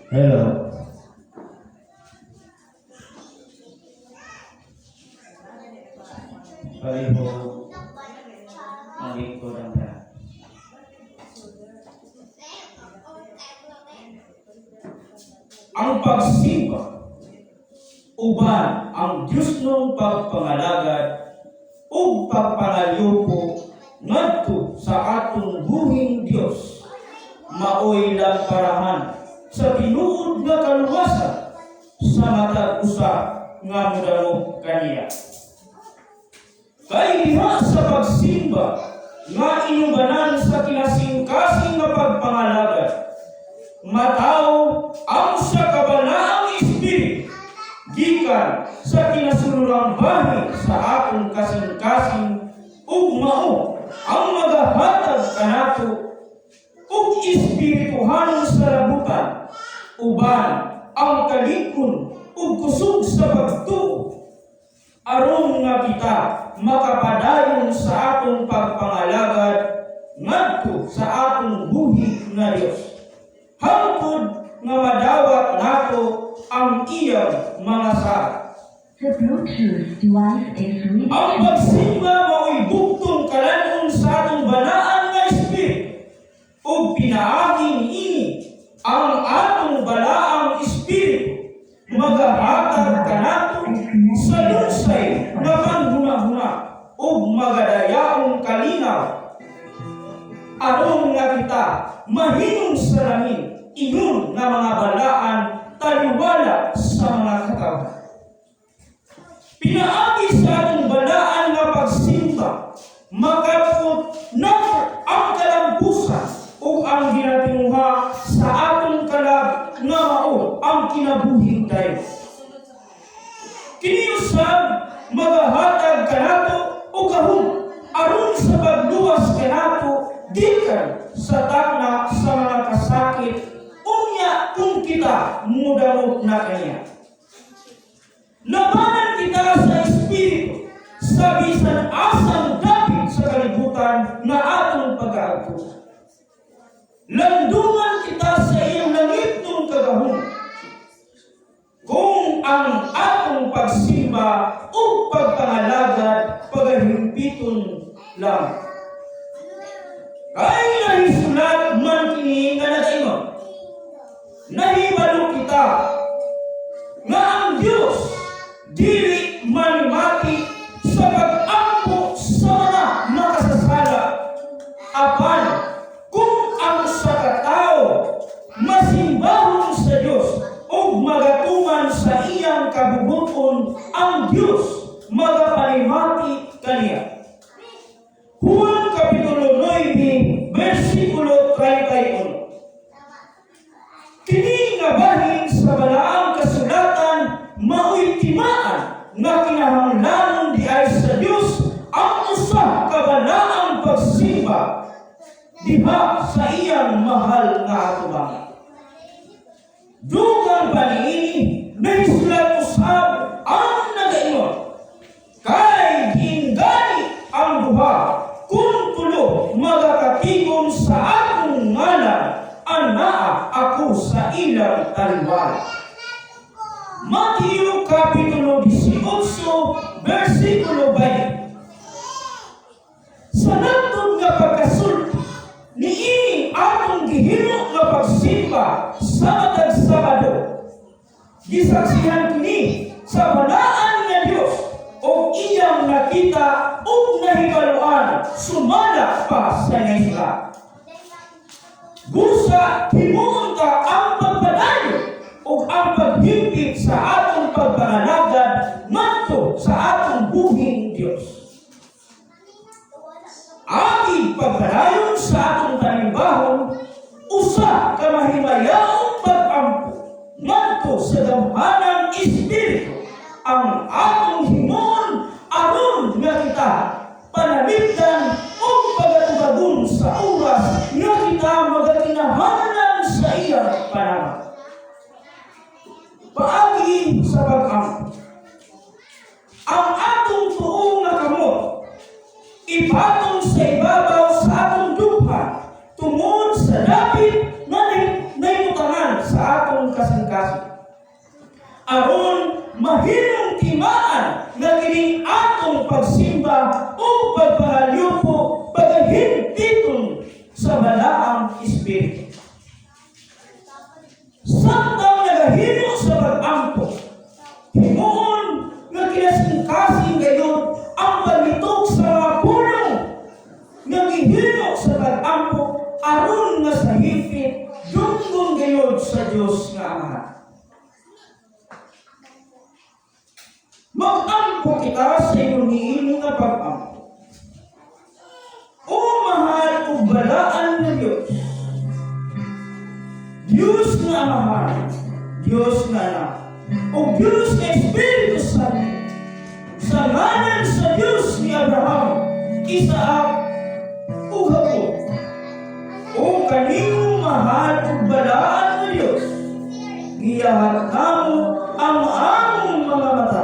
Hello. Palihog ang lingkod ang lahat. Ang pagsimba uban ang Diyosnong pagpangalagad ug pagpangalyupo ngadto sa atong buhing Dios maoy lamparahan sa tinuod nga kaluwasan sa matag usa nga modangop kaniya. Kay diha sa pagsimba nga inubanan sa kinasingkasing nga pagpangalagad, mataw ang sa kabalaang espiritu gikan sa kinasulurang bahin sa atong kasing-kasing ug mao ang magahatag kanato ug espirituhanon salabutan uban ang kalig-on ug kusog sa pagtuo aron nga kita makapadayon sa atong pagpangalagad ngadto sa atong buhi nga Dios hangtod nga madawat nato ang iyang mga sala. The Bluetooth device is ready Ang to pair. Pagsimba mao'y bugtong kalan-on sa atong balaan nga espiritu ug pinaagi niini ang atong balaang espiritu magahatag kanato sa lunsay nga panghuna-huna ug magadayaong kalinaw aron nga kita mahinong salamin ingon nga mga balaan taliwala sa mga katawhan. Pinaagi sa atong balaan nga pagsimba, makapot na ang kalampusan ug ang ginatinguha sa atong kalag nga mao ang kinabuhing dayon. Kini usab magahatag kanato og gahom aron sa pagluwas kanato gikan sa takna sa mga kasakit unya kung kita mudangop na kaniya. Labanan kita sa espiritu sa bisan asang dapit sa kalibutan nga atong pag-aagtusan. Landungan kita sa iyang langitnong kagahom. Kung ang atong pagsimba o pagpangalagad pagahimpiton lang. Kay nahisulat man kini nga nagaingon, nahibalo kita nga ang Dios dili manimati sa pag-ampo sa mga makasasala, apan kung ang usa ka tawo masimbahon sa Dios ug magatuman sa iyang kabubut-on, ang Dios magapanimati kaniya. Juan Kapitulo 9, versikulo 31. Kini nga bahin sa balaang kasulatan mao'y timaan nga kinahanglanon diay sa Dios ang usa ka balaang pagsimba diha sa iyang mahal nga atubangan. Dugang pa niini, nahisulat usab ang nagaingon, kay giinggani ang duha kung tulo magakatigom sa akong ngalan, anaa ako sa ilang taliwala. Mateo Kapitulo 18, versikulo 20. Sa nantod nga pagkasulti niini atong gihimo nga pagsimba sa matag Sabado, gisaksihan kini sa balaan nga Dios o iyang nakita ug nahibaluan sumala pa sa nahisulat. Busa himuon ta ang pagpadayon ug ang paghimpit sa atong pagpangalagad ngadto sa atong buhing Dios. Agig pagpadayon sa atong panimbahon, usa ka mahimayaong pag-ampo ngadto sa gamhanang espiritu ang atong himuon aron nga kita panalipdan ug pagatubagon sa oras nga kita magakinahanglan sa iyang panama. Paagi sa pag-ampo, ang atong tuo nga kamot ipatong sa ibabaw sa atong dughan tungod sa dapit nga nahimutangan sa atong Aron mahimong timaan nga kining atong pagsimba o pagpangalyupo pagahimpiton sa Balaang Espiritu. Samtang nagahimo sa pag-ampo, himuon nga kinasingkasing gayud ang paglitok sa mga pulong nga gihimo sa pag-ampo aron nga sa hipit dunggon gayud sa Dios nga Amahan. Mag-ampo kita sa ingon niini nga pag-ampo. O mahal ug balaan nga Dios, Dios nga Amahan, Dios nga Anak, ug Dios nga Espiritu Santo, sa ngalan sa Dios ni Abraham, Isaac, ug Jacob, o kanimong mahal ug balaan nga Dios, giyahat namo ang among mga mata.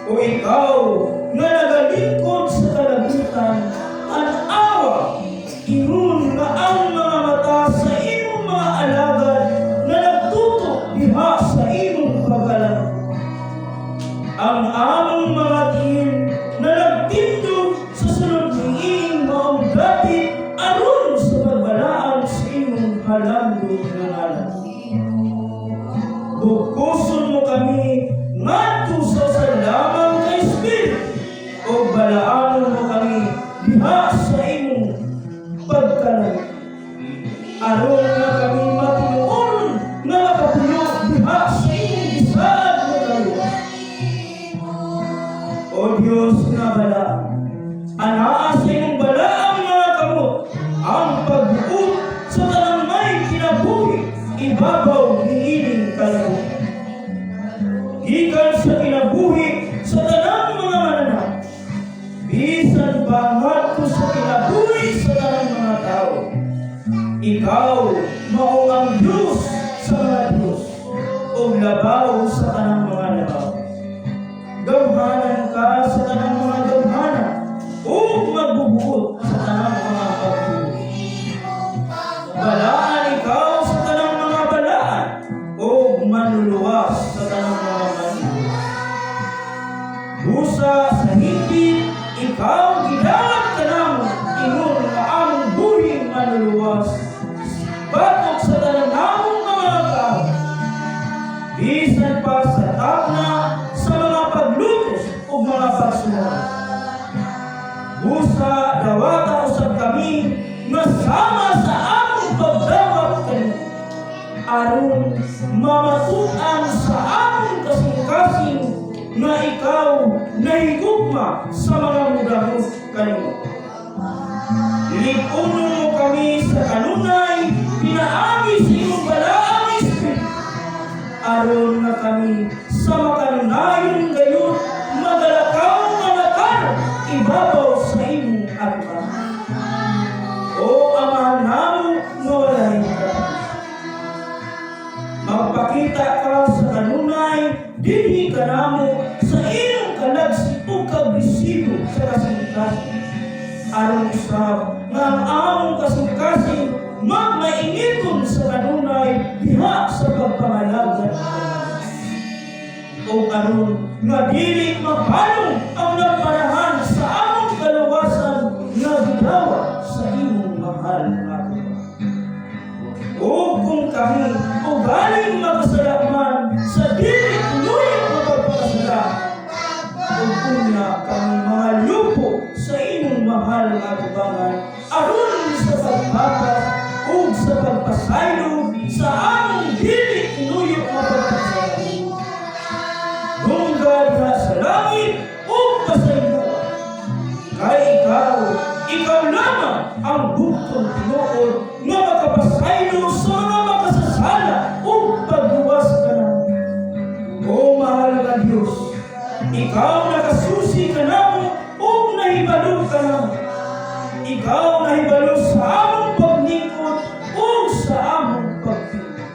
O ikaw nga nagalingkod sa kalabutan, an-awa ingon nga ang mga mata sa imong mga alagad na nagtutok diha sa imong pagkalango. Ang among mga tiil na nagtindog sa sulod niining maong dapit aron sa pagbalaan sa imong halangdon nga ngalan. Bugkoson mo kami ngadto sa usa lamang ka Espiritu o balaanon mo kami diha sa imong pagkalango, aron nga kami matinuoron nga makapuyo diha sa imong gisaad nga kaluwas. O Dios nga balaan, anaa sa imong balaang mga kamot ang pagbuot sa tanang may kinabuhi ibabaw niining kalabutan, gikan sa kinabuhi sa tanang mga mananap, bisan pa ngadto sa kinabuhi sa tanang mga tao. Ikaw mao ang Diyos sa mga Diyos ug labaw sa tanang mga labaw. Gamhanan ka sa tanang mga gamhanan ug magbubuot sa tanang mga pagbuot. Balaan ikaw sa tanang mga balaan ug manluluwas sa tanang mga manluluwas. Busa sa hipit, ikaw gidalat kanamo ingon nga among buhing manluluwas batok sa tanan namong mga kaaway, bisan pa sa takna sa mga paglutos ug mga pagsuway. Busa dawata usab kami nga sama sa among pagdawat kanimo, aron mamatud-an sa among kasing-kasing nga ikaw nahigugma sa mga mudangop kanimo. Lig-unon mo kami sa kanunay pinaagi sa imong balaang Espiritu, aron nga kami sa makanunayon gayud magalakaw nga matarong ibabaw sa imong atubangan. O Amahan namo nga walay katapusan, magpakita ka sa kanunay dinhi kanamo sa imong kalagsi ug kagresibo sa kasing-kasing, aron usab nga ang among kasing-kasing magmainiton sa kanunay diha sa pagpangalagad o aron nga dili mapalong ang lamparahan sa among kalawasan nga gidawat sa imong mahal nga atubangan. O kung kami ugaling makasala man sa dili tinuyo nga pagpakasala, ug unya kami mangalyupo sa imong mahal nga atubangan aron sa pagpapas ug sa pagpasaylo sa among dili tinuyo nga pagpakasala, dungga diha sa langit ug pasayloa. Kay ikaw, ikaw lamang ang bugtong tinuod nga makapasaylo sa mga makasasala ug pagluwas kanamo. O mahal nga Dios, ikaw nakasusi kanamo ug nahibalo kanamo. Ikaw nahibalo sa among paglingkod ug sa among pagtingog.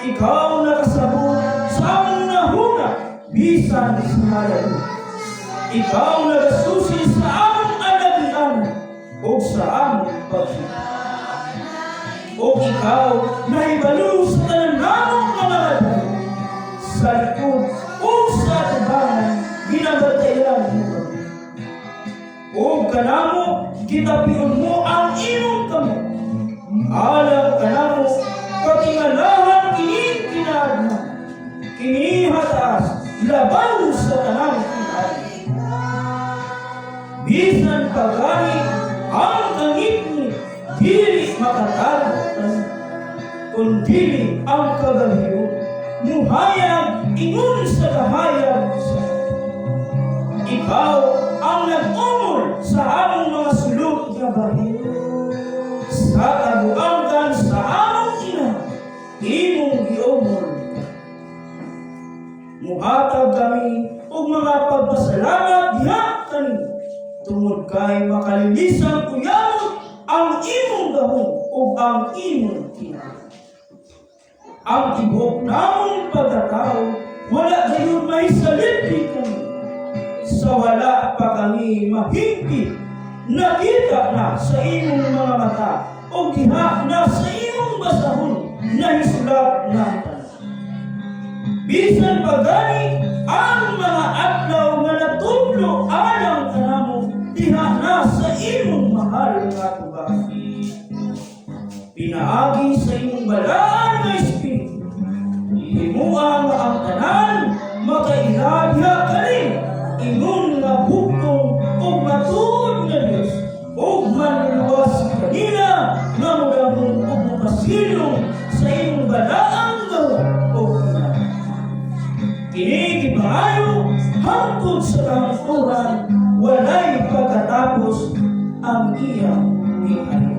Ikaw nakasabot sa among hunahuna bisan sa malayo. Ikaw nagasusi sa among alagian ug sa among pagsinta. Ug ikaw nahibalo sa tanan namong mga dayo. Sa likod o sa atubangan, ginabantayan mo kami. O kanamo, gitapion mo ang imong kamot. Alang kanamo, katingalahan kining kinaadman. Kini hataas, labaw sa tanang kinaadman. Bisan pa gani ang kangitngit, dili makatago kani. Kun dili ang kagalhiyon, muhayag ingon sa kahayag sa Ikaw ang nag-umol sa among mga sulod nga bahin. Sa kabuangkan sa among ina, imong giumol ka. Muhatag kami og mga pagpasalamat diha kanimo tungod kay makalilisang uyamot ang imong gahom ug ang imong kinabuhi. Ang tibuok namong pagkatao wala gayud mahisalipdi kami. Sa wala pa kami mahingpit, nakita na sa imong mga mata o diha na sa imong basahon nahisulat na ang tanan. Bisan pa gani ang mga adlaw nga natudlo alang kanamo diha na sa imong mahal nga atubangan. Pinaagi sa imong balaan nga Espiritu, himua nga ang tanan makaila diha kanimo ingon nga bugtong ug matuod nga Dios ug manluluwas kanila nga modamong ug mopasilong sa imong balaang gahom ug kinabuhi. Kini gipangayo hangtod sa kahangturan walay pagkatapos ang iyang gingharian.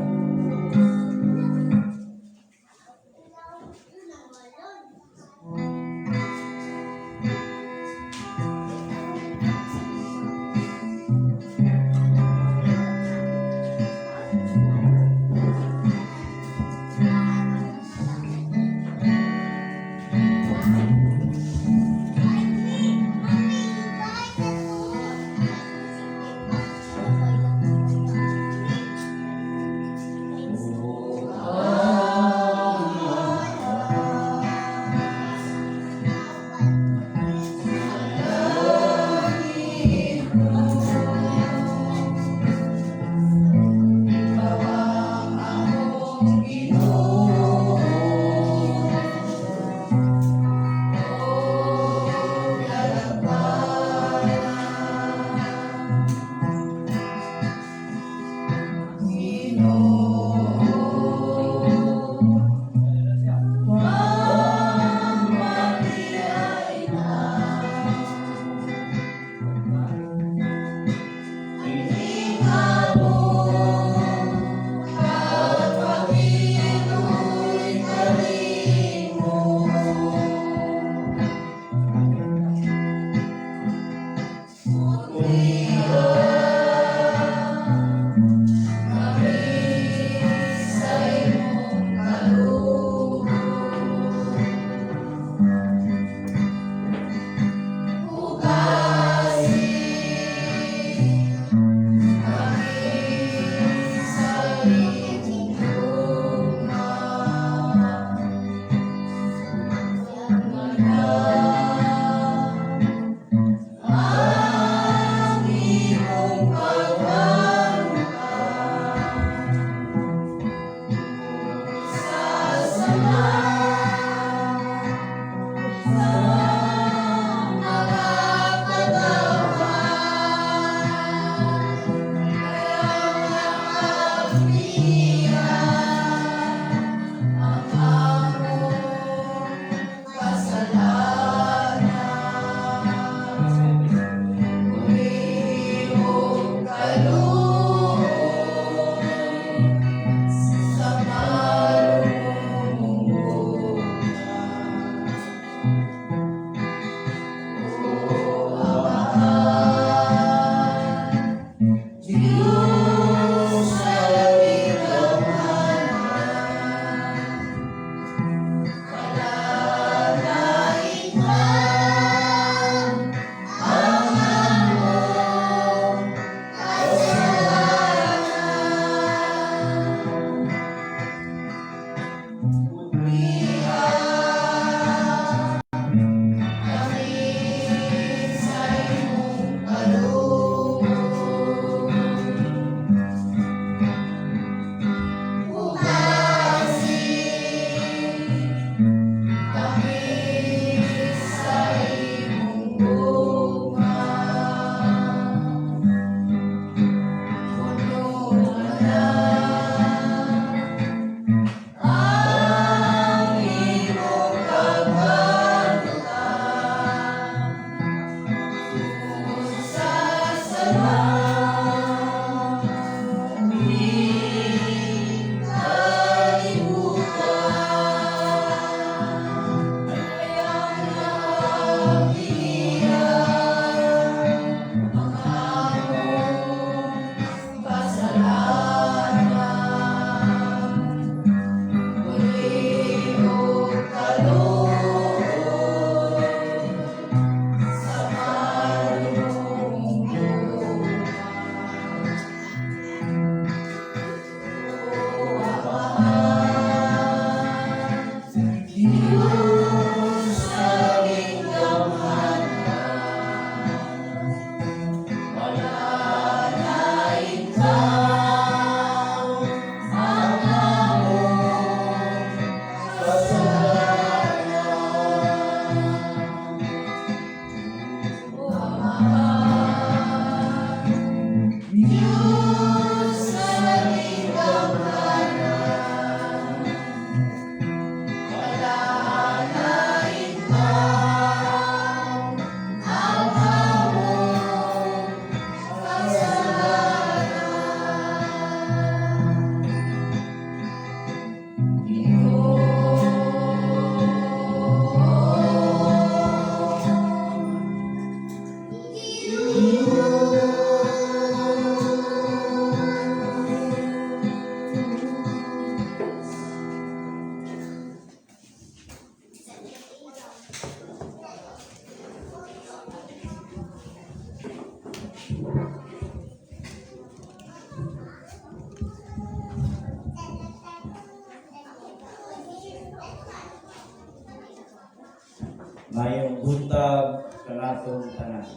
Buntag kanatong tanan.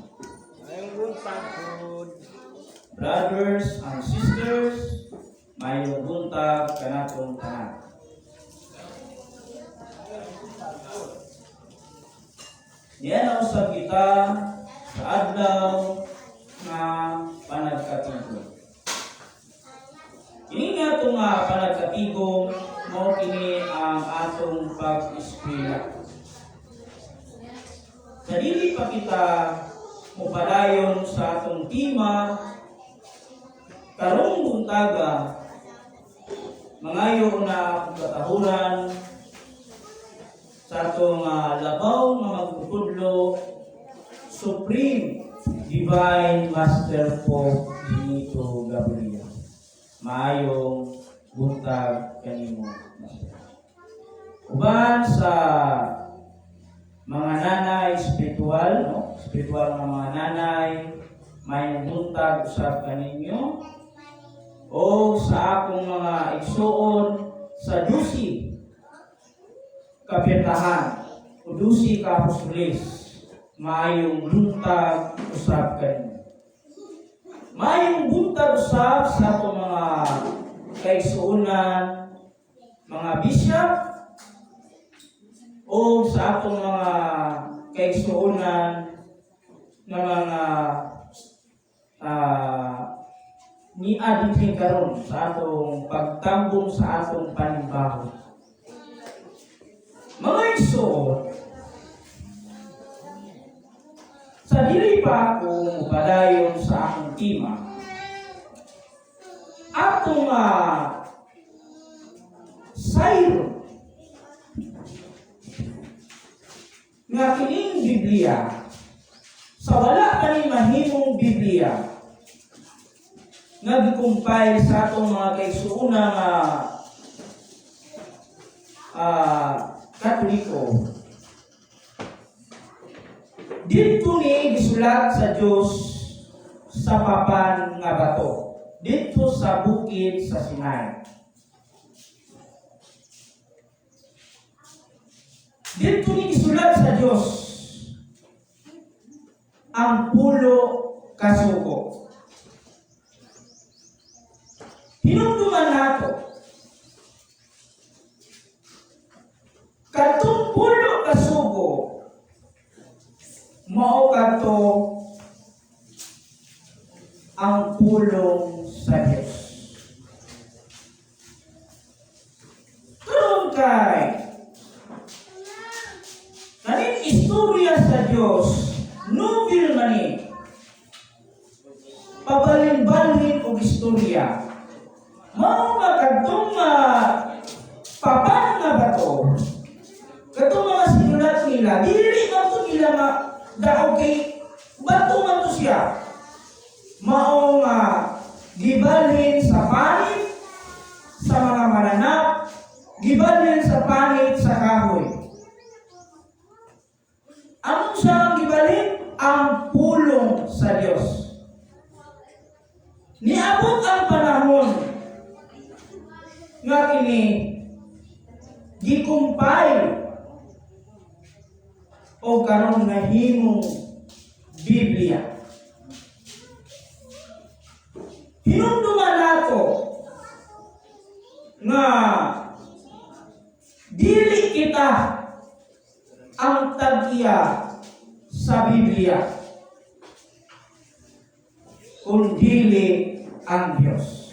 Maayong buntag pod. Brothers and sisters, maayong buntag kanatong tanan. Niya usab kita sa adlaw nga panagkatigom. Kini nga itong panagkatigom, mao kini ang atong pag-eskwela. Sa dili pa kita mopadayon sa atong tema karong buntaga, mangayo na akong katahuran sa atong labaw nga magtutudlo, Supreme Divine Master Pope Benito Gabriel. Maayong buntag kanimo, Master. Uban sa mga nanay spiritual, no? Spiritual nga mga nanay, maayong buntag usab kaninyo. O sa akong mga igsuon sa 12 kapiyatahan o 12 ka apostoles, maayong buntag usab kaninyo. Maayong buntag usab sa atong mga kaigsuonan, mga bishop, o sa atong mga kaigsuonan nga mga niadto dinhi karon sa atong pagtambong sa atong panimbahon. Mga igsoon, sa dili pa ako mopadayon sa akong tema, atong sayro nga kining Biblia, sa wala pa ni mahimong Biblia nga gi-compile sa atong mga kaigsuonan nga Katoliko, didto ni gisulat sa Dios sa papan nga bato didto sa bukid sa Sinai. Didto ni gisulat sa Dios ang 10 kasugo. Hinumduman nato kadtong 10 kasugo mao kadto ang pulong sa Dios. Karon kay kaning istorya sa Dios, novel man ni, pabalin-balhin og istorya. Mao nga kadtong papan nga bato, kadtong mga sinulat nila, dili man to nila daog kay bato man to siya. Mao nga gibalhin sa panit sa mga mananap, gibalhin sa panit sa kahoy. Anong siya ang gibalhin? Ang pulong sa Dios. Niabot ang panahon nga kini gi-compile o karon nahimong Biblia. Hinumduman nato nga dili kita ang tag-iya sa Biblia, kun dili ang Dios.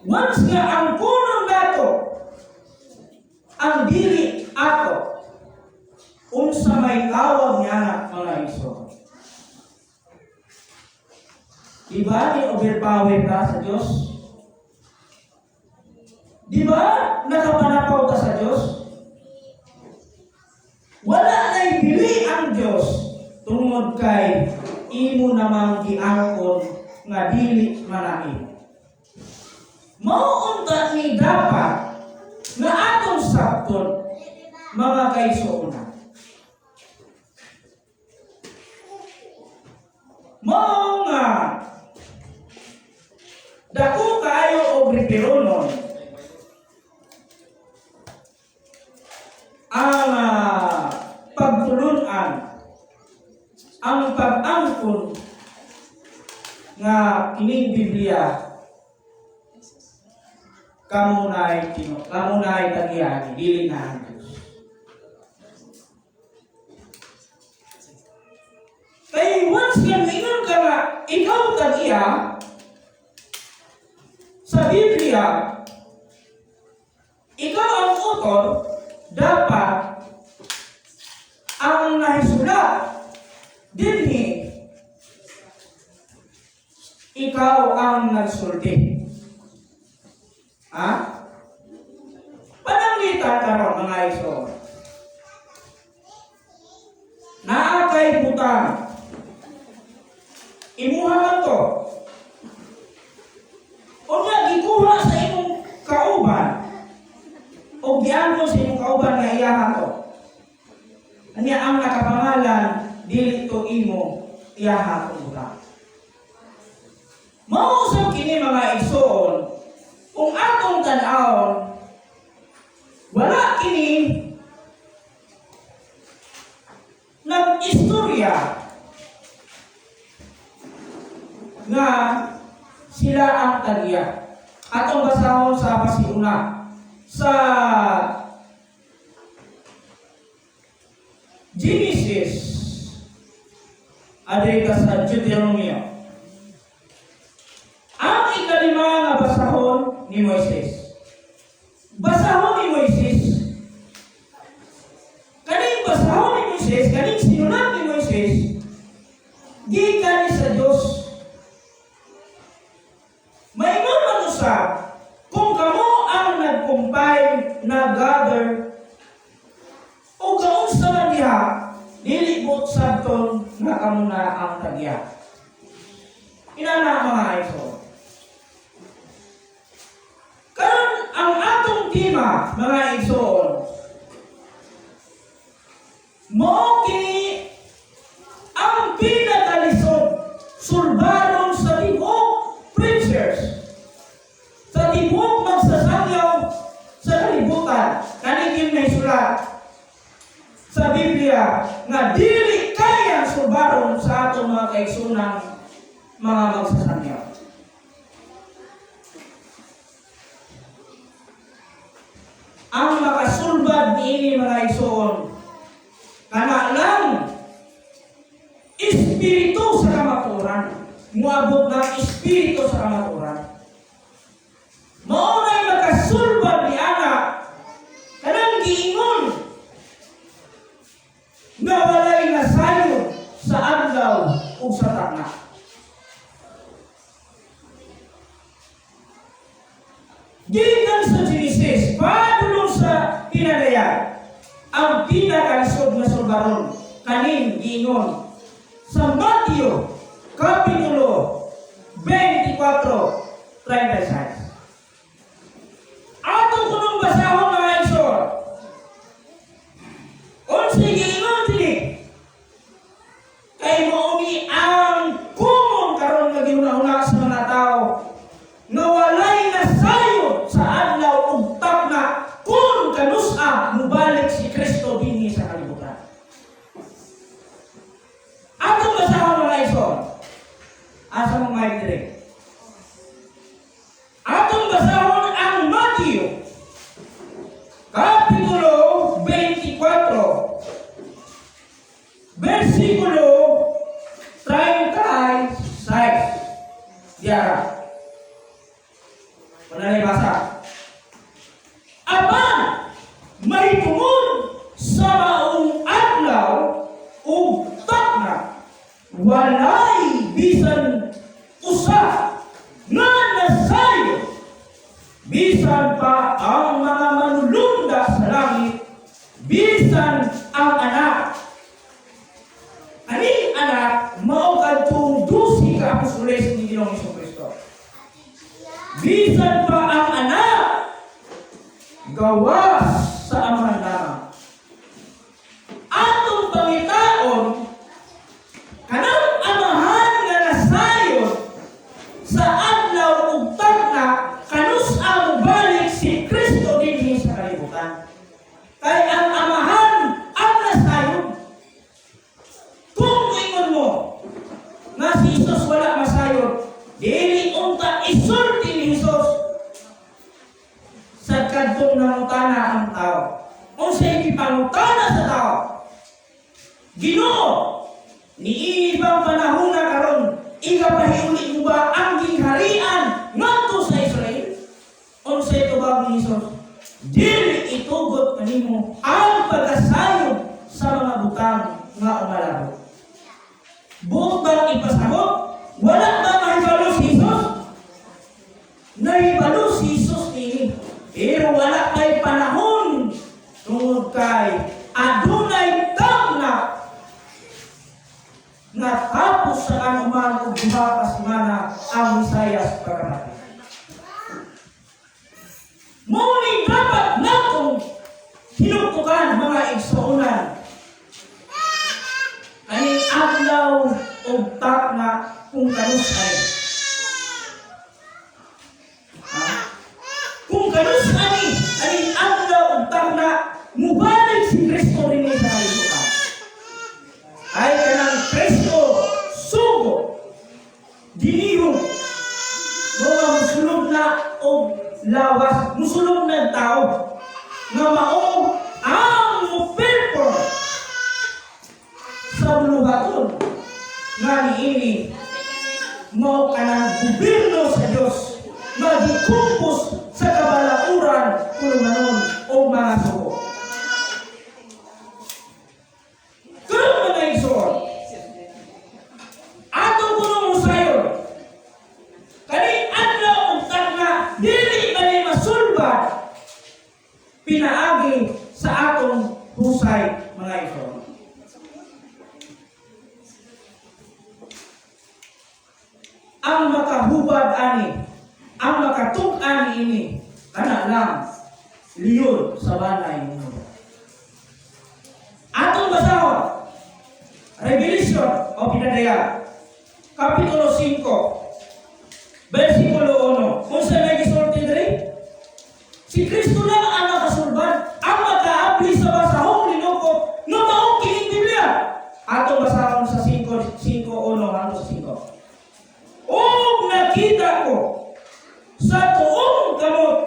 Once nga ang kunong nato ang dili ato, unsa may tawag niya na mga igsoon? Diba ni overpower ka sa Dios? Diba nakapanapaw ka sa Dios? Wala na'y dili ang Dios tungod kay imo namang giangkon nga dili manai. Mao unta ni dapat nga atong sabton, mga kaigsuonan. Mao nga dako kaayo og repironon ang pagtulunan ang pag-angkon nga kining Biblia kamo na'y tino, kamo na'y tag-iya, dili na ang Diyos. Kay once nga moingon ka nga ikaw tag-iya sa Biblia, ikaw ang author, dapat ang nahisulat dinhi ikaw ang nagsulti. Ha? Pananglitan karon, mga igsoon. Naa kay butang. Imuha man to. Unya gikuha sa imong kauban o giangkon sa imong kauban nga iyaha to. Anya ang nakapangalan dili to imo, iyaha to butang. Mao usab kini, mga igsoon, kung atong tan-awon, wala kini nag-istorya nga sila ang tag-iya. Atong basahon sa pasiuna sa Genesis adiri ka sa Deuteronomio. Ang ikalima nga basahon ni Moises. Basahon ni Moises. Kaning basahon ni Moises, kaning sinulat ni Moises, gikan ni sa Dios. Maingon man usab, kung kamo ang nag-compile, nag-gather, o kaunsa man diha, dili mo sabton nga kamo na ang tag-iya. Inana, mga igsoon. Karon ang atong tema, mga igsoon, mao kini ang pinakalisod sulbaron sa tibuok preachers, sa tibuok magsasangyaw sa kalibutan, kani yung sulat sa Biblia nga dili kaya sulbaron sa atong mga kaigsoonang mga magsasangyaw. Ang makasulbad niini, mga igsoon, kana lang espiritu sa kamatuoran, muabot ng espiritu sa kamatuoran. Mao na'y makasulbad ni ana kanang giingon nga walay nasayod sa adlaw ug sa takna. Gikan sa Genesis, padulong sa Pinadayag, ang pinakalisod nga sulbaron kaning giingon sa Mateo Kapitulo 24:36. Ato kunong basahon, mga igsoon. Unsay giingon diri? Kay mao ni ang common karon nga gihuna-huna sa mga tao nga walay nasayod sa adlaw ug takna kung kanus-a mubalik si Kristo dinhi sa kalibutan. Atong basahon, mga igsoon. Asa mo mic dire? Atong basahon ang Mateo Kapitulo 24 versikulo 36. Diara. Wala na basa. Apan mahitungod sa maong adlaw ug takna, walay bisan usa nga nasayod, bisan pa ang mga manulunda sa langit, bisan ang Anak. Aning Anak mao kadtong 12 ka apostoles ni Ginoong Kristo. Bisan pa ang Anak, gawas sa Amahan lamang. Atong pangitaon kanang Amahan nga nasayod sa adlaw ug takna kanus-a mobalik si Kristo dinhi sa kalibutan. Kay ang Amahan ang nasayod. "Ginoo, niini bang panahon na karon, igapahiuli mo ba ang gingharian ngadto sa Israel?" Unsay tubag ni Jesus? "Dili itugot kanimo ang pagkasayod sa mga butang nga umalabot." Buot bang ipasabot? Wala ba mahibalo si Jesus? Nahibalo si Jesus niini. Pero wala kay panahon tungod kay adunay tagna nga tapos sa kanuman og 2 ka semana ang Mesiyas pagkamatay. Mao ni dapat natong hinuktukan, mga igsuonan. Aning adlaw og takna kung kanus-ay. Ha? Kung kanus-ay aning adlaw og takna mubalik si Kristo rin sa kalibutan. Ay kanang Kristo sugo dinihon mga musulod na og lawas, musulod na og tao nga mao ang mo-perform sa buluhaton nga niini mao kanang gobyerno sa Dios nga gikumpos sa kabalauran, pulumanon o mga sugo. Karon, mga igsoon, ato kunong usayon, kani adlaw ug tagna dili man ni masulbad pinaagi sa atong husay, mga igsoon. Ang makahubad ani, ang makatug-an ini, kana lang leon sa banay ninyo. Atong basahon, Revelation o Pinadayag, Kapitulo 5, versikulo 1. Unsa may gisulti diri? Si Kristo lang ang nakasulbad, ang makaabli sa basahong linukot nga mao kining Biblia. Atong basahon sa 5, 5, 1 hangtod sa 5. "Ug nakita ko sa tuong kamot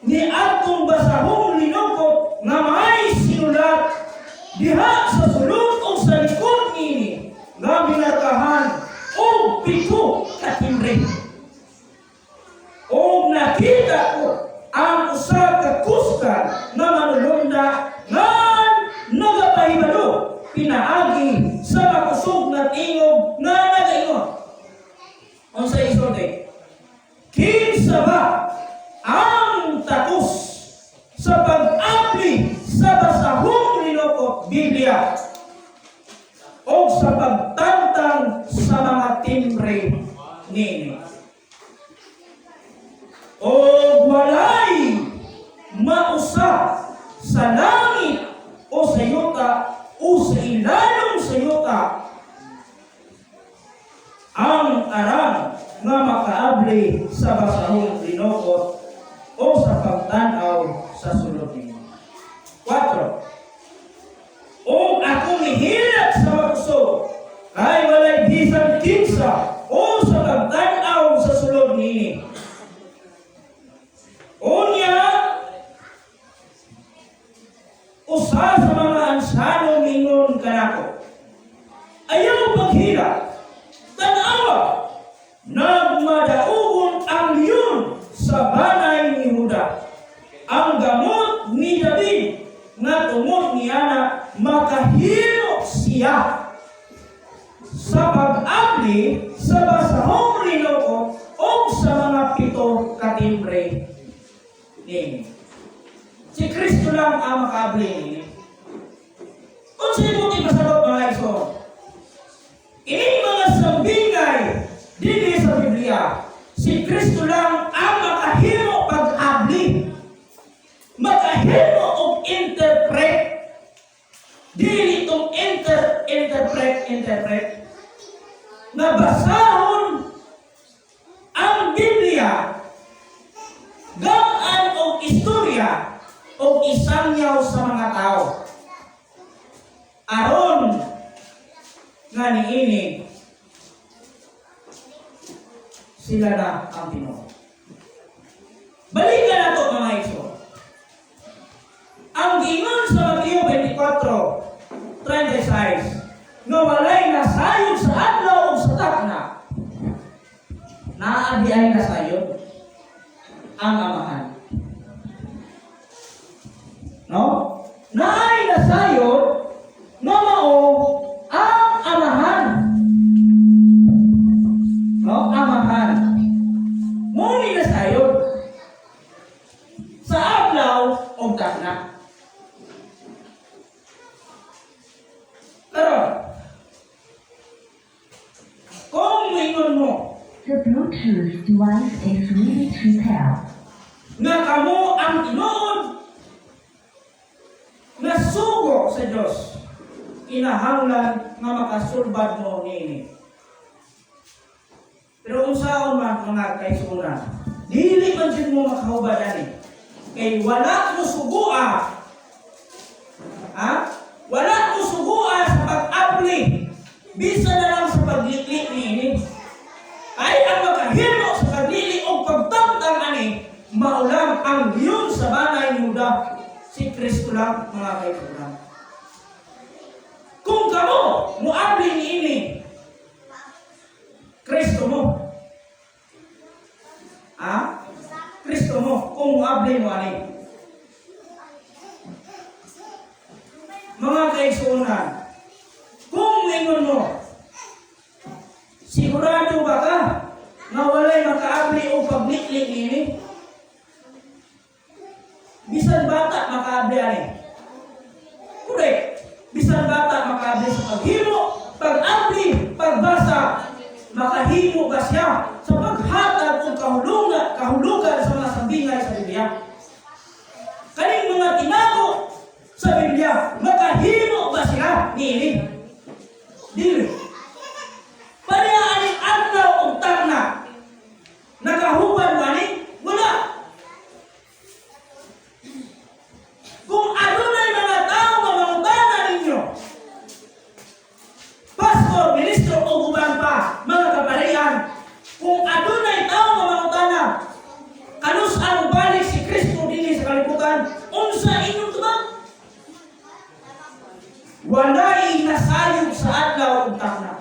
ni atong basahong linukot nga may sinulat diha sa sulod o sa likod niini nga minarkahan og pito ka timbre. Ug nakita ko ang usa ka kusgan nga manulunda nga nagapahibalo pinaagi sa makusog nga tingog nga nagaingon." Unsa isulti? "Kinsa ba ang takos sa pag-abli sa basahong linukot, Biblia, o sa pagtangtang sa mga timbre niini? O walay mausa sa langit o sa yuta o sa ilalom sa yuta ang arang nga makaabli sa basahong linukot o sa pagtanaw sa sulod niini." 4. "Ug akong nihilak sa makusog kay walay bisan kinsa o sa pagtanaw sa sulod niini. Unya, usa sa mga ansyano mingon kanako, 'Ayaw paghilak. Tanawa, nagmadaugon ang leon sa banay ni Juda. Ang gamot ni David nga tungod niana makahimo siya sa pag-abli sa basahong linukot o sa mga pito katimbre niini." Si Kristo lang ang makaabli niini. Unsay buot ipasabot, mga igsoon? Ining mga sambingay dinhi sa Biblia, si Kristo lang ang makahimo pag-abli. Makahimo og interpret. Dili itong interpret, interpret. Na basahon ang Biblia, gaan og istorya og isangyaw sa mga tao. Aron nga niini sila na ang tinuod. Balikan nato, mga igsoon. Ang giingon sa Mateo 24:36, prophesies nga walay nasayod sa adlaw o sa takna, naa diay nasayod ang Amahan. No? Naay nasayod nga mao ang Amahan. No? Amahan. Mao ni nasayod sa adlaw o takna. Pero, kung moingon mo The Bluetooth device is ready to pair. Nga kamo ang tinuod nga sugo sa Dios, kinahanglan nga makasulbad mo niini. Pero unsaon man, mga kaigsuonan, dili man jud mo makahubad ani. Kay wala mo sugua. Ha? Wala mo sugua sa pag-abli. Bisa na lang sa paglikli niini. Ay ang makahimo sa paglili o pagtamtang ani, mao lang ang leon sa banay ni Juda, si Kristo lang, mga kaibigan. Kung kamo muabli niini, Kristo mo. Ha? Kristo mo kung muabli mo ani. Mga kaigsuonan, kung ingon mo, sigurado ba ka nga walay makaabli o pagliklik niini? Bisan bata makaabli ani. Correct. Bisan bata makaabli sa paghimo, pag-abli, pagbasa, makahimo ba siya sa paghatag og kahulugan sa mga sambingay sa Biblia? Kaning mga tinago sa Biblia, makahimo ba sila niini? Dili. Pareha aning adlaw og takna. Nakahuban ba ni? Wala. Kung adunay mga tao nga mangutana ninyo, pastor, ministro o uban pa, mga kaparian, kung adunay tao nga mangutana, kanus ang balik si Kristo dinhi sa kalibutan, unsa inyong tubag? Walay nasayod sa adlaw ug takna.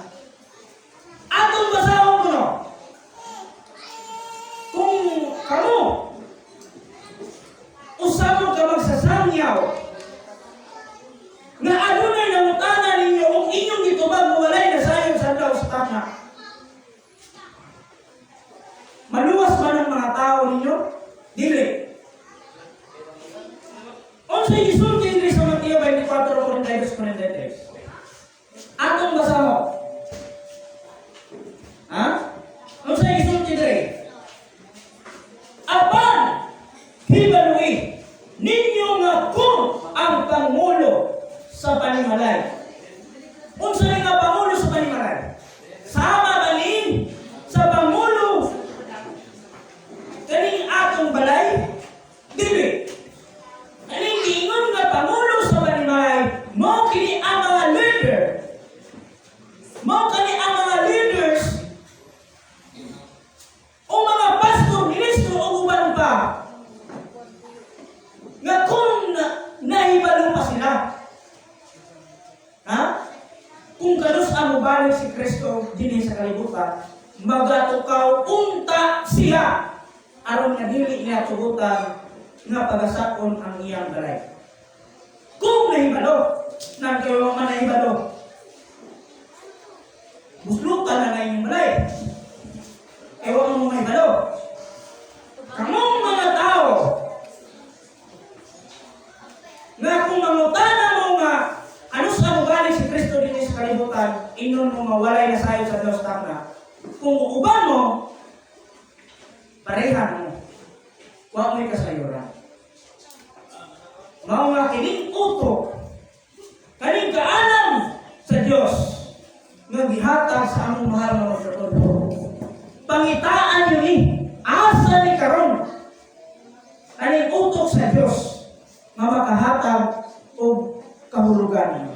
Atong basahon kuno. Kung kamo usa mo ka magsasangyaw nga adunay nangutana ninyo ug inyong gitubag mo walay nasayod sa adlaw sa takna, maluwas ba ng mga tao ninyo? Dili. Unsay gisulti diri sa Mateo 24:42 43? Atong basahon. Ha? Unsay gisulti diri? Apan hibalui ninyo nga kung ang pangulo sa panimalay. Unsa ni nga pangulo sa panimalay? Sama ba ni sa pangulo kaning atong balay? Dili. Kaning giingon nga pangulo sa panimalay, mao kini ang mga leader. Mao kani ang mga leaders o mga pastor, ministro o uban pa nga kung nahibalo pa sila. Ha? Kung kanus ang mobalik si Kristo dinhi sa kalibutan, magatukaw unta siya aron nga dili niya tugutan nga pagasakon ang iyang balay. Kung nahibalo, nang kayo man nahibalo, buslutan na nga inyong balay. Ewan mo mahibalo. Kamong mga tao, nga kung mangutana mo nga ano sa mobalik si Kristo dinhi sa kalibutan, ingon mo nga walay nasayod sa Dios takna. Kung uuban mo, parehan mo. Wa mo'y kasayuran. Mao nga kining utok, kaning kaalam sa Dios nga gihatag sa among mahal nga Magpatubo. Pangitaan niyo ni asa ni karon aning utok sa Dios nga makahatag og kahulugan ninyo.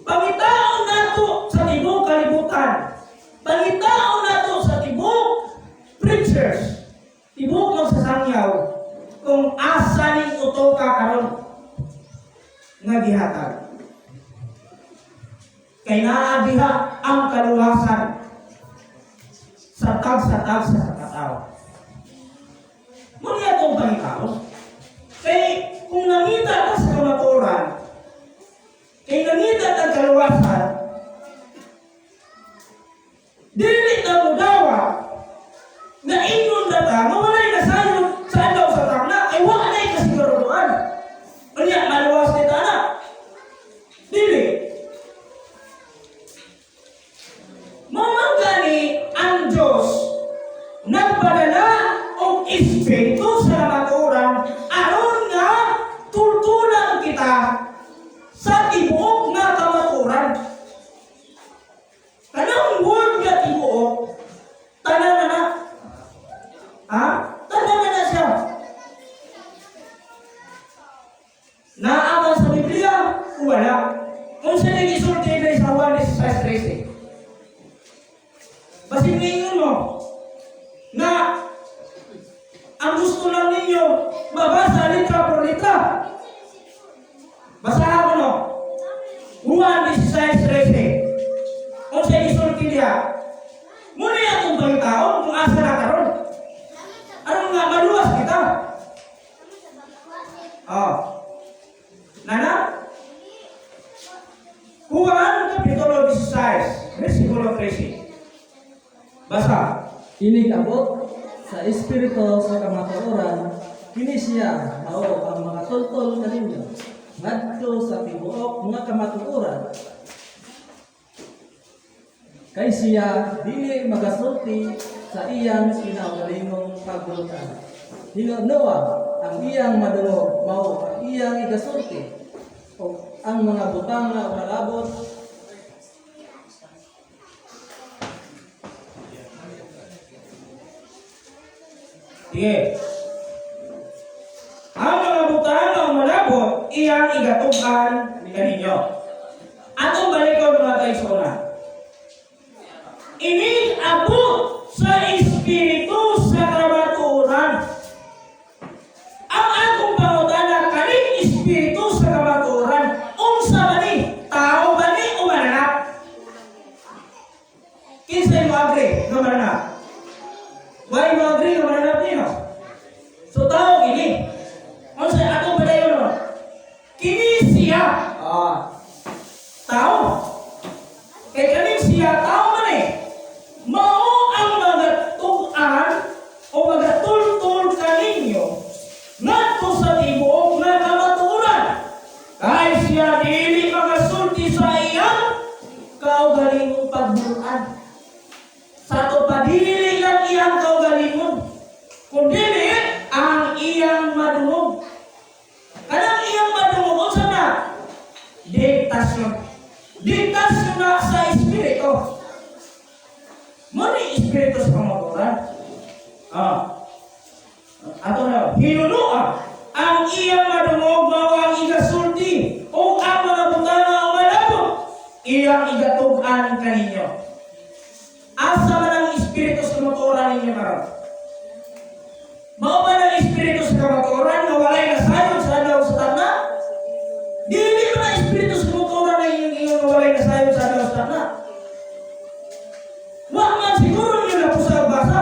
Pangitaon nato sa tibuok kalibutan. Pangitaon nato sa tibuok preachers, tibuok magsasangyaw kung asa ning utoka karon. nga gihatag. Kay naa diha ang kaluwasan sa tagsa-tagsa sa katao. Mao ni atong pangitaon. Kay kung nangita ka sa kamatuoran, kay nangita ka kaluwasan, dili na modawa na ingon na ta nga walay nasayod sa adlaw sa takna ay wa nay kasiguruhan. Unya maluwas ni ta na. Dili. Mao man gani ang Diyos nagpadala og Espiritu sa kamatuoran aron nga tultulan kita sa tibuok nga kamatuoran. Kanang word nga tibuok, tanan na na. Ha? Tanan na na siya. Naa man sa Biblia, wala. Kung sa nang isulti na sa Juan 16:13. Basin ninyo mo na ang gusto lang ninyo mabasa litra por litra. Basahan ko, no? Juan 16:13. Kung sa isulti niya, mao ni atong pangitaon kung asa na karon. Aron nga maluwas kita. Oh. Nana? Juan Kapitulo 16, versikulo 13. Basa. Inig abot sa Espiritu sa kamatuoran, kini siya mao ang magatultol kaninyo ngadto sa tibuok nga kamatuoran. Kay siya dili magasulti sa iyang kinaugalingong pagbuotan. Hinunoa ang iyang madungog mao ang iyang igasulti o ang mga butang nga malabot. Sige. Ang mga butang nga malabot, iyang igatug-an kaninyo. Atong balikon, mga kaigsuonan. Inig abot sa Espiritu sa kamatuoran. Ang akong pangutana, kaning Espiritu sa kamatuoran, unsa ba ni? Tao ba ni o mananap? Kinsay mo agree nga mananap? Why mo agree nga mananap niyo? So tao kini. Unsa atong padayon, no? Kini siya. Ah. Tao. Kay kaning siya tao man eh. Mao ang magatug-an o magatultol kaninyo ngadto sa tibuok nga kamatuoran. Kay siya dili magasulti sa iyang kaugalingong pagbuotan. Sa ato pa dili lang iyang kaugalingon, kundi ang iyang madungog. Kanang iyang madungog, unsa na? Diktasyon. Diktasyon na sa Espiritu. Mao ni Espiritu sa kamatuoran. Ah. Ato na, hinunoa ang iyang madungog mao ang igasulti o ang mga butanga o malabot iyang igatug-an kaninyo. Asa man ang Espiritu sa kamatuoran ninyo karon? Mao ba ang Espiritu sa kamatuoran nga walay nasayod sa adlaw sa takna? Dili man ang Espiritu sa kamatuoran na inyong ingon nga walay nasayod sa adlaw sa takna. Wa man siguro ninyo napusa ang basa.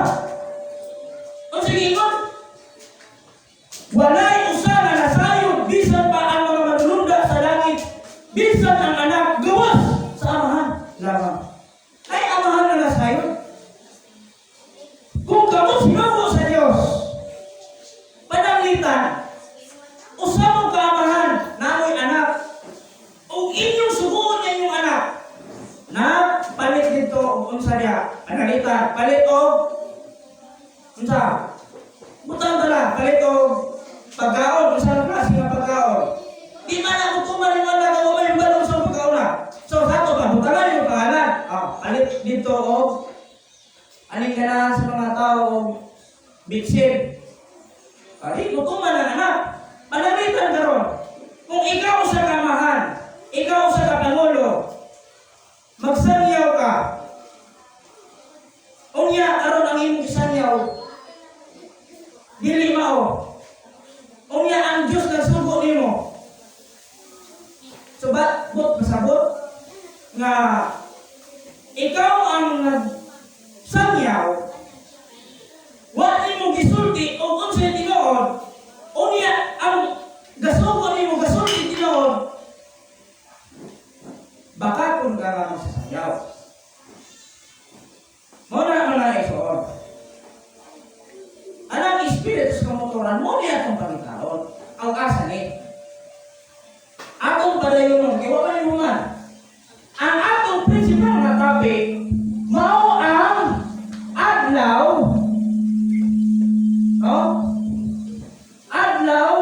Ang sige ingon, walay usa nga nasayod bisan pa ang mga manulunda sa langit, bisan ang Anak, gawas sa Amahan lamang. Ay Amahan na nasayod. Kung kamo sinugo sa Dios, pananglitan, usa mo ka amahan, namoy anak, ug inyong suguon nga inyong anak, na palit dito og unsa diha, pananglitan, palit og unsa? Butang tala, palit og pagkaon, unsa ang klase nga pagkaon. Di man ako tuman yung anak, ako may balong sa pagkaon na. So sa ato ba, butangan yung pangalan. Ah, palit dito og aning ganahan sa mga tao og bitsin. Kali, mutuman ang anak. Pananglitan karon. Kung ikaw sa kamahan, ikaw sa kapangulo, magsangyaw ka. Unya karon ang imong gisangyaw, dili mao. Unya ang Dios nagsugo nimo. So ba, but masabot nga ikaw ang nagsangyaw, wa nimo gisulti og unsay tinuod, unya ang gasuko nimo gasulti tinuod, baka kung ka nga magsasangyaw. Mao na, mga igsoon. Anang espiritu sa kamatuoran mao niya atong pangitaon. Ang asa ni. Atong padayon kay wa man human. Ang atong principal nga topic mao ang adlaw, no? Adlaw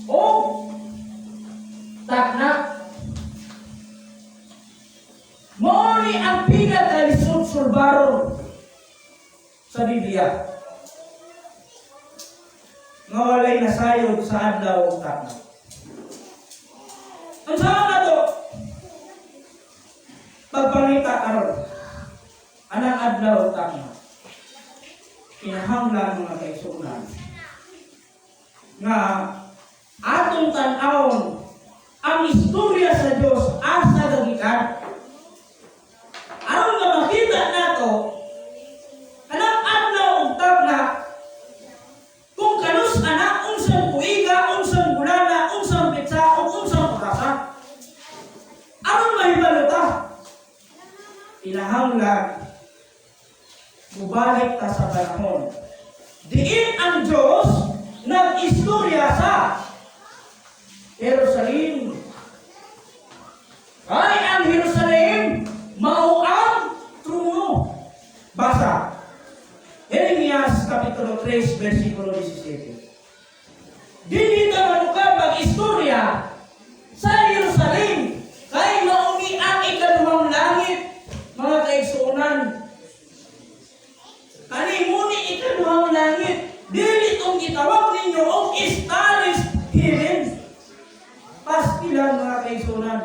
o takna. Mao ni ang pinakalisod sulbaron sa Biblia nga walay nasayod sa adlaw o takna. Ang sama na to, pagpangita karon, anang adlaw o takna, kinahanglan, mga kaigsuonan, nga atong tan-awon ang istorya sa Dios asa gagikan. Aron nga makita nato anang adlaw ug takna kung kanus ana, unsang tuiga, unsang bulana, unsang petsa, ug unsang orasa. Aron mahibalo ta, kinahanglan mubalik ta sa panahon diin ang Diyos nag-istorya sa Jerusalem. Ay, ang Jerusalem mao ang trono. Basa. Jeremias Kapitulo 3, versikulo 17. Dili ta manukad mag-istorya sa Jerusalem kay mao ni ang ikaduhang langit, mga kaigsuonan. Kani mao ni ikaduhang langit. Dili tong gitawag ninyo og starry heaven. Pastilan, mga kaigsuonan.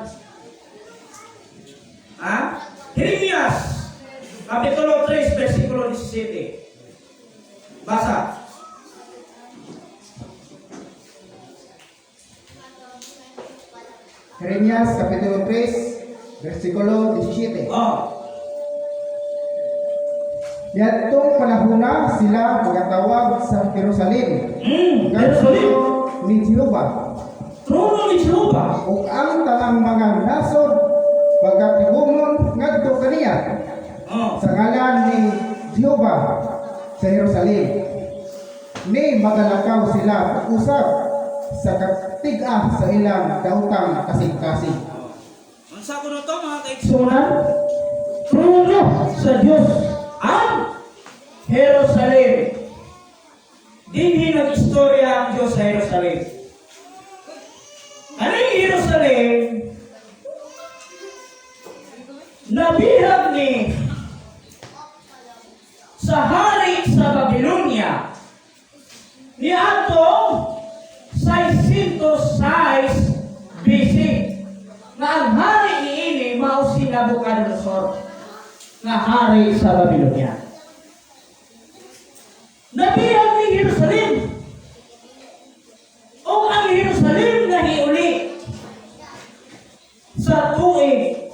Ha? Jeremias Kapitulo 3, versikulo 17. Basa. Jeremías capítulo 3, versículo 17. Oh. Niadtong panahona sila magatawag sa Jerusalem nga Jerusalem. trono ni Jehova Trono ni Jehova. Ug ang tanang mga nasod magatihumon ngadto kaniya sa ngalan ni Jehova sa Jerusalem. Ni magalakaw sila usab sa katig-a sa ilang daotang kasing-kasing. Unsa kuno to, mga kaigsuonan? Trono sa Dios ang Jerusalem. Dinhi nag-istorya ang Diyos sa Jerusalem. Aning Jerusalem, nabihag ni sa hari sa Babylonia ni atong 606 BC nga ang hari niini mao si Nabucodonosor nga hari sa Babylonia. Nabihag ni Jerusalem. O ang Jerusalem nahiuli sa tuig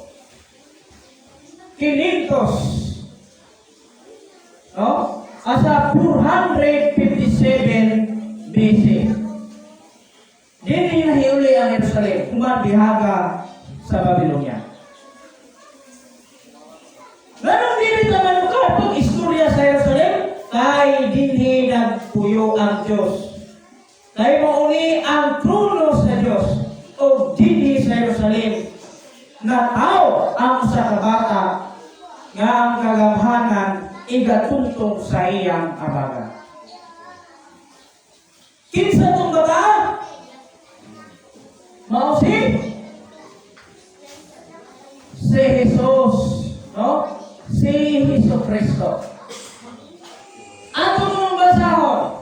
500, no? Asa 457 BC. Dili nahiuli ang Jerusalem, human bihaga sa Babylonia. Nganong dili ta manukad pag istorya sa Jerusalem? Kay dinhi nagpuyo ang Dios. Kay mao ni ang trono sa Dios o dinhi sa Jerusalem natawo ang usa ka bata nga ang kagamhanan igatungtong sa iyang abaga. Kinsa tong bata? Mao si Jesus, no? Si Hesus Kristo. Ato mong basahon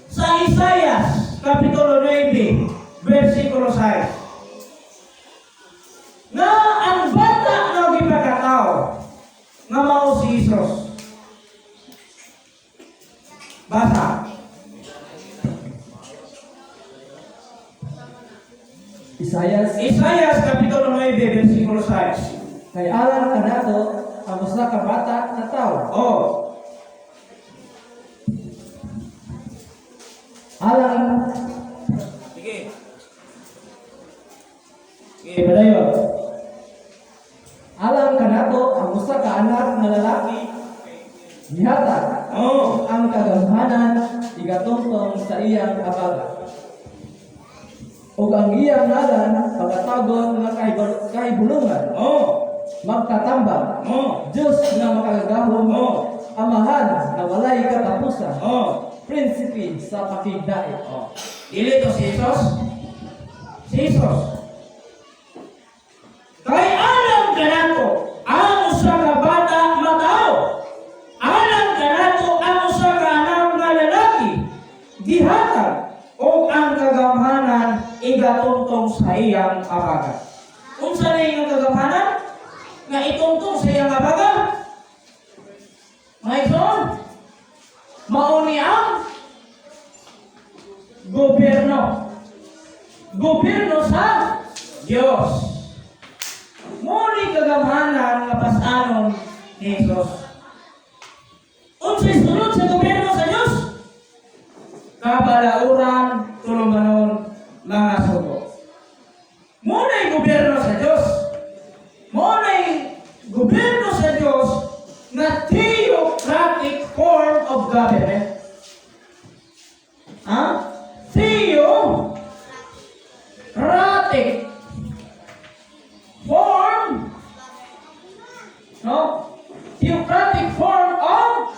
sa Isaias Kapitulo 9, versikulo 6. Nga ang bata nga gipakatao nga mao si Jesus. Basa. Isayas. Isaias Kapitulo 9, versikulo 6. Kay alang kanato ang usa ka bata na tawo. Oh, Alang sige. Sige, padayon. Alang kanato ang usa ka anak nga lalaki gihatag, Oh, ang kagamhanan igatungtong sa iyang abaga. Ug ang iyang ngalan pagatagon nga kahibulungan, oh, magtatambag, oh, Diyos nga makagagahom, Oh. Amahan nga walay katapusan, oh. Prinsipe sa pakigdait. Oh. Dili to si Jesus. Si Jesus. Kay alang kanato ang usa ka bata matawo. Alang kanato ang usa ka anak nga lalaki gihatag og ang kagamhanan igatungtong sa iyang abaga. Unsa na iyang kagamhanan? Nga itungtong sa iyang abaga? Mga igsoon, mao ni ang gobyerno. Gobyerno sa Diyos. Muni kagamhanan nga pasanon ni Jesus. Unsay sulod sa gobyerno sa Diyos? Kabalauran, tulumanon, mga sugo. Muna'y gobyerno sa Diyos. Muna'y gobyerno sa Diyos na theocratic form of government. Ha? Theocratic form, no? Theocratic form of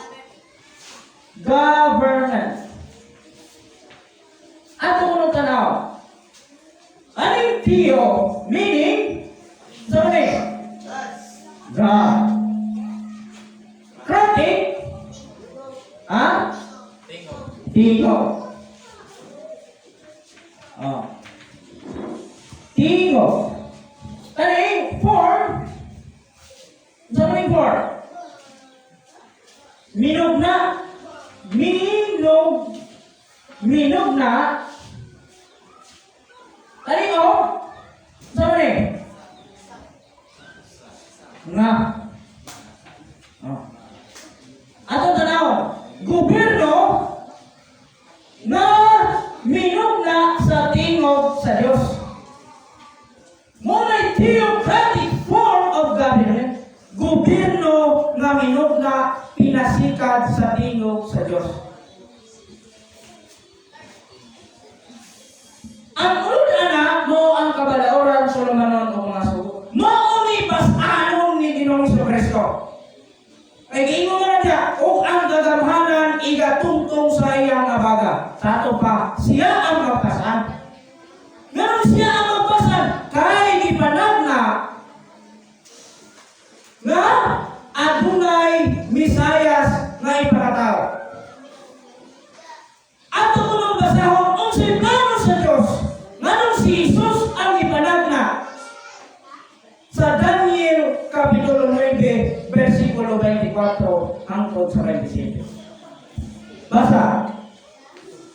government. Ato kuno tanaw. Aning theo meaning sa ni? God. Cratic, ha? Tingo. Oh. Tingo. Kaning form, sa maning form? Minog na. Minog. Minog na. Kaning o? Sa maning? Nga. Oh. Atong tanaw, gobyerno na minog na sa tingog sa Diyos. Muna'y theocratic form of government, gobyerno nga minog na pinasikad sa tingog sa Diyos. Ang ulod ana mo ang kabalaoran Solomonon o mga sugo. Mao ni pas-anon ni Ginoong Kristo. Kay giingon man na siya, ug ang kagamhanan igatungtong sa iyang abaga. Sa ato pa, siya ang magpasan. Ngayon siya ang magpasan, kay gipanag na nga adunay Misayas nga ipakatao. Ato kunong basahon unsay plano sa Dios nganong si Jesus ang ipanagna sa Daniel Kapitulo 9, versikulo 24 hangtod sa 27. Basa.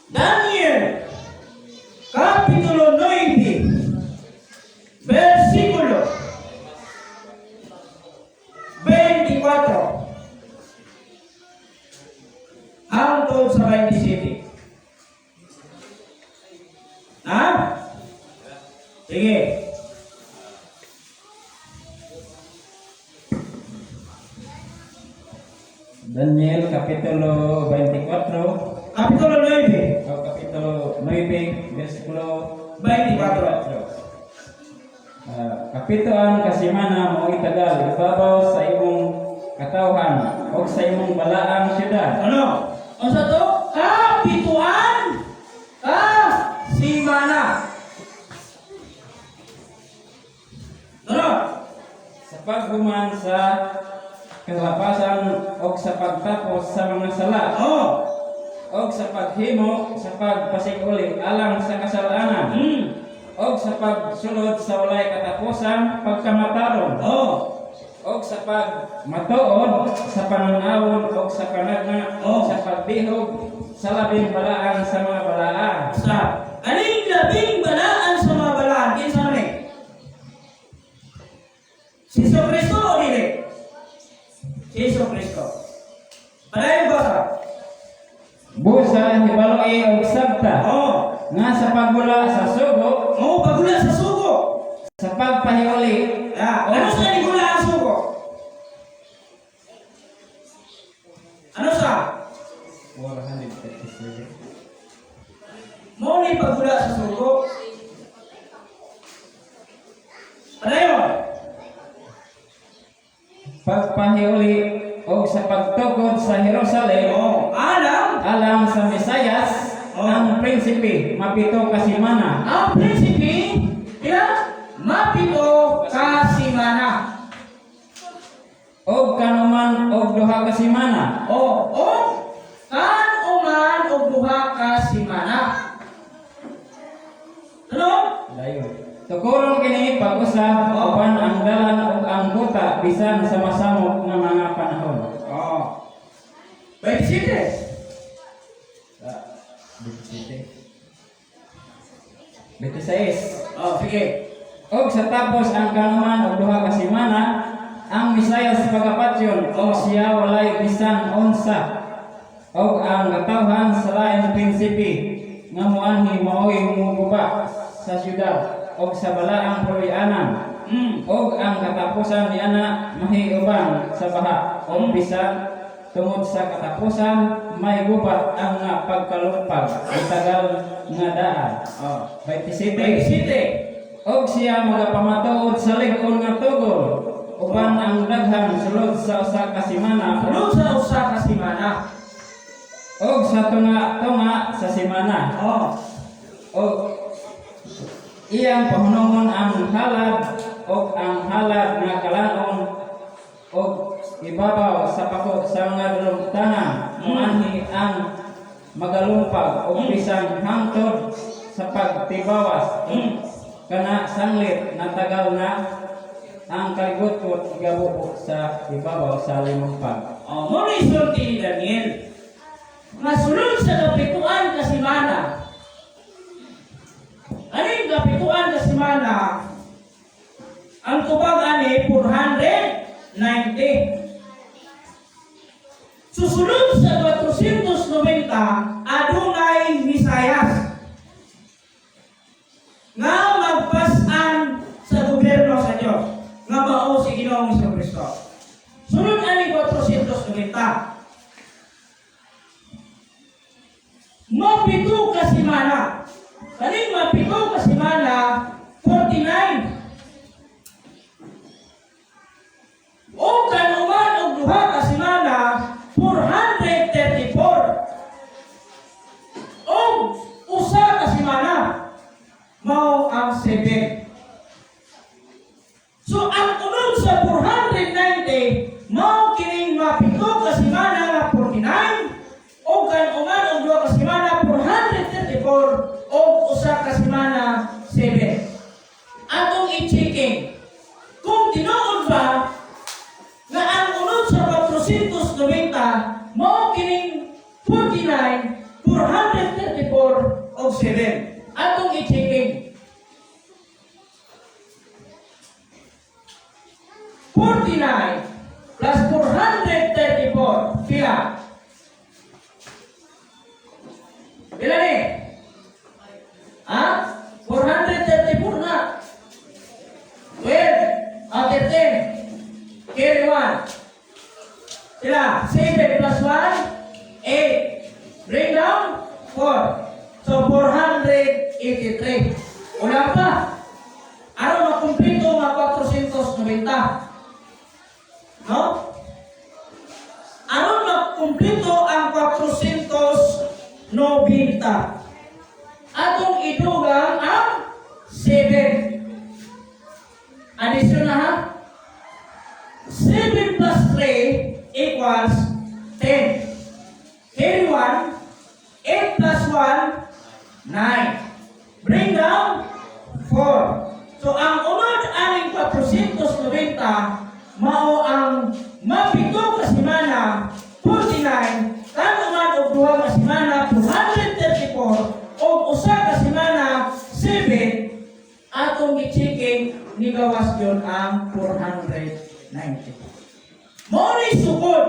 Daniel Kapitulo 9, versikulo 24 hangtod sa 27. Ha? Sige. Daniel Kapitulo 24 Kapitulo 9, o Kapitulo 9, versikulo 24. Kapituan kasimana mo itagal ibabaw sa imong katawhan o sa imong balaang syudad. Ano? Unsa to? Kapituan ka simana. Ano? Sa paghuman sa kalapasan o sa pagtapos sa mga sala Oh. o sa paghimo sa pagpasiguli alang sa kasalanan o sa pagsulod sa walay katapusan pagkamatarong Oh. og sa pagmatuod sa pananawon og sa panagna Oh. og sa pagbihog sa labing balaan sa mga balaan. Sa aning labing balaan sa mga balaan, kinsa sa hibaloi og sabta nga sa paggula sa sugo, Oh, pagula sa sugo. Sa pagpahiuli Ah, ano sa nigula ang sugo? Ano sa? 437. Mao ni pagula sa sugo. Padayon. Pagpahiuli og sa pagtukod sa Jerusalem Alang alang sa Mesayas, ang prinsipe, mapito ka semana. Ang prinsipe, pila? Mapito ka semana. Og kanuman og duha ka semana. O kan uman og duha ka semana. Ano? Layo. Tukuron kini pag-usab uban ang dalan ug ang duta bisan sa masamok nga mga panahon. 27. 27. 26. Oh, sige. Og sa tapos ang kanuman og duha ka semana, ang Misayas pagapatyon og siya walay bisan unsa og ang katawhan sa laing prinsipe nga moanhi maoy moguba sa syudad og sa balaang puloy-anan og ang katapusan niana mahiuban sa baha og bisan tungod sa katapusan may gubat ang nga pagkalumpag ang tagal nga daan. 27. 27. Og siya magapamatuod sa lig-on nga tugol uban ang daghan sulod sa usa ka semana Sulod sa usa ka semana. og sa tunga-tunga sa semana og iyang pahunungon ang halad og ang halad nga kalan-on og ibabaw sa pako sa mga dulungtanan moanhi ang magalumpag og bisan hangtod sa pagtibawas kana sanglit na tagal na ang kaligutkot igabubo sa ibabaw sa limumpag. Oh, mo ni sulti ni Daniel. Nga sulod sa kapituan ka semana. Ano yung kapituan ka semana? Ang tubag ani 490. Susunod sa 490, adunay Misayas nga magpasan sa gobyerno sa Dios nga mao si Ginoong Kristo. Sunod ani 490. Mapito ka semana. Kaning mapito ka semana, 49. O kanuman og duha ka semana, 434. O usa ka semana, mao ang 7. So ang unod sa 490, mao kining mapito ka semana nga 49, o kanuman og duha ka semana 434, o usa ka semana 7. Atong i-checking kung tinuod ba nga ang unod sa 490 mao kining 49, 434 og 7. Atong i-checking. 49 plus 434, pila? Pila ni? Ha? 434 na. 12, 13. Carry 1. Pila? 7 plus 1, 8. Bring down, 4. So, 483. Wala pa. Aron makumpleto nga 490. No? Aron makumpleto ang 490. Atong idugang ang 7. Addition na ha? 7 plus 3 equals 10. Carry 1. 8 plus 1, 9. Bring down 4. So ang unod aning 490 mao ang mapito ka semana 49, kanuman og duha ka semana 234, og usa ka semana 7. Atong gi-checking, nigawas yun ang 490. Mao ni sukod,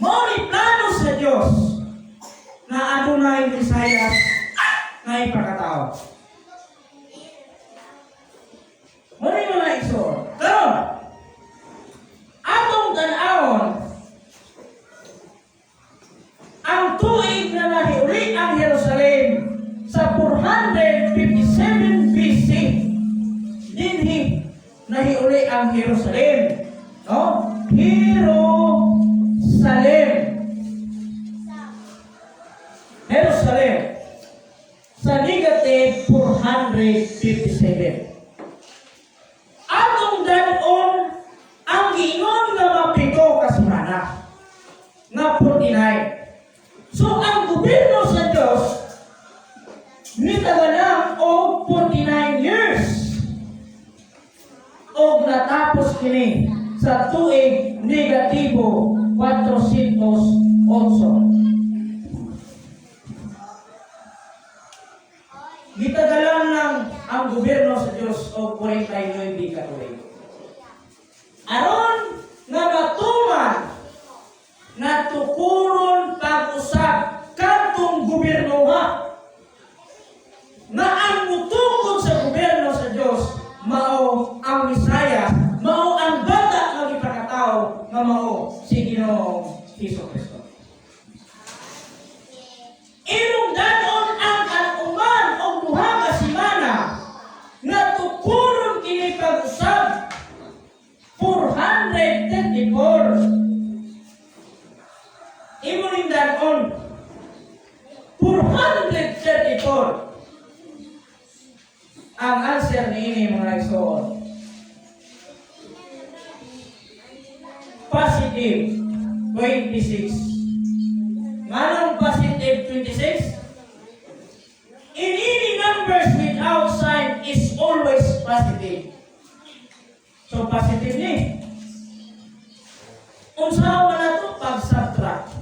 mao ni plano sa Dios. Na adunay Mesiyas nga ipakatao. Mao ni, mga igsoon. Karon, atong tan-awon ang tuig na nahiuli ang Jerusalem sa 457 BC. Dinhi nahiuli ang Jerusalem. No? Jerusalem. Jerusalem. Sa negative 457. Atong dan-on ang giingon nga 7 ka semana nga 49. So ang gobyerno sa Diyos nitagalang og 49 years og natapos kini sa tuig negatibo 408. Gitagalan lang ang gobyerno sa Diyos og 49 ka tuig. Aron nga matuman na tukuron pag-usab kadtong gobyerno nga ang mutukod sa gobyerno sa Diyos mao ang Mesiyas, mao ang bata nga gipakatao nga mao si Ginoong Hesus Kristo. Imong dan-on ang kanuman og 2 ka semana nga tukuron kini pag-usab, 434. Imo ning dan-on 434. Ang answer niini, mga igsoon, positive 26. Nganong positive 26? In any numbers without sign is always positive. So positive ni. Unsa man nato pag-subtract?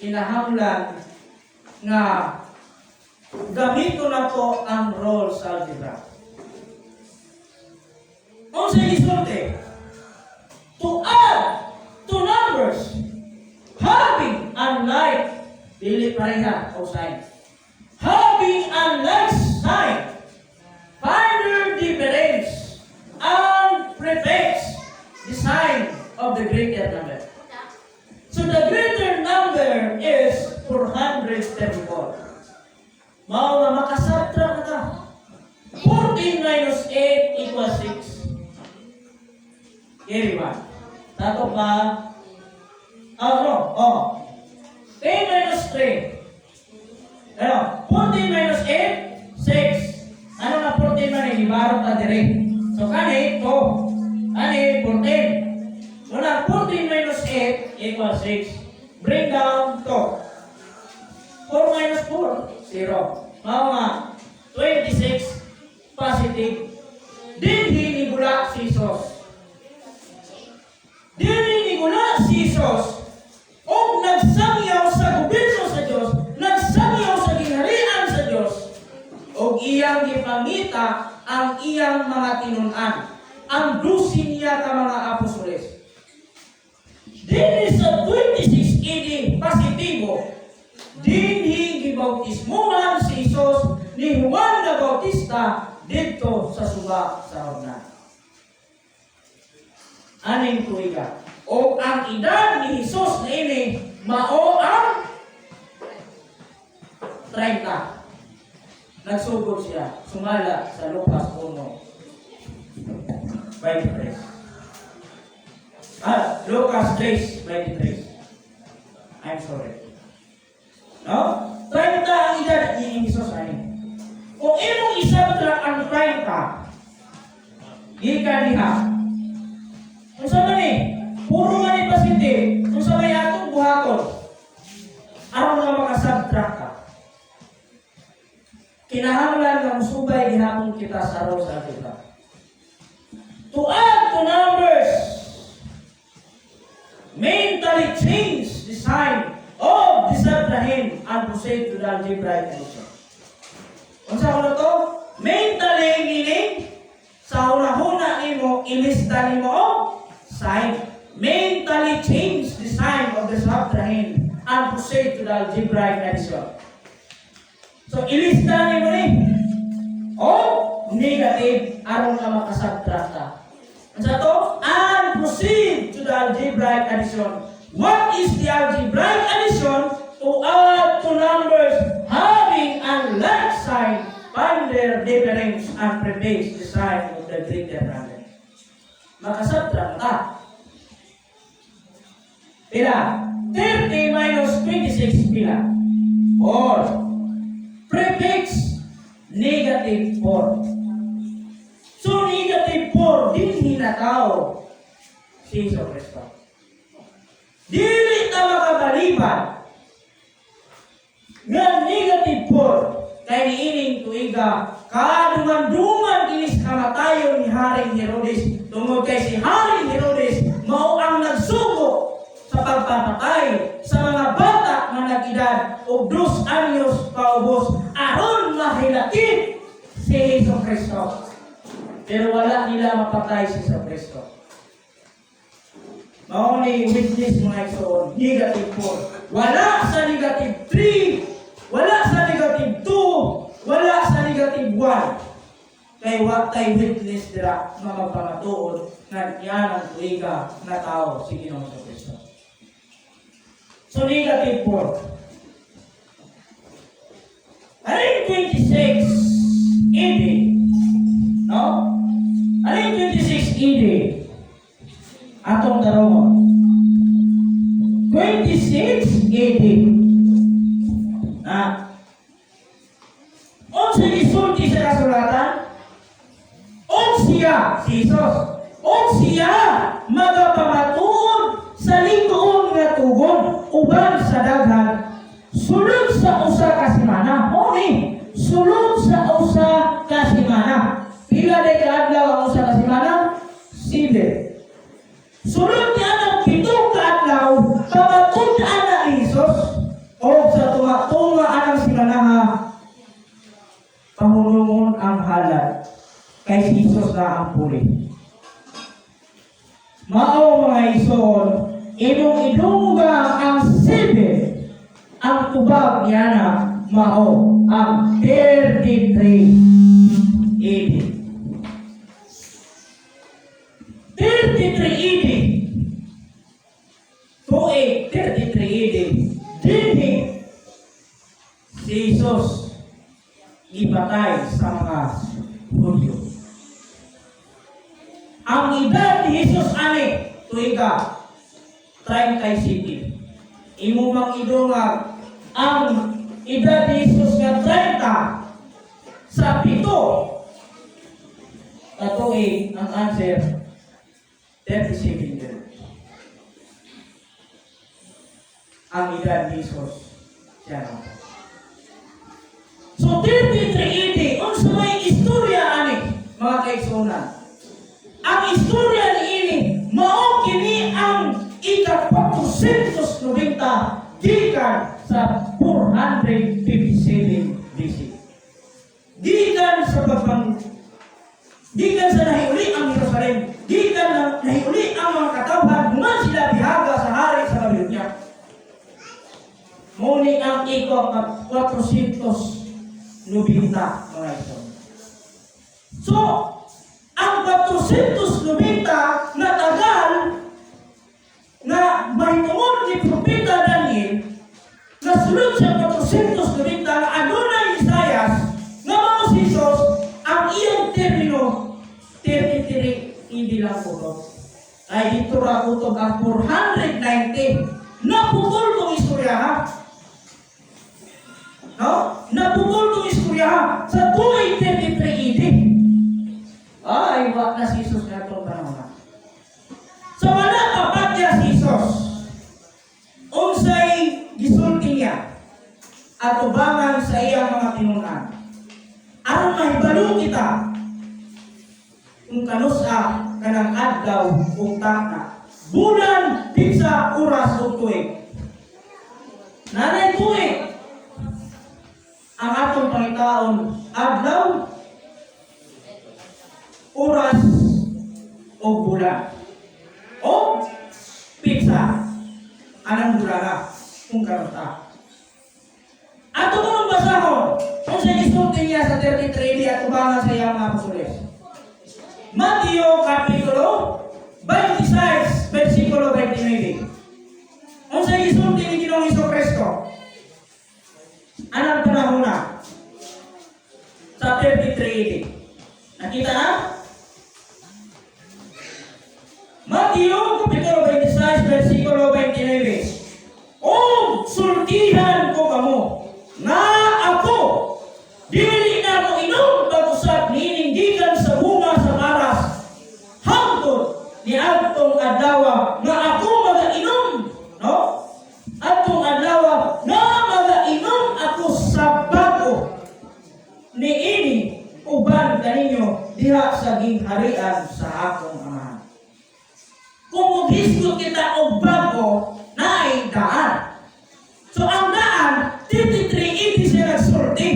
Kinahanglan nga gamito nato ang rules algebra. Unsa gisulti? To add two numbers having unlike, dili pareha o sign. Having unlike sign, find their difference and prefix the sign of the greater number. So the greater number is 434. Mao nga makasubtract na ka. 14 minus 8 equals 6. Carry 1. Tato pa. Ah, no. Oh. 10 minus 3. Ano? 14 minus 8, 6. Ano na 14 man eh? Ibarot na dire. So, kani, 2. Kani, 14. So, na 14 minus 8 equals 6. Bring down 2. 4 minus 4, 0. Mao nga, 26 positive. Dinhi nigula si Jesus. Dinhi nigula si Jesus og nagsangyaw sa gobyerno sa Dios, nagsangyaw sa gingharian sa Dios, og iyang gipangita ang iyang mga tinun-an, ang 12 niya ka mga apostoles. Dinhi sa 26 AD positibo, dinhi gibautismuhan si Jesus ni Juan na Bautista didto sa suba sa Jordan. Aning tuiga. O ang edad ni Jesus niini mao ang 30. Nagsugod siya, sumala sa Lucas 1:23. Ah, Lucas 3:23. I'm sorry. No? 30 ang edad ni Jesus ani. Kung imong isabtra ang 30, gikan diha. Unsa man ni? Puro man ni positive. Unsa may atong buhaton? Aron nga makasubtract ka. Kinahanglan nga musubay gihapon kita sa rules algebra. To add to numbers, mentally change the sign of the subtrahend and proceed to the algebraic addition. Unsa ko na to? Mentally meaning sa hunahuna nimo, ilista nimo og sign. Mentally change the sign of the subtrahend and proceed to the algebraic addition. So, ilista nimo ni. O, negative, aron ka makasubtract ka. Unsa to? And proceed to the algebraic addition. What is the algebraic addition? To add two numbers having unlike sign, find their difference and prefix the sign of the greater number. Makasubtract ka. Pila? 30 minus 26, pila? 4. Prefix negative 4. So negative 4, dinhi natawo si Hesus Kristo. Dili ta makabaliban nga negative 4 kay niining tuiga kadungan-dungan kinis kamatayon ni Haring Herodes tungod kay si Haring Herodes mao ang nagsugo sa pagpapatay sa mga bata nga nag-edad og 2 anyos paubos aron mahilakip si Hesus Kristo. Pero wala nila mapatay si Hesus Kristo. Mao ni witness, mga igsoon, negative 4. Wala sa negative 3, wala sa negative 2, wala sa negative 1. Kay wa tay witness dira nga magpamatuod nga yan ang tuiga nga tao si Ginoong Kristo. So negative 4. Ano 26 AD? No? Ano yung 26 AD? Atong tarungon. 26 AD. Na. Unsa gisulti sa kasulatan? Og siya, si Jesus, og siya magapamatuod sa lig-on nga tugon uban sa daghan sulod sa usa ka semana. Mao ni, sulod sa usa ka semana. Pila day kaadlaw ang usa ka semana? 7. Sulod niya ng 7 ka adlaw, pamatud-an na ni Jesus o sa tunga-tunga anang semanaha, pahunungon ang halad kay si Jesus na ang puli. Mao, mga igsoon, imong idungga ang 7, ang tubag niya na mao ang 33 AD. 33 AD. 28, 33 AD. Dinhi si Jesus ipatay sa mga Hudyo. Ang edad ni Jesus ani tuiga 37. Imo mang idungag ang edad ni Jesus nga 30 sa 7 ka tuig, ang answer 37 years. Ang edad ni Jesus siya na. So 33 AD, unsa may istorya ani, mga kaigsuonan? Ang istorya ni ini mao kini ang ika 490 gikan sa 457 BC. Gikan sa nahiuli ang Jerusalem, gikan na nahiuli ang mga katawhan, human sila bihaga sa hari sa Babylonia. Mao ni ang ika 490, mga ito. So, ang 490 na tagal na mahitungod ni Propeta Daniel na sulod sa 490 nga adunay Mesiyas nga mao si Jesus, ang iyang termino 33 AD lang kutob. Ay dito ra kutob ang 490. Naputol tong istorya, ha. No? Naputol tong istorya, ha, sa 233 AD. Ay, wa na si Jesus nga itong panahon na. So wala kapatya si Jesus. Unsay gisulti niya atubangan sa iyang mga tinunan? Aron mahibalo kita kung kanusa kanang adlaw ug takna, bulan, pitsa, oras ug tuig. Nanay tuig. Ang atong pangitaon, adlaw, oras o bulan. O pitsa anang bulana kung kanusa. Ato ko nang basahon, gisulti niya sa 33 AD at tubangan sa iyang mga apostoles? Mateo Kapitulo 26, versikulo 29. Unsa gisulti ni Ginoong Kristo? Anang panahon na? Sa 33 AD. Nakita na? Mateo Kapitulo 26, versikulo 29. "O sultihan ko kamo, nga ako, dili na mo inom pag-usap niining gikan sa bunga sa karas, hangtod ni adtong adlaw nga ako magainom," no? "Adtong adlaw nga magainom ako sa bag-o niini uban kaninyo diha sa gingharian sa akong Amahan." Kung maghisgot kita og bag-o, naay daan. So ang daan, 33 AD siya nagsulti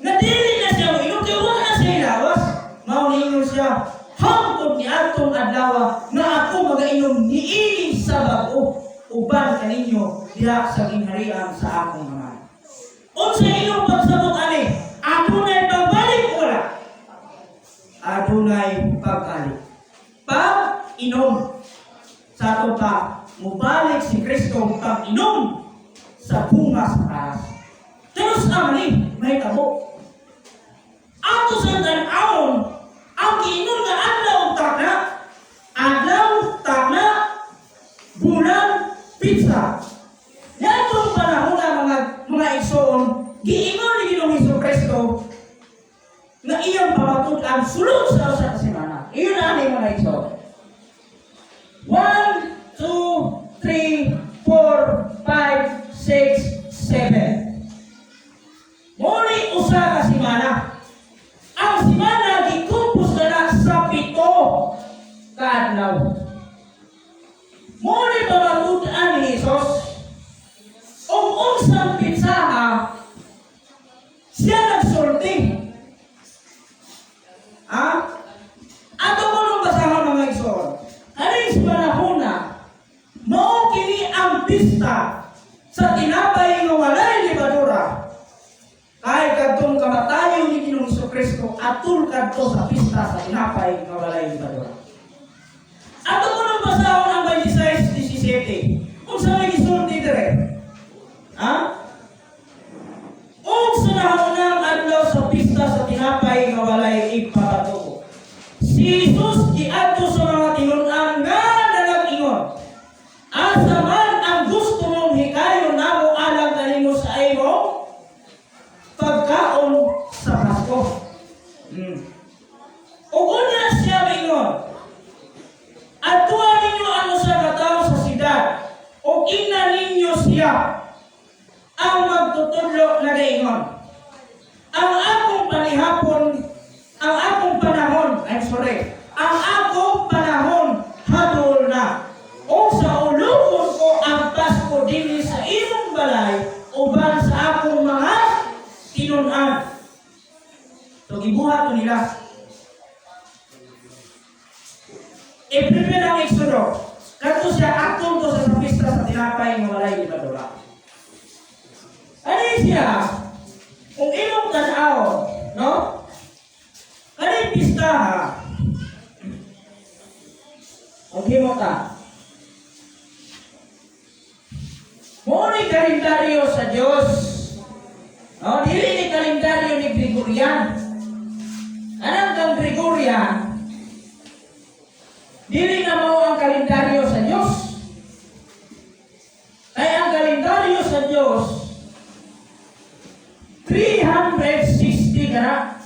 na dili na siya moinom kay wala na siya lawas. Mao niingon siya, "Hangtod ni atong adlaw nga ako magainom niini sa bag-o uban kaninyo diha sa gingharian sa akong Amahan." Unsa inyong pagsabot ani? Adunay pagbalik o wala? Adunay pagbalik. Pag inom sa ato pa, mubalik si Kristo pag inom sa bunga sa taas. Pero sa ni may tabo. Ato sa tan-awon, ang giingon nga adlaw ug takna, adlaw, takna, bulan, petsa. Niadtong panahon na, mga igsoon, giingon ni Ginoong Hesus Kristo nga iyang pamatud-an sulod sa usa ka semana. Iyon na ani, mga igsoon. 1, 2, 3, 4, 5, 6, 7. Muni usa ka semana. Ang semana gikumpos na sa 7 ka adlaw. Muni pamatud-an ni Jesus ug unsang petsaha siya nagsulti. Ha? Ato ko nung basahon, mga igsoon. Aning sa panahon na, mao kini ang pista sa tinapay nga walay lebadura. Kay kadtong kamatayon ni Ginoong Kristo atul kadto sa pista sa tinapay nga walay lebadura. Ato ko nung basahon ang 26:17. Unsa may gisulti dire? Ha? "Ug sa nahaunang adlaw sa pista sa tinapay nga walay igpabatuko, si Jesus giadto sa mga tinun-an nga nag-ingon, 'Asa man ang gusto mong hikayon namo alang kanimo sa imong pagkaon sa Pasko?' Ug unya siya mingon, 'Adtua ninyo ang usa ka tawo sa siyudad ug ingna ninyo siya, ang magtutudlo nagaingon, ang akong panihapon, ang akong panahon, I'm sorry, ang akong panahon hadol na. O sa ulupon ko ang Pasko dinhi sa imong balay uban sa akong mga tinun-an.'" So gibuhat to nila. I-prepare ang Exodo. Kadto siya atong to sa pista sa tinapay nga walay lebadura. Ano siya? Kung imong tan-aw, no? Kani pista ha. Kung himo ka. Mao ni kalendaryo sa Dios. No, dili ni kalendaryo ni Gregorian. Anang kang Gregorian, dili na mao ang kalendaryo sa Dios. Kay ang kalendaryo sa Dios 360 kana.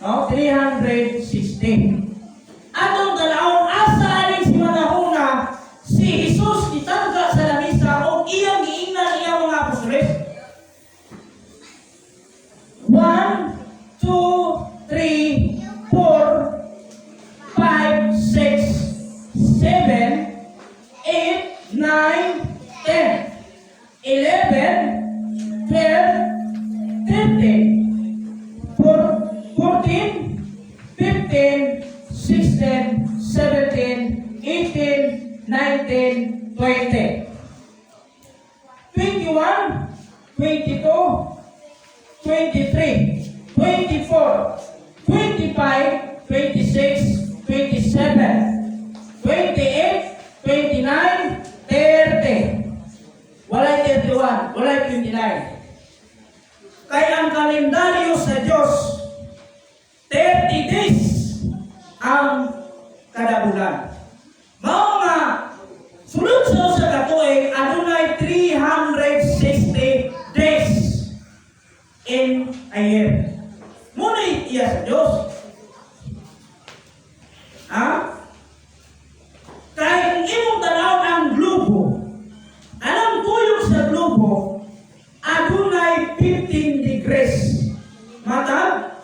No, 360. Atong tan-awon asa aning si manahuna si Jesus gitangga sa lamisa o iyang giingnan iyang mga apostoles. 1, 2, 3, 4, 5, 6, 7, 8, 9, 10, 11, 12, 13, 14, 15, 16, 17, 18, 19, 20, 21, 22, 24, 25, 26, 27, 28, 29, 30. Walay 31, walay 29. Kay ang kalendaryo sa Diyos, 30 days ang kada bulan. Mao nga sulod sa usa ka tuig, adunay 360 days in a year. Muna iya sa Diyos. Ha? Kay kung imong tan-awon ang globo, anang tuyok sa globo, adunay 15 degrees. Matag?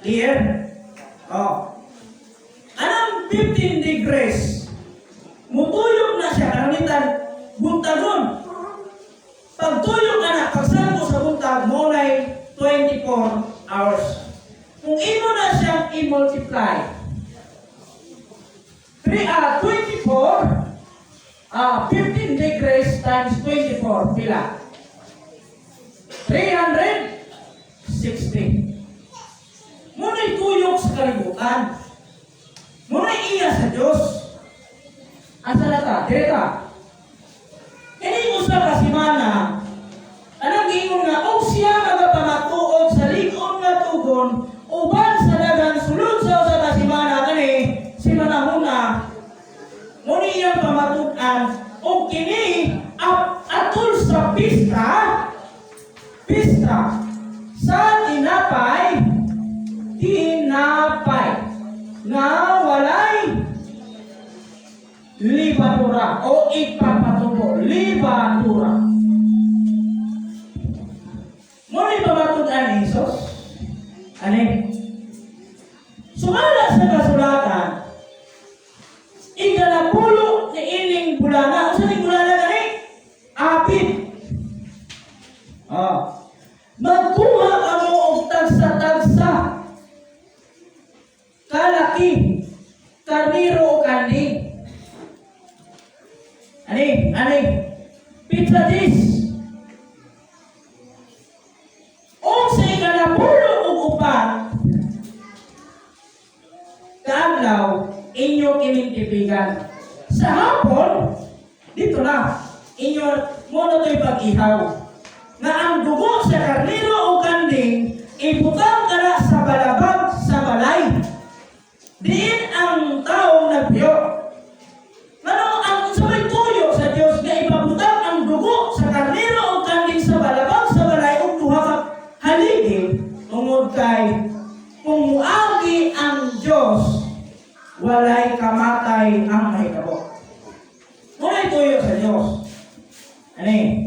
Clear? Oh. Anang 15 degrees, mutuyok na siya, karamitan, buntagon. Pag tuyok ana, pagsangko sa buntag, mao na'y 24 hours. Kung imo na siyang i-multiply, 3, 24, 15 degrees times 24, pila? 360. Muna'y tuyok sa kalibutan. Muna'y iya sa Diyos. Asa na ta? Direta. Kini usa ka semana, anang giingon nga og siya magapamatuod sa lig-on nga tugon uban sa daghan sulod sa usa ka semana, kani semanahuna mo ni iyang pamatud-an, og kini atol sa pista, pista sa tinapay, tinapay nga walay libadura o ipapatubo, libadura. Mo ni pamatud-an ni Jesus ani sumala sa kasulatan, ikanapulo ni ining bulana. Unsa ning bulana gani? Abib. Ah. Magkuha kamo og tagsa-tagsa kalaki, karniro o kanding. Ani, ani, petsa dis. Og sa 14 kaadlaw, inyo kining tipigan. Sa hapon, dito na, inyo mo na to'y pag-ihaw. Nga ang dugo sa karnero o kanding, ibutang kana sa balabag sa balay. Diin ang taong nagbiyo. Ngano ang sa may tuyo sa Dios nga ipabutang ang dugo sa karnero o kanding sa balabag sa balay ug duha ka haligi? Tungod kay kung muagi ang Dios, walay kamatay ang mahitabo. Muna'y tuyo sa Dios. Ani?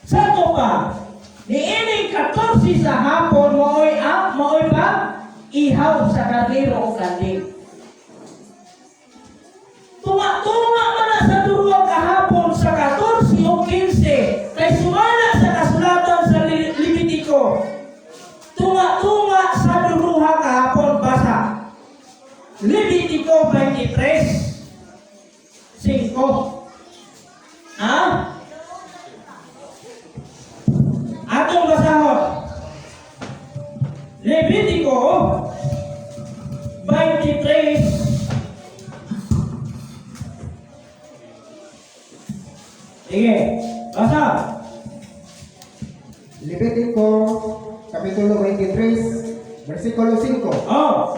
Sa to pa, niining 14 sa hapon, maoy ang maoy pa ihaw sa karnero o kanding. Tunga-tunga man na sa duruwag kahapon sa 14 o 15 kay sumala sa kasulatan sa Levitico. Tunga-tunga sa duruha kahapon, basa. Levitico 23:5. Ha? Atong basahon. Levitico 23. Sige, basa. Levitico, Kapitulo 23, versikulo 5. Oh,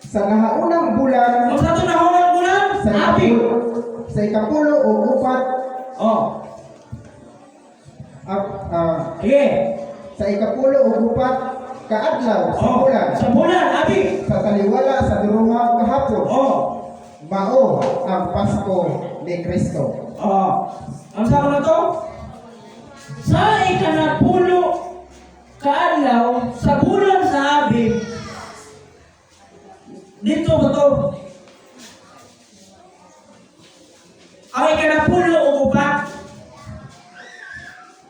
Sa nahaunang bulan, kung sa ito nahaunang bulan, sa Abib. sa 14 Oh, sige. Sa 14 kaadlaw sa Oh, bulan, sa bulan, Abib. Sa taliwala sa duruha kahapon, Oh, mao ang Pasko ni Kristo. Oh. Ang sa na to? Sa 10 kaadlaw sa bulan sa Abib, dito ba to? Ang 14.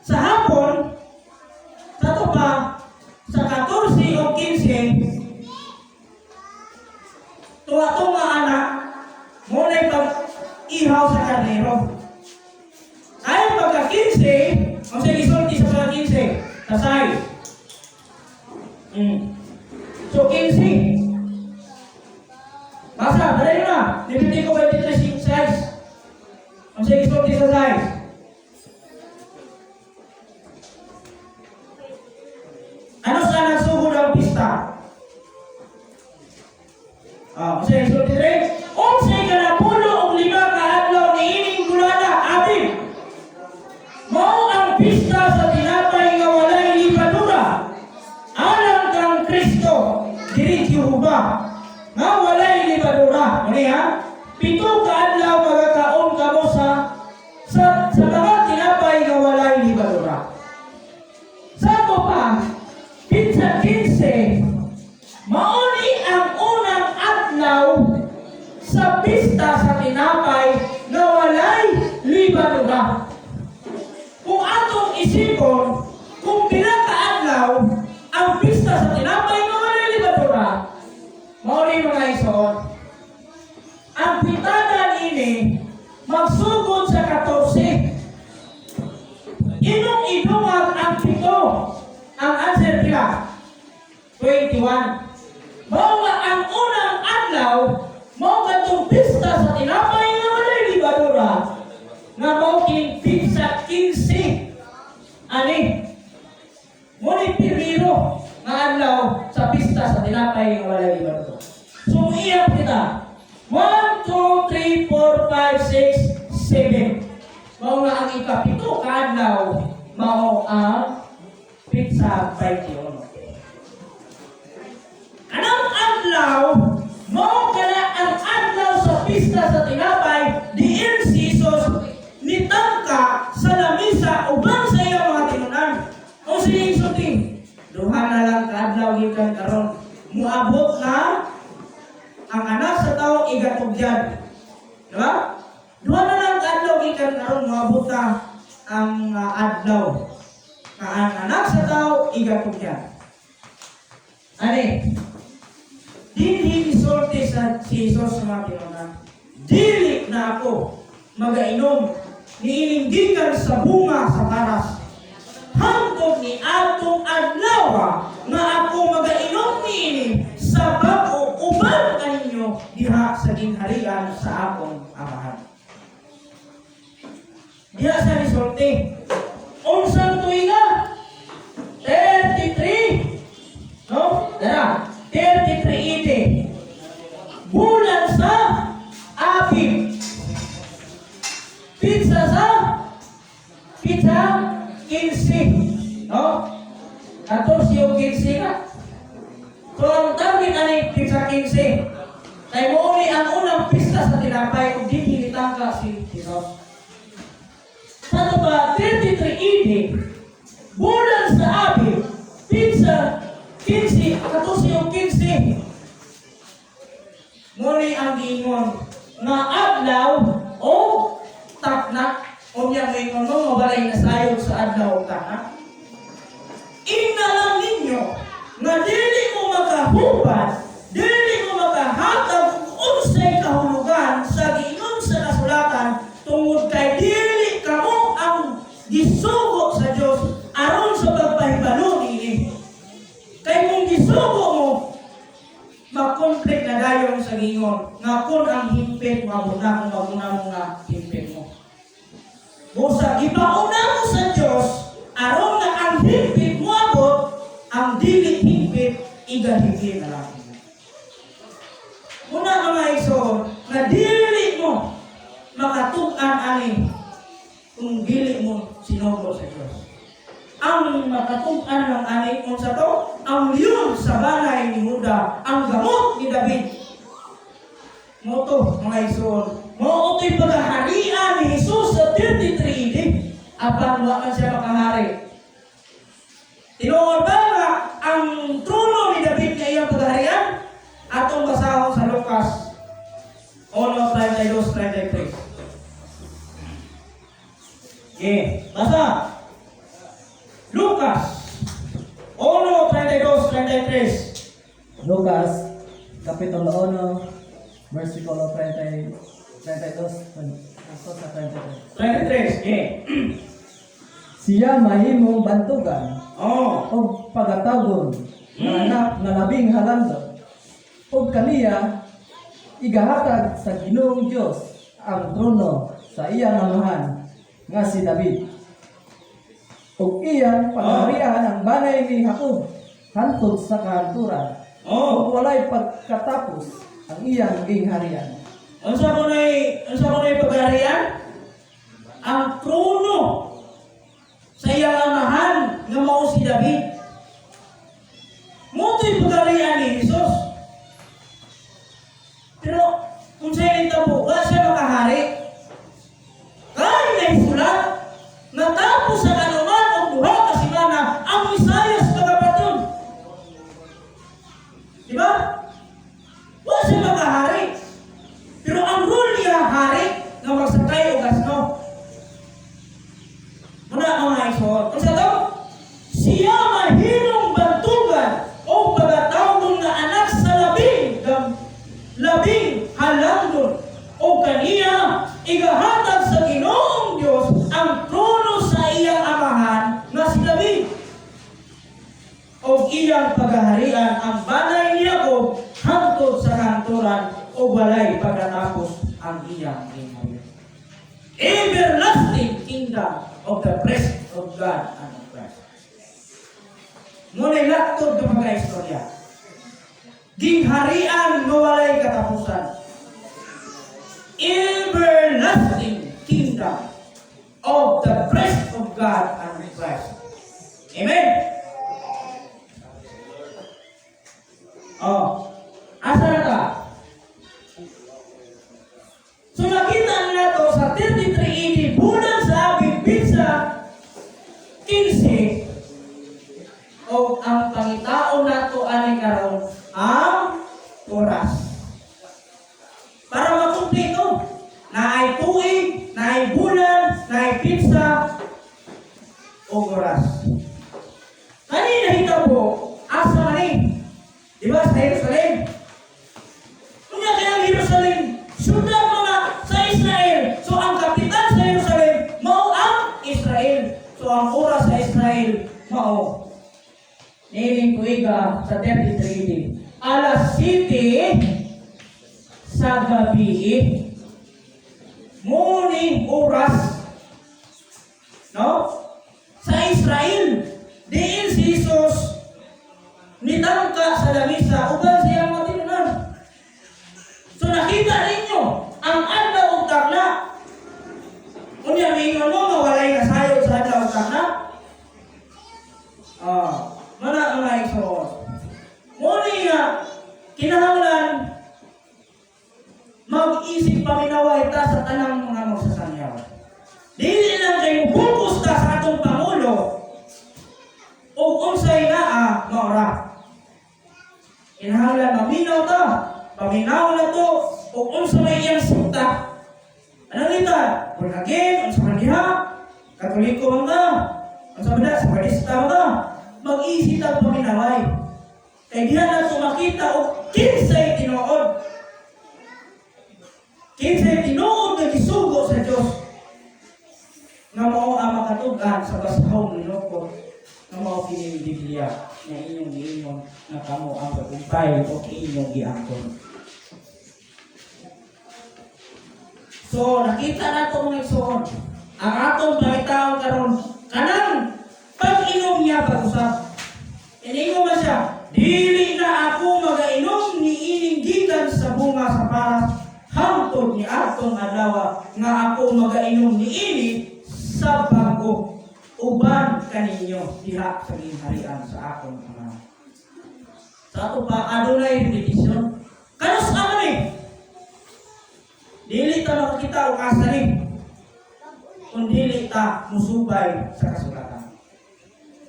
Sa hapon, sa to pa, sa 14 o 15, tuwa-tunga anak, muna'y pag-ihaw sa karnero. Ay pagka 15, ang sa isulti sa pagka 15, Sa size. So, 15. Basa, dali na. Levitico 23, 6. Ang sige, sulti sa size. Ano sa nagsugod ang pista? Ah, sige, sulti rin. Unsay 15 ka adlaw niining bulana, Abib. Mao ang pista sa tinapay nga walay libadura. Alang kang Kristo, diri Jehova, nga walay libadura. Muni ha? 7 ka adlaw magakaon kamo sa mga tinapay nga walay libadura. Sa ko pa, pitsa 15, mauni ang unang adlaw sa pista sa tinapay nga walay libadura. Kung atong isipon, kung pila ka adlaw ang pista sa tinapay nga walay libadura, mauni mga ison, ang pitada niini magsugod sa 14. Inong idungag ang 7, ang answer pila? 21. Mao nga ang unang adlaw, mao kadtong pista sa tinapay nga walay libadura, nga mao kining pizza 15. Ani? Ngunit Pebrero nga adlaw sa pista sa tinapay nga walay libadura. So iyap kita. 1, 2, 3, 4, 5, 6, 7. Mao nga ang 7 ka adlaw mao ang pizza 21. Anong adlaw? Mao kana ang adlaw sa pista sa tinapay diin si Jesus nitangka sa lamisa uban sa iyang mga tinunan. O si Jesus ting, duha na lang kaadlaw gikan karon. Muabot na ang anak sa tao igatugyan. Diba? Duha na lang kaadlaw gikan karon muabot na ang adlaw nga ang anak sa tao igatugyan. Ani? Dili isulti sa si Jesus sa mga tinunan. Dili na ako magainom niining gikan sa bunga sa taras. Hangtod ni atong adlaw nga ako magainom niini sa bag-o uban kaninyo diha sa gingharian sa akong amahan. Diha sa nisulti. Unsang tuiga? 33. No? Dara. 33 AD. Bulan sa Abib. Pizza sa pizza 15. No? 14 o 15 ka. So ang target ani pizza 15. Kay mo ni ang unang pista sa tinapay ug dinhi nitangka si Jesus. Sa ba 33 AD, bulan sa Abib, pizza 15, 14 o 15. Muni ang giingon nga adlaw o takna. Unya moingon mo mabalay na sayod sa adlaw o takna. Ingna lang ninyo nga dili mo makahubad, dili mo makahatag og unsay kahulugan sa giingon sa kasulatan tungod kay dili kamo ang gisugo sa Dios aron sa pagpahibalo niini. Kay kung gisugo mo, makonflict na dayon sa giingon nga kung ang himpit mabuna kung maguna mo nga himpit mo. Busa gipauna mo sa Dios aron nga ang himpit moabot, ang dili himpit igahigi na lang. Una mga igsoon, nga dili mo makatug-an ani kung dili mo sinugo sa Dios. Ang makatug-an lang ani unsa to? Ang leon sa balay ni Juda, ang gamot ni David. Mo to mga igsoon, mao to'y pagaharian ni Jesus sa 33 AD, apan wa man siya makahari. Tinuod ba nga ang trono ni David nga iyang pagaharian? Atong basahon sa Lucas 1:32-33. Okay, basa. Lucas 1:32-33. Lucas, Kapitulo 1, versikulo 30, 32, hangtod sa 33. 33, okay. Siya mahimong bantugan ug pagatawgon nga anak nga Labing Halangdon. Ug kaniya igahatag sa Ginoong Dios ang trono sa iyang amahan nga si David. Ug iyang pagharian ang banay ni Jacob hantod sa kahangturan. Ug walay pagkatapos ang iyang gingharian. Unsa kunay pagharian? Ang trono sa iyang amahan nga mao si David. Mao to'y pagharian ni Jesus. Pero kung siya nitabo, wala siya makahari. Kaya nahisulat, natapos sa kanuman og 2 ka semana ang Mesiyas magapatyon. Di ba? Wala siya makahari. Pero ang role niya, hari, nga magsakay og asno. Muna mga igsoon. Unsa to? Siya mahimong bantugan o pagatawgon nga anak sa Labing Halangdon. O kaniya igahatag sa Ginoong Dios ang trono sa iyang amahan nga si David. O iyang paghaharian ang banay ni Jacob hangtod sa kahangturan o walay pagkatapos ang iyang gingharian. Everlasting kingdom of the priest of God and of Christ. Ngunit laktod ng mga istorya. Gingharian nga walay katapusan. Everlasting kingdom of the priest of God and of Christ. Amen? Oh, asa na ka? So nakita na to sa 33 AD, bulan sa Abib, petsa 15, o ang pangitaon nato ani karon ang oras. Para makumpleto, naay tuig, naay bulan, naay petsa, o oras. Kanina hitabo, asa ni? Di ba sa Jerusalem? Unya kaya ang Jerusalem, syudad mga sa Israel. So ang kapital sa Jerusalem, mao ang Israel. So ang oras sa Israel, mao. Niining tuiga sa 33 AD. Alas 7 sa gabi, muni oras, no? Sa Israel, diin si Jesus nitangka sa lamisa uban siyang matinunan. So nakita ninyo ang adlaw ug takna. Unya miingon mo nga walay nasayod sa adlaw ug takna? Ah, mana mga igsoon. Muni nga kinahanglan mag-isip paminaway ta sa tanang mga magsasangyaw. Dili lang kay focus ta sa atong pangulo o unsay naa maora. Kinahanglan maminaw ta, paminaw na to o unsa may iyang sekta. Anong nita? Born again, unsa man diha? Katoliko man ka? Unsa man da? Sapadista man ka? Mag-isip ta paminaway. Kay diha na to makita og kinsay tinuod. Kinsay tinuod nga gisugo sa Dios nga mao ang makatug-an sa basahong nilokot nga mao kini Biblia nga inyong giingon nga kamo ang kagumpay o inyong giangkon. So nakita nato mga igsoon ang atong pangitaon karon kanang pag-inom niya pag-usap. Iningon man siya, dili na ako magainom ni ining gikan sa bunga sa paras hangtod ni atong adlaw nga ako magainom ni ini sa bag-o uban kaninyo diha sa gingharian sa akong Ama. Sa ato pa adunay repetition. Kanus man ni? Dili ta makakita og asa ni kung dili ta musubay sa kasulatan.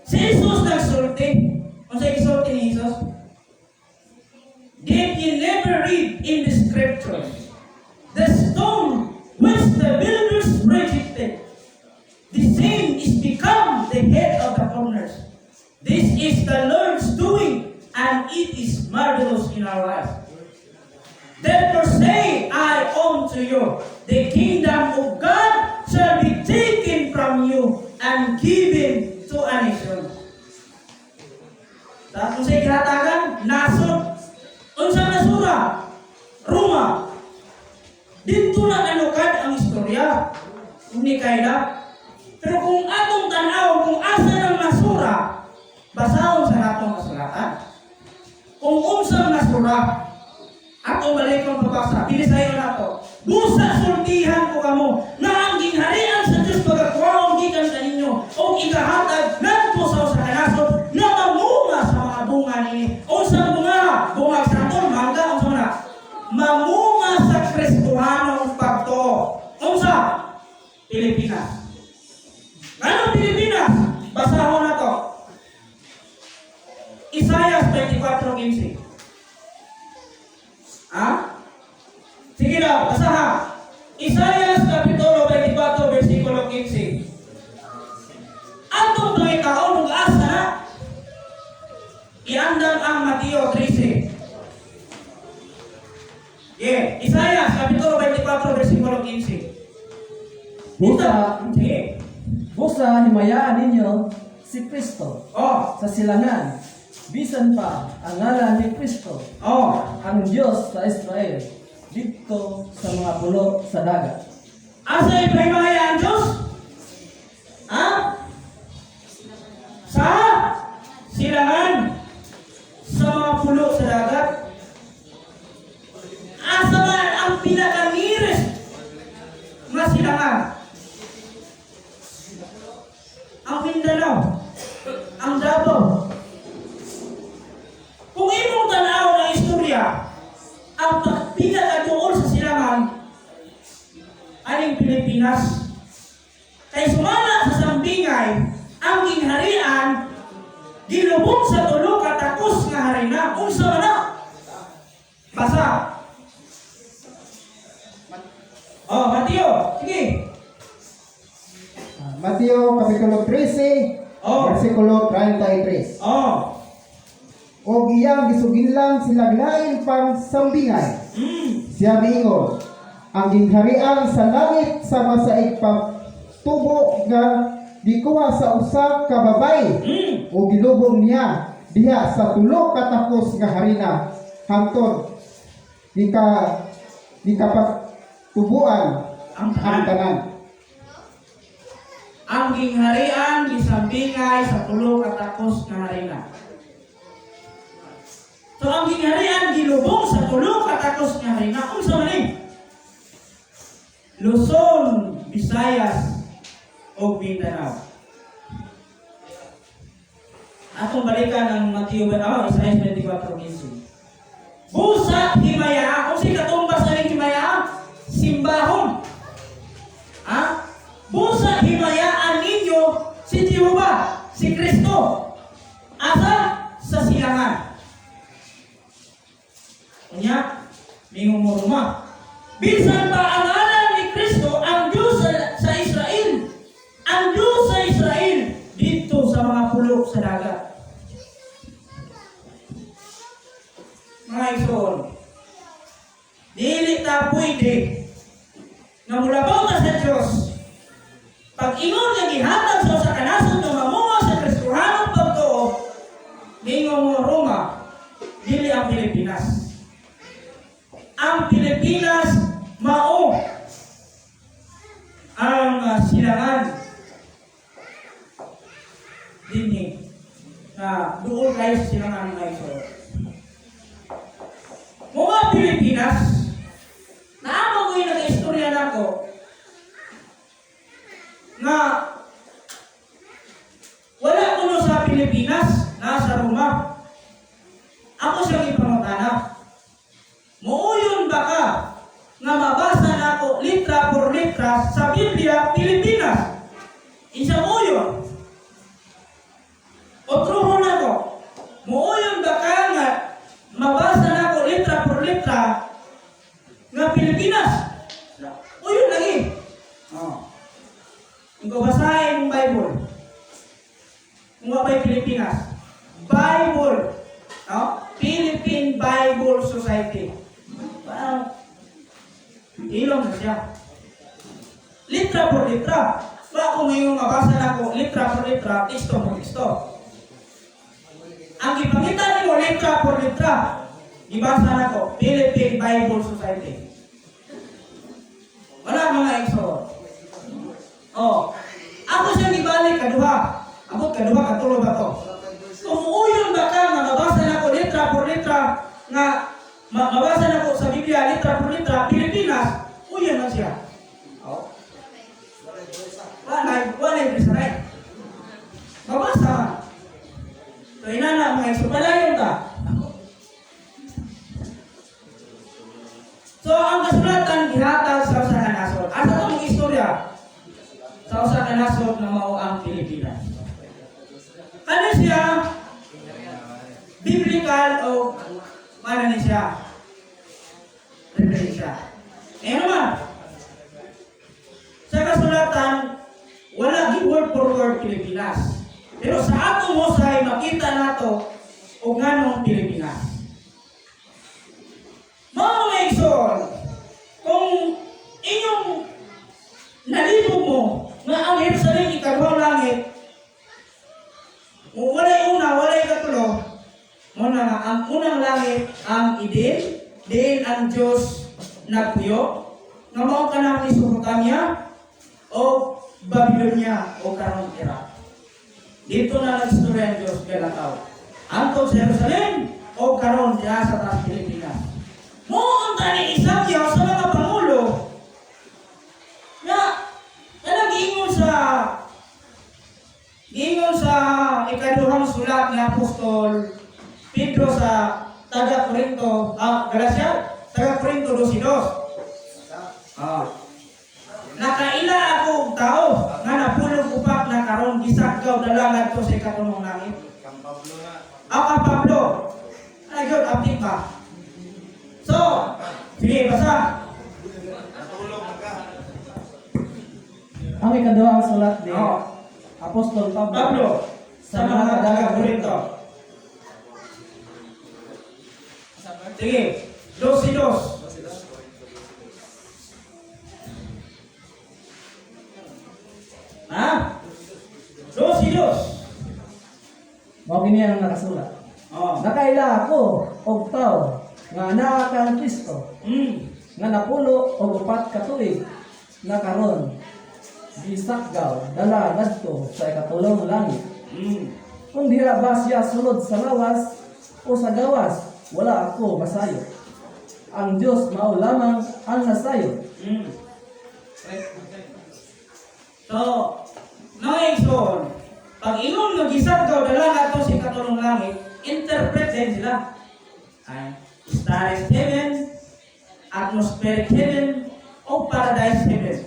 Si Jesus nagsulti. Unsay gisulti ni Jesus? Did you never read in the scriptures, the stone which the builders rejected, the same is become the head of the corners. This is the Lord's doing, and it is marvelous in our eyes. Therefore say I unto you, the kingdom of God shall be taken from you and given to a nation. Tapos sa gihatagan, nasod. Unsa nasura? Roma. Dito na nanukad ang istorya ni Kayla. Pero kung atong tanaw kung asa ng nasura, basahon sa natong kasulatan. Kung unsang nasura, atong balikon pabasa, bilisayon nato. Busa sultihan ko kamo nga ang gingharian sa Dios pagakuhaon gikan sa ninyo og igahatag ngadto sa usa ka nasod nga mamunga sa mga bunga nini. Unsang bunga? Bunga sa aton mangga, unsa man na? Mamunga sa Kristohanong pagtuo. Unsa? Pilipinas. Ano Pilipinas? Basahon na to. Isaiah 24:15. Ha? Sige na, basaha. Isaiah Kapitulo 24, versikulo 15. Atong pangitaon ug asa na? Iandam ang Mateo 13. Yeah, Isaiah Kapitulo 24, versikulo 15. Busa, Sige. busa himayaan ninyo si Kristo sa silangan, bisan pa ang ngalan ni Kristo, ang Diyos sa Israel, didto sa mga pulo sa dagat. Asa ipahimaya ang Diyos? Ha? Sa silangan, sa mga pulo sa dagat. Asa man ang pinaka-nearest nga silangan? Ang Mindanao, ang Davao. Kung imong tanaw ng istorya, ang pinakaduol sa silangan aning Pilipinas. Kay sumala sa sambingay, ang gingharian gilubong sa tulo ka takos nga harina. Unsa man na? Basa. Oh, Mateo, sige. Mateo Kapitulo 13, versikulo 33. Og iyang gisuginlan sila lain pang sambingay. Siya miingon, ang gingharian sa langit sama sa igpatubo nga gikuha sa usa ka babayi ug gilubong niya diha sa tulo ka takos nga harina hangtod gikapatubuan Ang ang tanan. tanan. Ang gingharian gisambingay sa tulo ka takos nga harina. So ang gingharian gilubong sa tulo ka takos nga harina. Unsa man ni? Luzon, Visayas ug Mindanao. Atong balikan ang Mateo, Isaiah 24:15. Busa himaya, kung si katumbas na himaya, simbahon. Ha? Busa himayaan ninyo si Jehova, si Kristo. Asa? Sa silangan. Unya, mingon mo Roma. Bisan pa ang ngalan ni Kristo, ang Diyos sa Israel. Ang Diyos sa Israel, dito sa mga pulo sa dagat. Mga igsoon, dili ta pwede nga mulabaw ta sa Diyos. Pag ingon nga gihatag sa usa ka nasod nga mamunga sa Kristohanong pagtuo, mingon mo Roma, dili ang Pilipinas. Ang Pilipinas mao ang silangan dinhi na duol kayo sa silangan, mga igsoon. Mga Pilipinas, naamo ko yung nag-istorya nako nga wala kuno sa Pilipinas, nasa Roma. Ako siyang ipangutana. Muuyon ba ka nga mabasa nako litra por litra sa Biblia Pilipinas? Isa uyon. Otro nako. Muuyon ba ka nga mabasa nako litra por litra nga Pilipinas? Uyon lagi. Oh. Kung basahin ang Bible, kung wa Pilipinas, Bible, no? Philippine Bible Society. Parang, ilong na siya. Litra por litra. Wa ko ngayon mabasa na ko. litra por litra, teksto por teksto. Ang gipangita nimo letra por letra, gibasa nako Philippine Bible Society. Wala, mga igsoon. Oh, ako siya gibalik kaduha. Abot kaduha, katulo ba to? Kung uyon ba ka nga mabasa nako letra por letra nga mabasa nako sa Biblia letra por letra Pilipinas, uyon man siya. Oh. Wala right. Mabasa man. So inana, mga igsoon, padayon ta. So ang kasulatan gihatag sa usa ka nasod. Asa to mong istorya? Sa usa ka nasod na mao ang Pilipinas. Ano siya? Biblical o mana ni siya? Referensya. Eh naman, sa kasulatan, wala gi word for word Pilipinas. Pero sa atong husay, makita nato og nganong Pilipinas. Mga igsoon, kung inyong nalibog mo nga ang Jerusalem ikaduhang langit, kung walay una, walay katulo, mo na nga ang unang langit ang Eden, diin ang Diyos nagpuyo, nga mao kanang Mesopotamia o Babylonia o karong Iraq. Dito na nagstorya ang Diyos galakaw. Antod sa Jerusalem o karon diha sa taas Pilipinas. Mo ang tani isakyaw sa mga pangulo nga kanang giingon sa ikaduhang sulat ni Apostol Pedro sa taga Corinto, Galacia, taga Corinto 12:2. Nakaila ako og tao nga napulong upat na karon gisaggaw dala ngadto sa ikatulong langit. Ako kang Pablo. Ay, gyud, update ba? So, sige, basa. Ang ikaduhang sulat ni Apostol Pablo, Pablo, sa mga taga Corinto. Sige, 12:2. Ha? 12:2. Mao kini ang nakasulat. Nakaila ako og tao nga naa kang Kristo nga napulo og 4 ka tuig na karon gisakgaw dala ngadto sa ikatulong langit. Kung diha ba siya sulod sa lawas o sa gawas, wala ako masayo. Ang Dios mao lamang ang nasayo. So, mga igsoon, pag ingon nga gisaggaw dala ngadto sa ikatulong langit, interpret din sila. Ay, starry heaven, atmospheric heaven, o paradise heaven.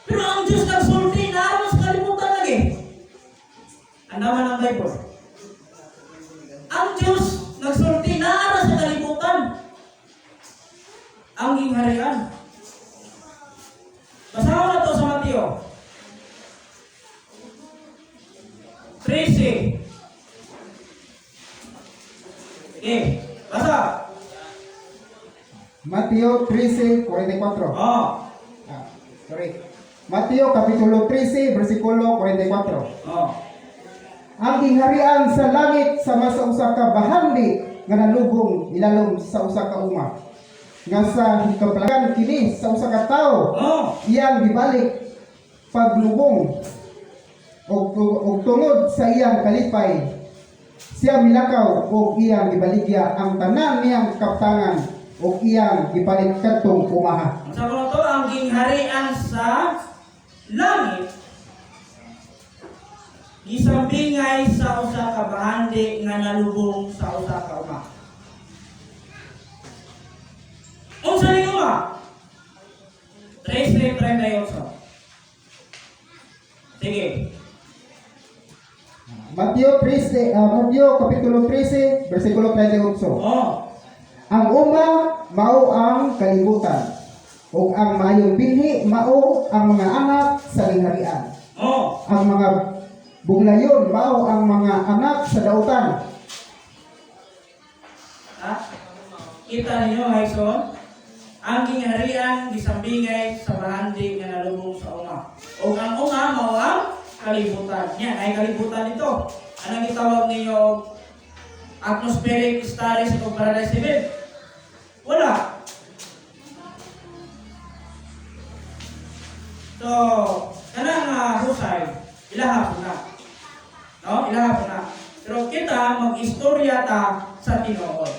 Pero ang Diyos nagsulti na aron sa kalibutan lagi. Ang naman ang Bible. Ang Diyos nagsulti na aron sa kalibutan. Ang gingharian. Basahon na to sa Mateo 13. Okay, basa. Mateo 13:44. Oh, Ah, sorry. Mateo Kapitulo 13, versikulo 44. Ang gingharian sa langit sama sa usa ka bahandi nga nalubong ilalom sa usa ka uma. Nga sa hikaplagan kini sa usa ka tawo iyang gibalik paglubong og tungod sa iyang kalipay siya milakaw og iyang gibaligya ang tanan niyang kaptangan og iyang gipalit kadtong umaha. Ang sa to, ang gingharian sa langit gisambingay sa usa ka bahandi nga nalubong sa usa ka uma. Unsa ni uma? 13:38. Sige. Mateo 13, Mateo Kapitulo 13, versikulo 38. Ang uma mao ang kalibutan ug ang maayong binhi mao ang mga anak sa gingharian. Ang mga buglayon mao ang mga anak sa dautan. Ha? Kita ninyo, mga igsoon? Ang gingharian gisambingay sa bahandi nga nalubong sa uma. O ang unga mao ang kalibutan. Nya, ay kalibutan ito. Anong gitawag ninyo atmospheric studies o paradise event? Wala. So, kanang husay, ilaha po na. No? Ilaha po na. Pero kita mag-istorya ta sa tinuod.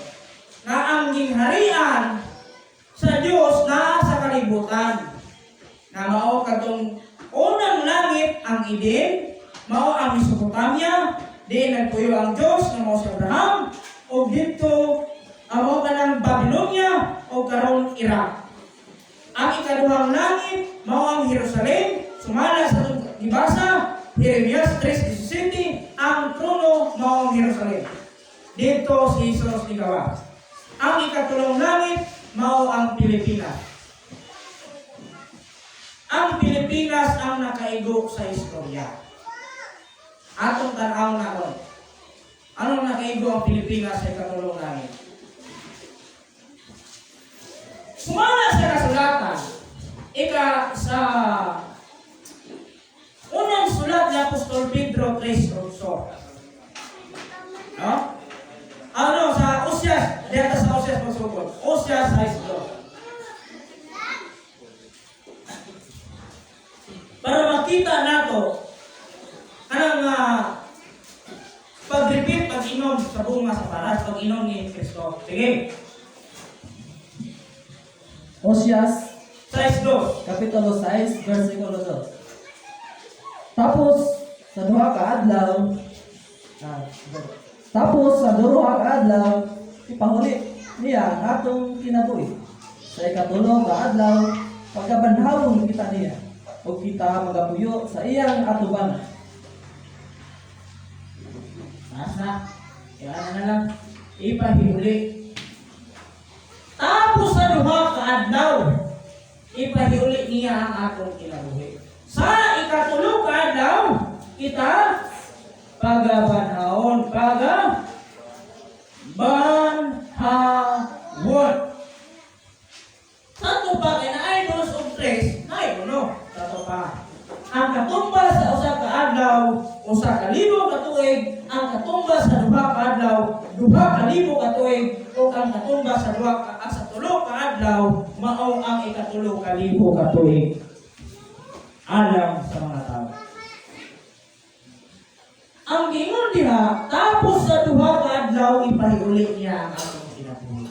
Nga ang gingharian sa Dios naa sa kalibutan. Nga mao katong unang langit ang Eden, mao ang Mesopotamia, diin nagpuyo ang Dios nga mao si Abraham, ug didto amo kanang Babylonia o karon Iraq. Ang ikaduhang langit mao ang Jerusalem, sumala sa atong gibasa, Jeremias 3:17, ang trono mao ang Jerusalem. Dito si Jesus nigawas. Ang ikatulong langit mao ang Pilipinas. Ang Pilipinas ang nakaigo sa istorya. Atong tan-aw na ron. Anong nakaigo ang Pilipinas sa ikatulong langit? Sumala sa kasulatan, ika sa unang sulat ni Apostol Pedro 3:8. No? Ano, sa Osias, dito sa Osias magsugod. Osias 6:2. Para makita nato anang pag-repeat, pag-inom sa bunga sa paras, pag-inom ni Kristo. Sige. Osias 6:2. Kapitulo 6, versikulo 2. Tapos sa duha ka adlaw, tapos sa duha ka adlaw, ipahuli niya ang atong kinabuhi. Sa ikatulo ka adlaw, pagkabanhawon kita niya, ug kita magapuyo sa iyang atubangan. Taas na. Kaya na lang. Ipahuli. Tapos sa duha ka adlaw, ipahuli niya ang atong kinabuhi. Sa ikatulo ka adlaw, kita pagabanhaon, pagabanhawon. Sa pa kay naay dos og tres, naay uno. Sa pa. Ang katumba sa usa ka adlaw, 1,000 ka tuig, ang katumba sa duha ka adlaw, 2,000 ka tuig, ug ang katumba sa duha ka sa tulo ka adlaw, mao ang 3,000 ka tuig. Alang sa mga tao. Ang giingon diha, tapos sa duha ka adlaw ipahiuli niya ang atong kinabuhi.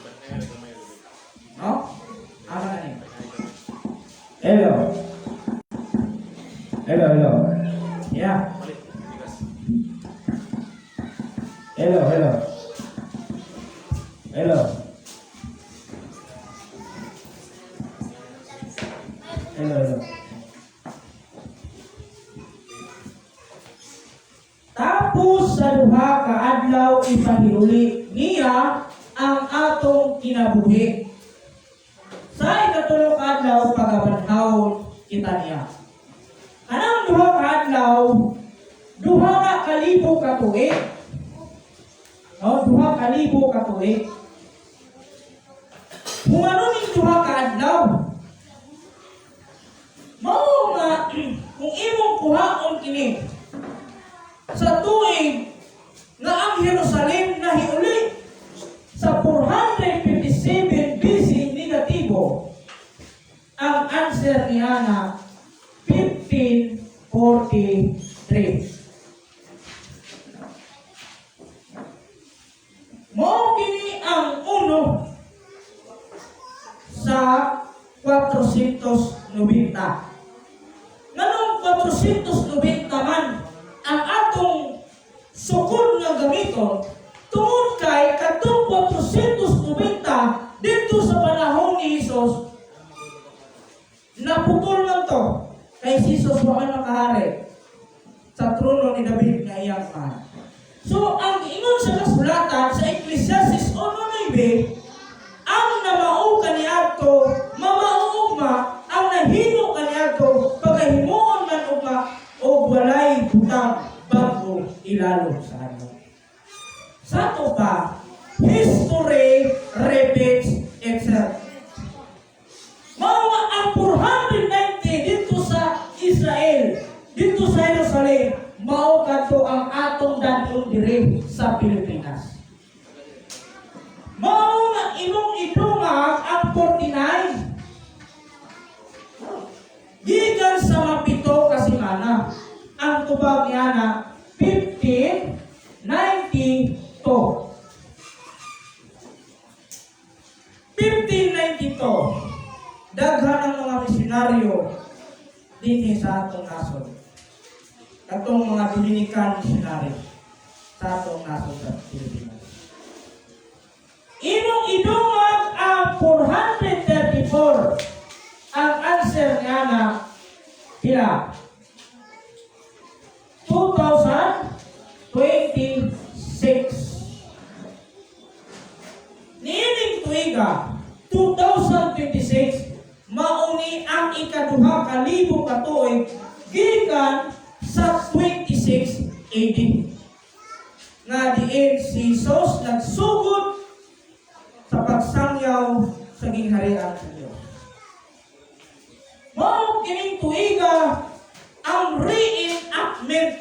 No? Ama na ni. Hello. Hello, hello. Yeah. Hello, hello. Hello. Hello, hello. Tapos sa duha ka adlaw ipahiuli niya ang atong kinabuhi. Sa ikatulo ka adlaw pagabanhawon kita niya. Anang duha ka adlaw, 2,000 ka tuig. No, 2,000 ka tuig. Kung ano ning duha ka adlaw, mao nga kung imong kuhaon kini sa tuig nga ang Jerusalem nahiuli sa 457 BC negatibo, ang answer niya na 1543. Mao kini ang uno sa 490. Nganong 490 man ang atong sukod nga gamiton, tungod kay katong 490 dito sa panahon ni Hesus, naputol man to kay si Jesus wa man makahari sa trono ni David nga iyang mahal. So ang ingon sa kasulatan sa Ecclesiastes 1:9, ang namao kaniadto mamao ugma, ang nahimo kaniadto pagahimuon man ugma, og walay butang bago ilalo sa ano. Sa ato pa, history repeats itself. Mao nga ang 490 dito sa Israel, Dito sa Jerusalem, mao kadto ang atong dadon diri sa Pilipinas. Mao nga imong idungag ang 49 gikan sa mga 7 ka semana. Ang tubag niya na 1592. 1592, daghan ang mga misyonaryo dinhi sa atong nasod. Katong mga Dominican missionary sa atong nasod sa Pilipinas. Imong idungag ang 434. Ang answer niya na pila? 2026. Niining tuiga, 2026, mauni ang 2,000 ka tuig gikan sa 26 AD. Nga diin si Jesus nagsugod sa pagsangyaw sa gingharian sa Dios. Mao kining tuiga ang reenactment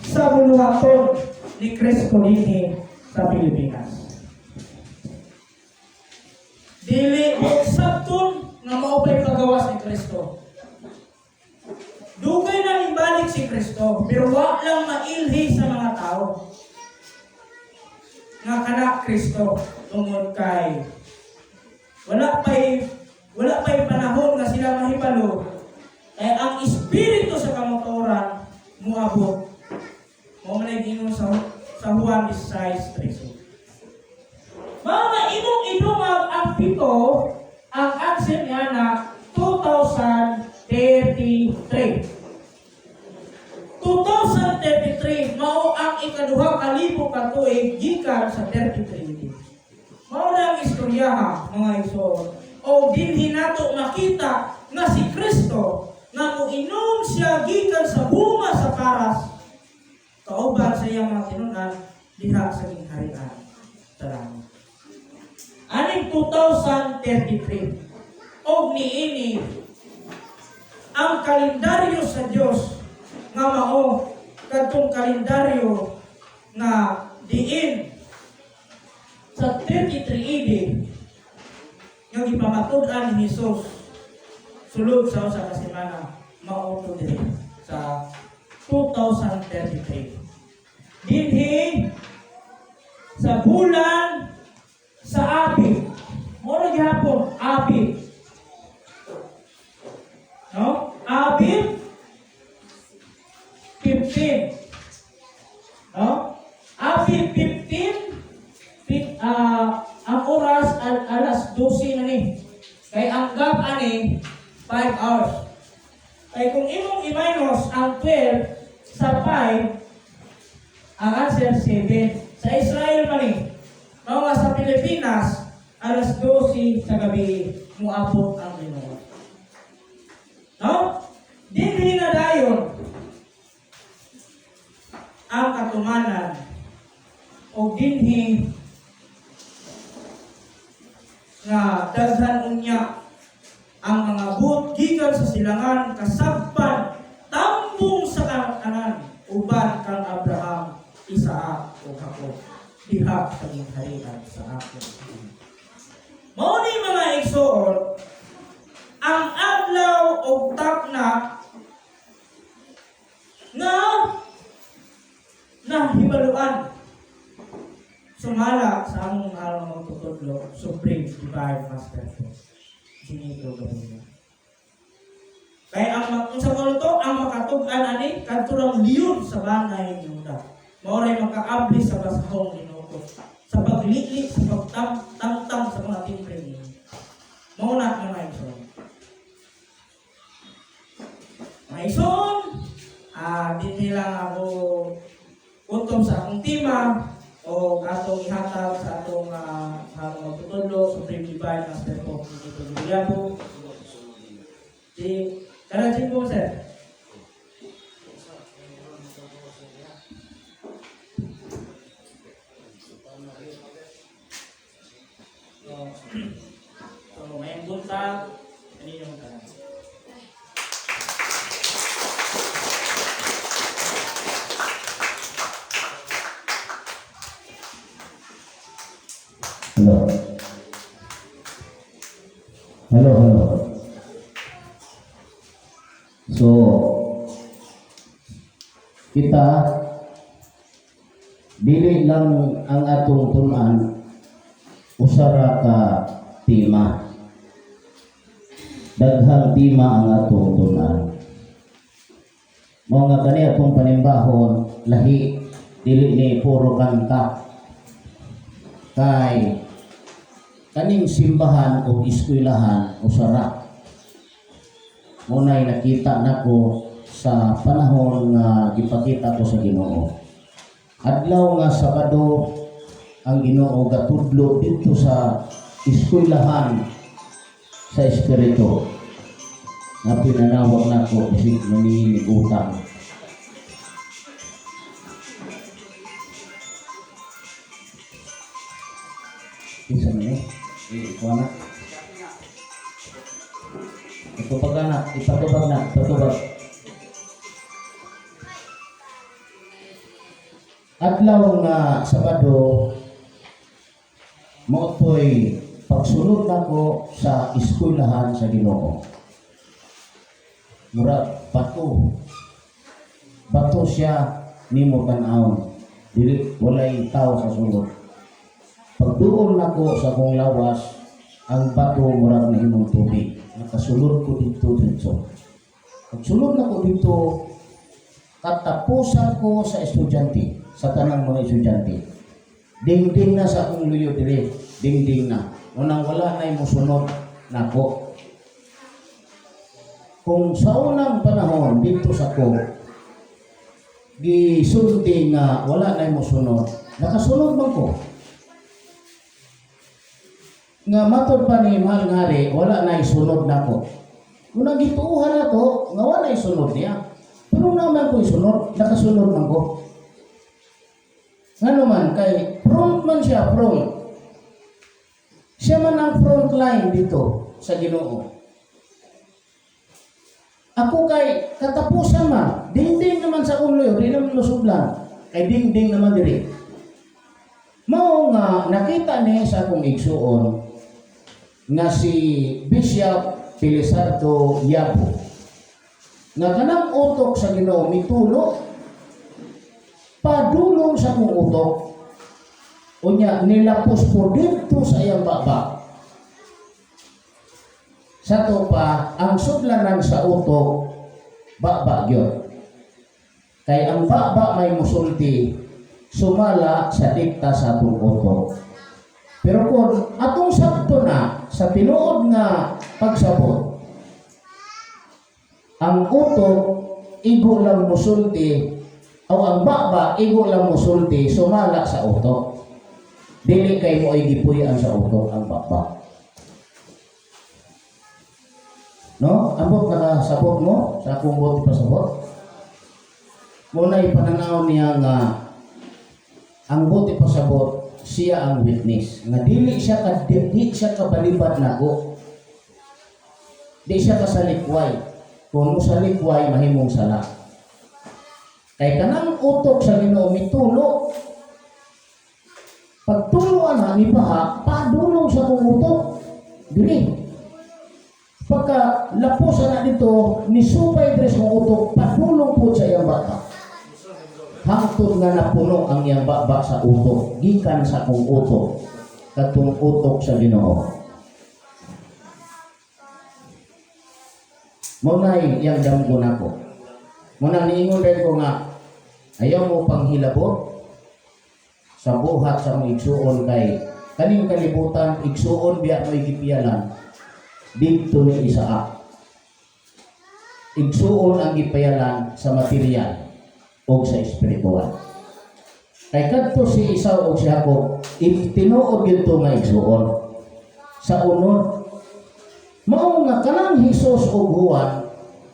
sa buluhaton ni Kristo dinhi sa Pilipinas. Dili mo sabton nga mao pa'y pagawas ni Kristo. Dugay na ibalik si Kristo, pero wa lang mailhi sa mga tao nga kana Kristo tungod kay wala pa'y panahon nga sila mahibalo kay ang espiritu sa kamatuoran moabot. Mao man ay giingon sa Juan 16:13. Mga imong idungag ang 7, ang answer niya na 2033. 2033 mao ang 2,000 ka tuig gikan sa 33 AD. Mao na ang istoryaha, mga igsoon. O dinhi nato makita nga si Kristo nga moinom siya gikan sa bunga sa karas kauban sa iyang mga tinunan diha sa gingharian sa langit. Aning 2033 og niini ang kalendaryo sa Dios nga mao kadtong kalendaryo nga diin sa 33 AD nga gipamatud-an ni Jesus sulod sa usa ka semana, mao to diri sa 2033 dinhi sa bulan sa Abib. Mao ra gihapon Abib, no? Abib 15, no? Abib 15, ang oras alas 12 na ni. Kay ang gap ani 5 hours. Kay kung imong i-minus ang 12 sa 5, ang answer 7. Sa Israel man ni. Mao nga sa Pilipinas, alas 12 sa gabi muabot ang Ginoo. No? Dinhi na dayon ang katumanan o dinhi nga daghan unya ang mga buot gikan sa silangan, kasagpan, tambong sa kanan uban kang Abraham, Isaac ug Jacob diha sa gingharian sa akon. Mao ni, mga igsoon, ang adlaw og takna nga nahibaluan sumala sa among mahal nga magtutudlo, Supreme Divine Master Force Ginito Gabuya. Kay ang unsa ko to, ang makatug-an ani kadto rang leon sa bangay ni Juda. Mao ray makaabli sa basahong Ginoo sa paglili, sa pagtamtam sa mga timbre niya. Mao na, mga igsoon. Mga igsoon, dinhi lang ako utom sa akong tema o atong ihatag sa atong mahal nga magtutudlo, Supreme Divine Master po Ginito Gabuya. Di, kana po, sir. So, mayong buntag, kaninyong tanan. Hello. Hello, hello. So, kita dili lang ang atong tun-an usa ra ka tema. Daghang tema ang atong tun-an. Mao nga kani atong panimbahon lahi, dili ni puro kanta. Kay kaning simbahan o eskwelahan usa ra. Mao nay nakita nako sa panahon nga gipakita ko sa Ginoo. Adlaw nga Sabado, ang Ginoo gatudlo didto sa eskwelahan sa espiritu nga pinanawag nako bisig nanginginig utang. Kinsa man eh? Ikuha na. Ipatubag na, ipatubag na, ipatubag. Adlaw nga Sabado, mao to'y pagsulod nako sa eskwelahan sa Ginoo. Mura bato. Bato siya nimo tan-awon. Dili walay tao sa sulod. Pagduol nako sa akong lawas, ang bato murag nahimong tubig. Nakasulod ko dito dito. Pagsulod nako dito, katapusan ko sa estudyante, sa tanang mga estudyante. Dingding na sa akong luyo dire, dingding na. Unang wala na musunod nako. Kung sa unang panahon dito sa ko, gisulti nga wala na musunod, nakasunod man ko. Nga matod pa ni mahal nga hari, wala na isunod nako. Unang gituuhan na to, nga wala isunod niya. Pero naman ko isunod, nakasunod man ko. Ngano man, kay front man siya, front. Siya man ang front line dito sa Ginoo. Ako kay katapusan man, dingding naman sa akong luyo, di naman lusublan. Kay dingding naman diri. Mao nga nakita ni sa akong igsuon nga si Bishop Felizardo Yabo nga kanang utok sa Ginoo mitulo padulong sa akong utok, unya nilapos ko didto sa iyang baba. Sa to pa ang sudlanan sa utok, baba gyud, kay ang baba may musulti sumala sa dikta sa atong utok. Pero kung atong sabto na sa tinuod nga pagsabot, ang utok igo lang musulti o ang baba igo lang musulti sumala sa utok. Dili kay mo ay gipuy-an sa utok ang baba. No? Ambot nakasabot mo sa akong buot pasabot. Muna ipananaw niya nga ang buot pasabot, siya ang witness nga dili siya kabalibad nako. Di siya kasalikway. Kung mo salikway, mahimong sala. Kay kanang utok sa Ginoo mitulo. Pagtulo ana ni baha padulong sa akong utok diri. Pagka lapos ana dito, ni supay diri sa akong utok padulong po sa iyang baba. Hangtod nga napuno ang iyang baba sa utok gikan sa akong utok, katong utok sa Ginoo. Mao nay iyang damgo nako. Mao na niingon rin ko nga ayaw mo panghilabot sa buhat sa mong igsuon, kay kaning kalibutan igsuon biya mo igipiyalan didto ni Isaac. Igsuon ang gipayalan sa material o sa espiritual. Kay kadto si Esau o si Jacob, tinuod gyud to nga igsuon sa unod. Mao nga kanang Hesus ug Juan,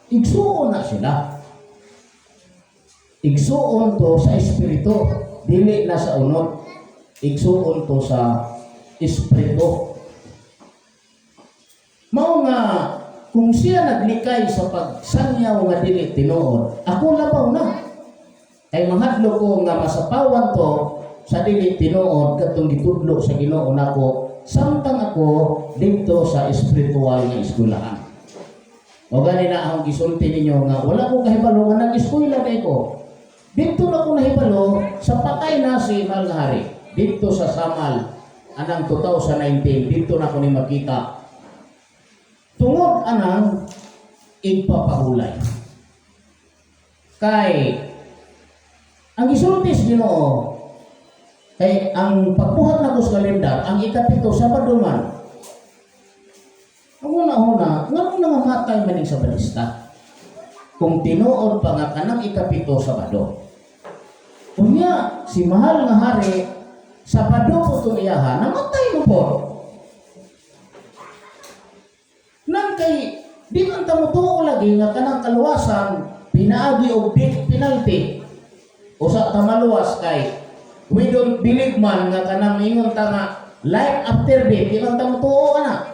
igsuon na sila. Igsuon to sa espiritu, dili na sa unod. Igsuon to sa espiritu. Mao nga kung siya naglikay sa pagsangyaw nga dili tinuod, ako labaw na. Kay mahadlok ko nga masapawan to Sa dili tinuod katong gitudlo sa Ginoo nako samtang ako didto sa espiritual nga eskwelahan. O gani na akong gisulti ninyo nga wala ko kahibalo nga nag-eskwela kay ko. Didto na ko nahibalo sa patay na si Mahal nga Hari. Didto sa Samal anang 2019, didto na ko ni makita. Tungod anang igpapahulay. Kay ang gisulti sa Ginoo kay ang pagbuhat nako sa kalendar, ang ikapito, Sabado man. Ang una-una, nganong nangamatay man ning Sabadista? Kung tinuod pa nga kanang ikapito, Sabado. Unya, si Mahal nga Hari, Sabado po itong iyaha, namatay mo po. Nang kay, di man ta motuo lagi nga kanang kaluwasan, pinaagi og death penalty. Usa ta maluwas kay we don't believe man nga kanang ingon ta nga life after death, di man ta motuo ana.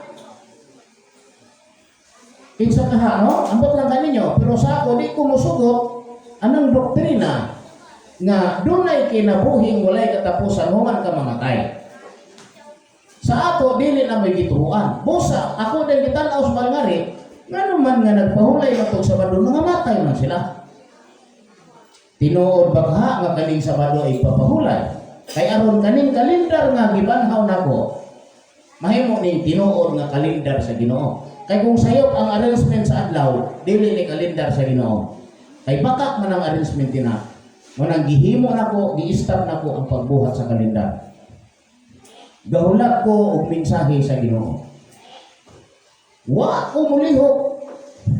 Kinsa ka ha, no? Ambot lang kaninyo. Pero sa ako, di ko musugot anang doktrina nga dunay kinabuhing walay katapusan human ka mamatay. Sa ato, dili na may gituruan. Busa, ako din gitan-aw sa balngari, ngano man nga nagpahulay man tong Sabado, nangamatay man sila. Tinuod ba ka nga kaning Sabado ay papahulay? Kay aron kaning kalendar nga gibanhaw nako, mahimo ning tinuod nga kalendar sa Ginoo. Kay kung sayop ang arrangement sa adlaw, dili ni kalendar sa Ginoo. Kay baka man ang arrangement dina. Munang gihimo nako, gi-stop nako ang pagbuhat sa kalendar. Gahulat ko og mensahe sa Ginoo. Wa ko mulihok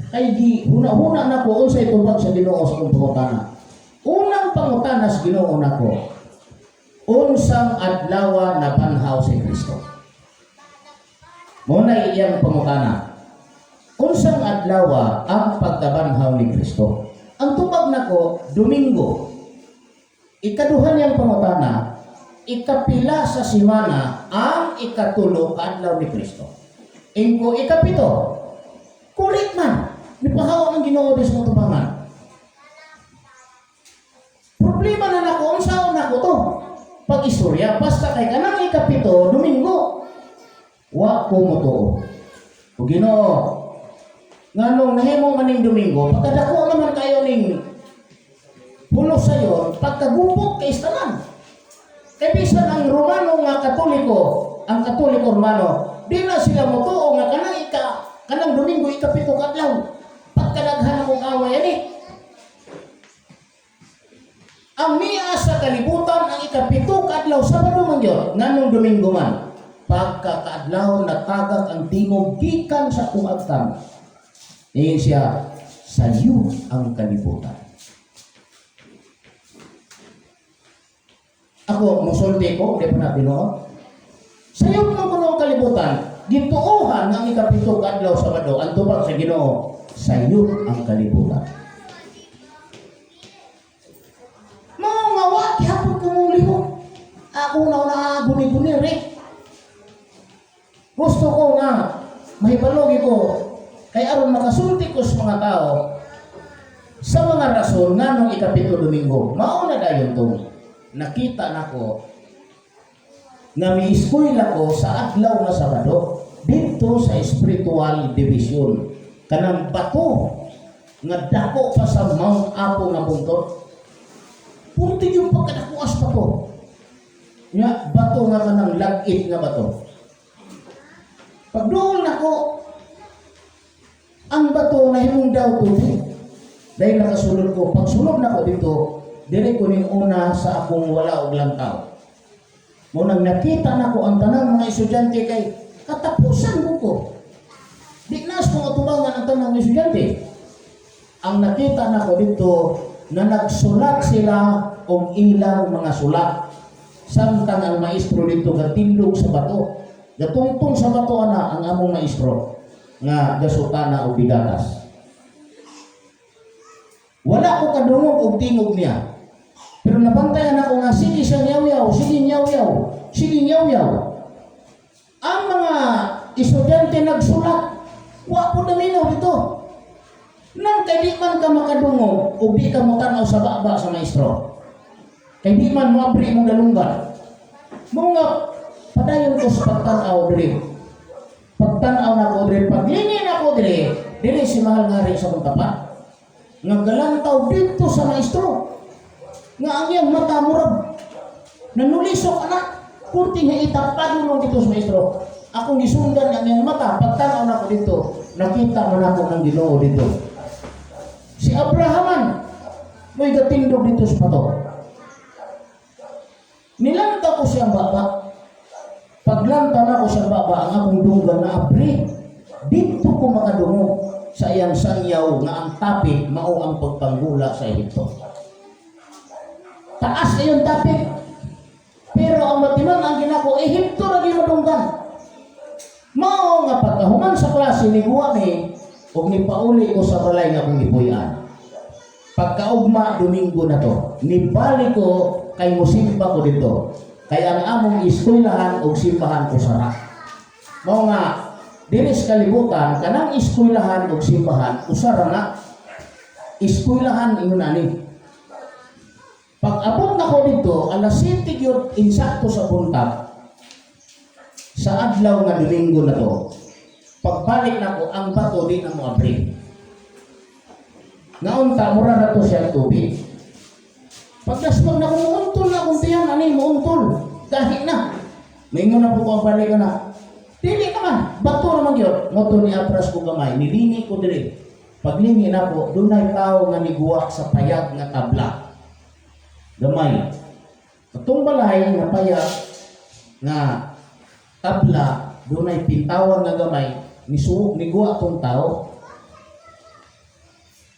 kay gi huna-huna nako unsay tubag sa Ginoo sa akong pangutana. Unang pangutana sa Ginoo nako, unsang adlaw nabanhaw si Kristo? Mao na iyang pangutana. Unsang adlaw ang pagkabanhaw ni Kristo? Ang tubag nako, Domingo. Ikaduha niyang pangutana, ikapila sa simana ang ikatulo ka adlaw ni Kristo? Ingko, ikapito. Kulit man. Nipahawa ang Ginoo sa tubangan. Problema na nako, unsaon nako to? Pag-istorya, basta kay kanang ikapito, Domingo. Wa ko motuo. O Ginoo, nganong nahimo man ning Domingo, pagkadako naman kayo ning pulos sayon, pagkagubot kay tanan. Kay bisan ang Romano nga Katoliko, ang Katoliko Romano, di na sila motuo nga kanang Domingo ikapito ka adlaw. Pagkadaghan akong away ani. Ang miya sa kalibutan ang ikapito ka adlaw, Sabado man gyud, nganong Domingo man? Pagkakaadlaw natagak ang tingog gikan sa kumagtang. Niingon siya, "Sayo ang kalibutan." Ako, musulti ko, di pa na tinuod. Sayo man kuno ang kalibutan, gituohan nga ang ikapito ka adlaw Sabado, ang tubag sa Ginoo, sayo ang kalibutan. Mao nga wa gihapon ko mulihok. Ako na na guni-guni re. Gusto ko nga mahibalogi ko kay aron makasulti ko sa mga tao sa mga rason nganong ikapito Domingo. Mao na dayon tong nakita nako nga mieskwela ko sa adlaw nga Sabado didto sa spiritual division, kanang bato nga dako pa sa Mount Apo nga puntod. Punti yung pagkadakuas bato nga bato nga kanang lag-it nga bato. Pagduol nako, ang bato na himong daw tubig. Dahil nakasulod ko, pagsulod nako dito, diri ko ning una sa akong wala og lantaw. Mo nang nakita nako ang tanang mga estudyante kay katapusan ko ko. Di nas kong atubangan ang tanang mga estudyante. Ang nakita nako dito na nagsulat sila og ilang mga sulat. Samtang ang maestro dito gatindog sa bato. Gatungtong sa bato ana ang among maestro nga gasutana og bigatas. Wala ko kadungog og tingog niya. Pero nabantayan ako nga sige siya nyaw-yaw, sige nyaw-yaw, sige nyaw-yaw. Ang mga estudyante nagsulat, wa po naminaw dito. Nang kay di man ka makadungog o di ka motanaw sa baba sa maestro. Kay di man moabri imong dalunggan. Mao nga padayon ko sa pagtan-aw diri. Pagtan-aw nako diri, paglingi nako diri, diri si Mahal nga Hari sa akong tapat. Nga galantaw dito sa maestro. Nga ang iyang mata murag nanulisok anak. Kurti nga itapadulong dito sa maestro. Akong gisundan ang iyang mata, pagtan-aw nako dito, nakita man ako ng Ginoo dito. Si Abrahaman, mo'y gatindog dito sa bato. Nilantaw ko siyang baba. Paglantaw nako siyang baba, ang akong dunggan na abri. Dito ko makadungog sa iyang sangyaw nga ang topic mao ang pagpanggula sa Ehipto. Taas kayong topic. Pero ang matiman ang ginako, Ehipto ra gyud madunggan. Mao nga pagkahuman sa klase ni guwa ni ug nipauli ko sa balay nga akong gipuy-an. Pagkaugma Domingo na to, nibalik ko kay musimba ko dito. Kay ang among eskwelahan ug simbahan usara. Mao nga diri sa kalibutan kanang eskwelahan ug simbahan usara na. Eskwelahan ingon ani. Pag abot nako dito, alas 7 gyud insakto sa buntag sa adlaw nga Domingo na to. Pagbalik nako, ang bato di na mo abri. Ngaunta mura na to siya tubig. Pagdasmag na ko, muuntol na akong tiyan, ani, muuntol. Gahi na. Maingon na po ko ang balik na. Dili naman, bato naman yun. Moto ni atras ko gamay, nilingi ko diri. Paglingi na po, dunay tao nga niguwa sa payag nga tabla. Gamay. Katong balay nga payag nga tabla, dunay pintawan nga gamay, nisuok, niguwa tong tao.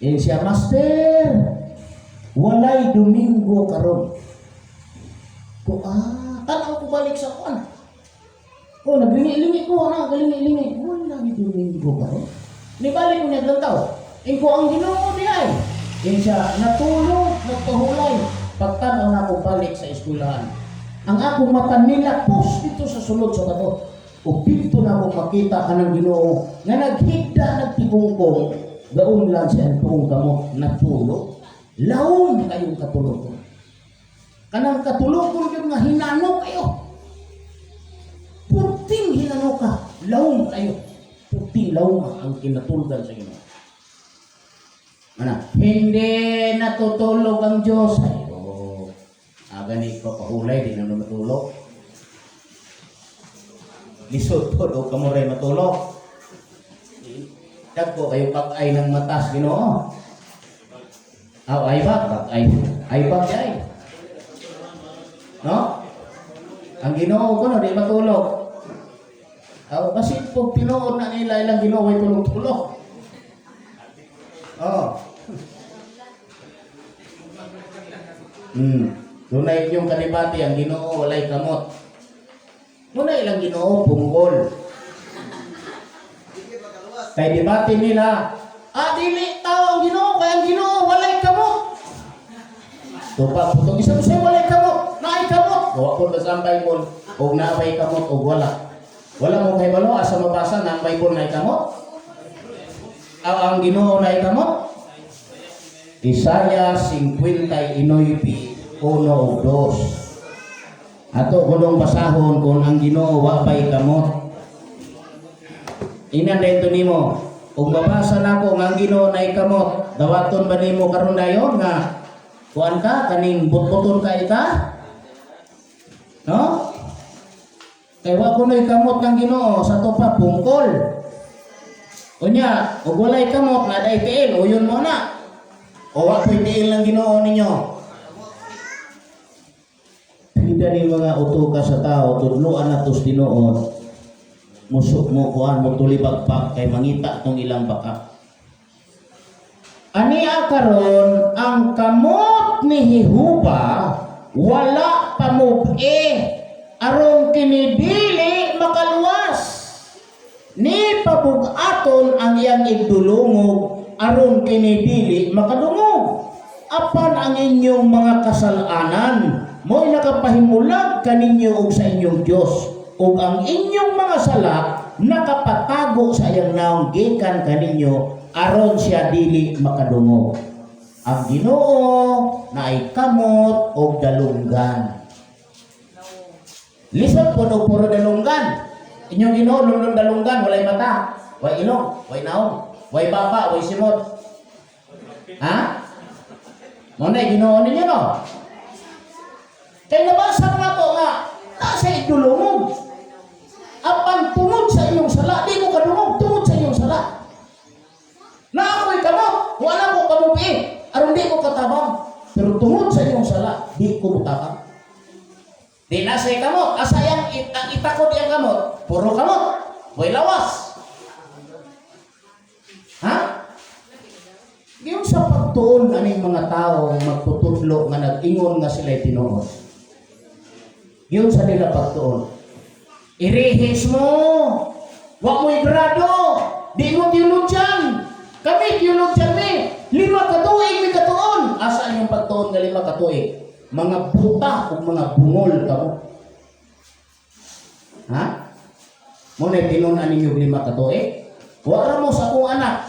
Yan siya, "Master, walay Domingo karon." Ko, tanaw ko balik sa kuan. Oh, naglingi-lingi ko, na, galingi-lingi. Wala ni Domingo karon. Nibalik ko niya tao. Ingko ang Ginoo di ay. Yan siya, natulog, nagpahulay. Pagtanaw na ako balik sa eskwelahan, ang akong mata nilapos dito sa sulod sa bato. O dito na ako makita kanang Ginoo nga naghigda, nagtigungkong, gaon lang siya ang tuong kamot, natulog. Lawom kayong katulog. Kanang katulog yun nga hinano kayo. Puting hinano ka, lawom kayo. Puting lawom ang kinatulgan sa Ginoo. Ano? Hindi natutulog ang Diyos. Ay, oh. Gani ko pahulay, di na matulog. Lisod po, o kamuray matulog. Dagko kayo pag-ay ng matas, Ginoo. Aw, ay ba? Pag-ay. Ay ba ay? No? Ang Ginoo ko no, di matulog. Aw, kasi pag tinuod na nila ilang Ginoo ay tulog-tulog. Oh. Dunay inyong kalibati, ang Ginoo walay kamot. Muna ilang Ginoo punggol. Kay debate nila, dili tao ang Ginoo kay ang Ginoo walay kamot. Tupa putong isa mo walay kamot, naay kamot. Wa ko sa ang Bible og naay kamot og wala. Wala mo kay balo asa mabasa na ang Bible naay kamot? Aw, ang Ginoo naay kamot? Isaiah 59, 1 ug 2. Ato kunong basahon kung ang Ginoo wa pay kamot. Inan dito nimo. Ug mabasa nako nga ang Ginoo naay kamot, dawaton ba nimo karon dayon nga kuan ka kaning butbuton ka ika? No? Kay wa kunoy kamot ng Ginoo sa to pa pungkol. Unya, ug walay kamot na day tiil, uyon mo na. O wa ko'y tiil ng Ginoo ninyo. Pida ni mga uto ka sa tao, tudloan na tos tinuod. Musok mo kuan mo tulibagpak kay mangita tong ilang baka. Ania karon ang kamot ni Jehova wala pamubi aron kini dili makaluwas. Ni pabug-aton ang iyang igdulungog aron kini dili makadungog. Apan ang inyong mga kasalanan mo'y nakapahimulag kaninyo og sa inyong Dios, ug ang inyong mga sala nakapatago sa iyang naong gikan kaninyo aron siya dili makadungog. Ang Ginoo naay kamot og dalunggan. Lisod po og puro dalunggan. Inyong Ginoo lunlun dalunggan, walay mata, way ilong, way naong, way baba, way simot. Ha? Mao na Ginoo ninyo, no? Kay nabasa na to nga nasa idulungog. Apan tungod sa inyong sala, di ko kadungog tungod sa inyong sala. Na ako'y kamot, wala ko kamupi, aron di ko katabang. Pero tungod sa inyong sala, di ko mutabang. Di na sa'y kamot, asa yang ang itakod iyang kamot, puro kamot, way lawas. Ha? Yung sa pagtuon aning mga tao magtutudlo nga nag-ingon nga sila'y tinuod. Yun sa nila pagtuon. Irihis mo. Wa mo'y grado. Di mo theologian. Kami theologian mi. 5 ka tuig mi katuon. Asa inyong pagtuon nga 5 ka tuig? Mga buta ug mga bungol kamo. Ha? Mao na tinunan ninyo 5 ka tuig? Wa ra mo sa akong anak.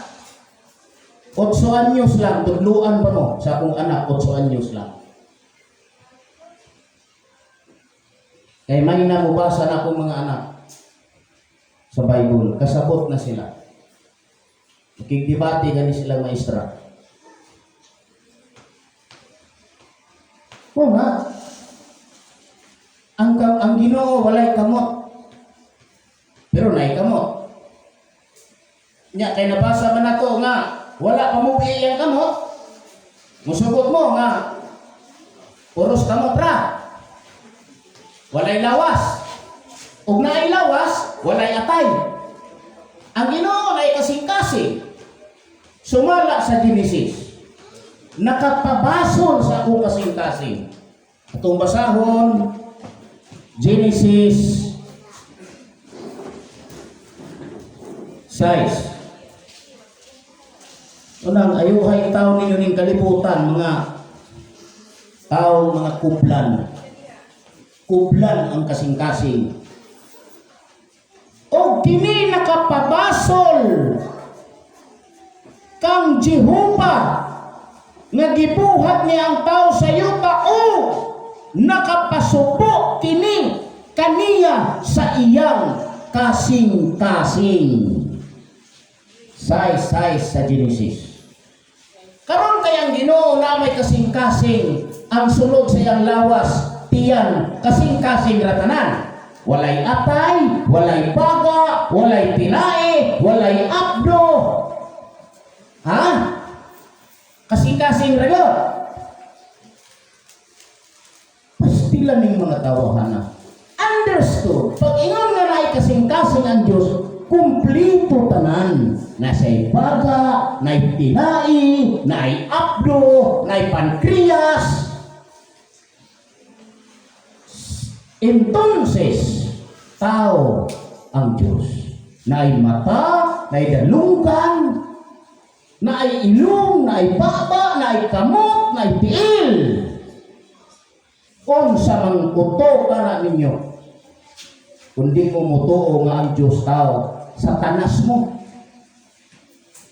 8 anyos lang, tudluan pa mo sa akong anak, 8 anyos lang. Kay may namubasa na akong mga anak sa Bible, kasabot na sila. Nakigdebate gani sila maestra. Oo nga. Ang Ginoo walay kamot. Pero naay kamot. Nya kay nabasa man nato nga wala pa mo iyang kamot. Musugot mo nga puros kamot ra. Walay lawas. Ug naay lawas, walay atay. Ang Ginoo naay kasing-kasing. Sumala sa Genesis. Nakapabasol sa akong kasing-kasing. Atong basahon, Genesis 6. Unang ayuhay tao ninyo ning kalibutan, mga tao, mga kublan. Kublan ang kasing-kasing. O kini nakapabasol kang Jehova nga gibuhat niya ang tao sa yuta o nakapasubo kini kaniya sa iyang kasing-kasing. Size sa Genesis. Karon kay ang Ginoo na may kasing-kasing ang sulod sa iyang lawas, tiyan, kasing-kasing ratanan. Walay atay, walay baga, walay tinae, walay abdo. Ha? Kasing-kasing ra gyud. Pastila ning mga tawhana. Understood. Pag ingon nga naay kasing-kasing ang Dios, kumplito tanan. Nasa'y baga, naay tinai, naay abdo, naay pancreas. Entonces, tao ang Diyos. Naay mata, naay dalunggan, naay ilong, naay baba, naay kamot, naay tiil. Unsa mang uto ka na ninyo, kundi mo mutuo nga ang Diyos tao, satanas mo.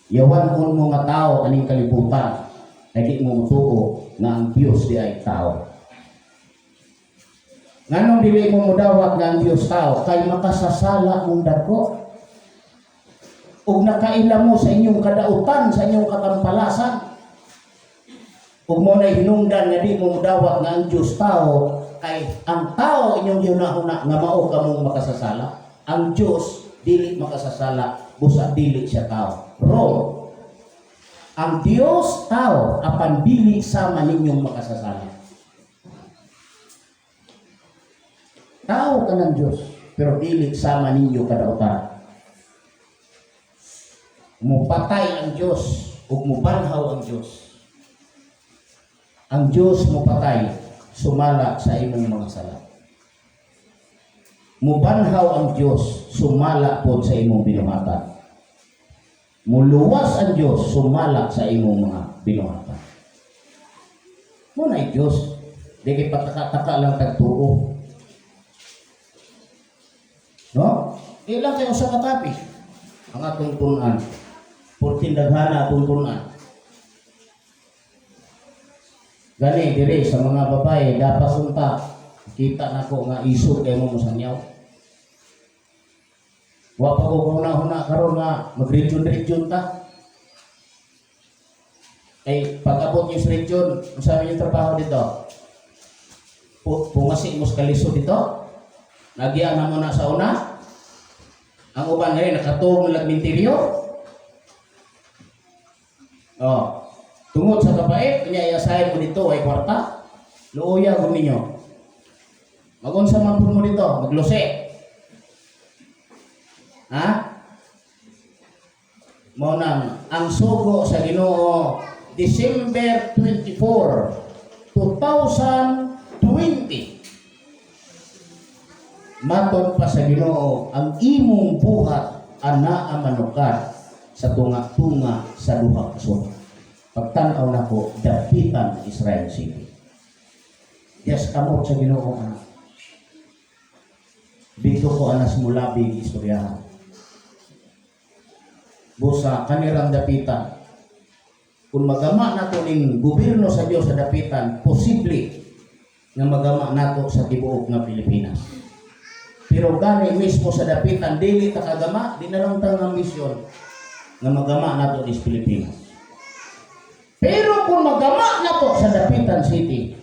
Yawan mo nga tao aning kalibutan, ay di mo mutuo nga ang Diyos di ay tao. Nganong dili mo mudawat nga ang Diyos tao, kay makasasala mong dako. Ug nakaila mo sa inyong kadautan, sa inyong katampalasan. Ug mo na hinungdan nga di mo mudawat nga ang Diyos tao, kay ang tao inyong gihuna-huna nga mao kamong makasasala. Ang Diyos dili makasasala, busa dili siya tao. Wrong. Ang Diyos tao apan dili sama ninyong makasasala. Tao ka ng Diyos, pero dili sama ninyo kadautan. Mupatay ang Diyos ug mubanhaw ang Diyos. Ang Diyos mupatay sumala sa imong mga sala. Mubanhaw ang Diyos sumala pod sa imong binuhatan. Muluwas ang Diyos sumala sa imong mga binuhatan. Mo na Diyos, di kay pataka-taka lang tagtuo. No? Ilang kayo sa katapi ang atong tun-an. Portin daghana atong tun-an. Gani diri sa mga babae dapat unta kita nako nga isog kay mo mosanyaw. Wa pa ko huna-huna karon nga mag-region-region ta. Kay pag-abot niyo sa region, unsa man yung trabaho dito? Pungasi mo sa kalisod dito? Nagyan na mo na sa una? Ang uban rin, nakatuog na lagminteryo? Oh. Tungod sa kabait, kanya iasahin mo dito ay kwarta. Luoya ko ninyo. Magunsa man pud mo dito, maglusi. Ha? Mao nang ang sugo sa Ginoo, December 24, 2020. Matod pa sa Ginoo ang imong buhat anaa manukad sa tunga-tunga sa duha ka suba. Pagtan-aw nako, Dapitan, Israel City. Yes, kamot sa Ginoo anak. Dito ko anas mulabi istoryahan. Busa kanirang Dapitan. Kung magama nato ning gobyerno sa Dios sa Dapitan, posible nga magama nato sa tibuok nga Pilipinas. Pero gani mismo sa Dapitan dili ta kagama, di na lang ta nga misyon nga magama nato is Pilipinas. Pero kung magama nato sa Dapitan City,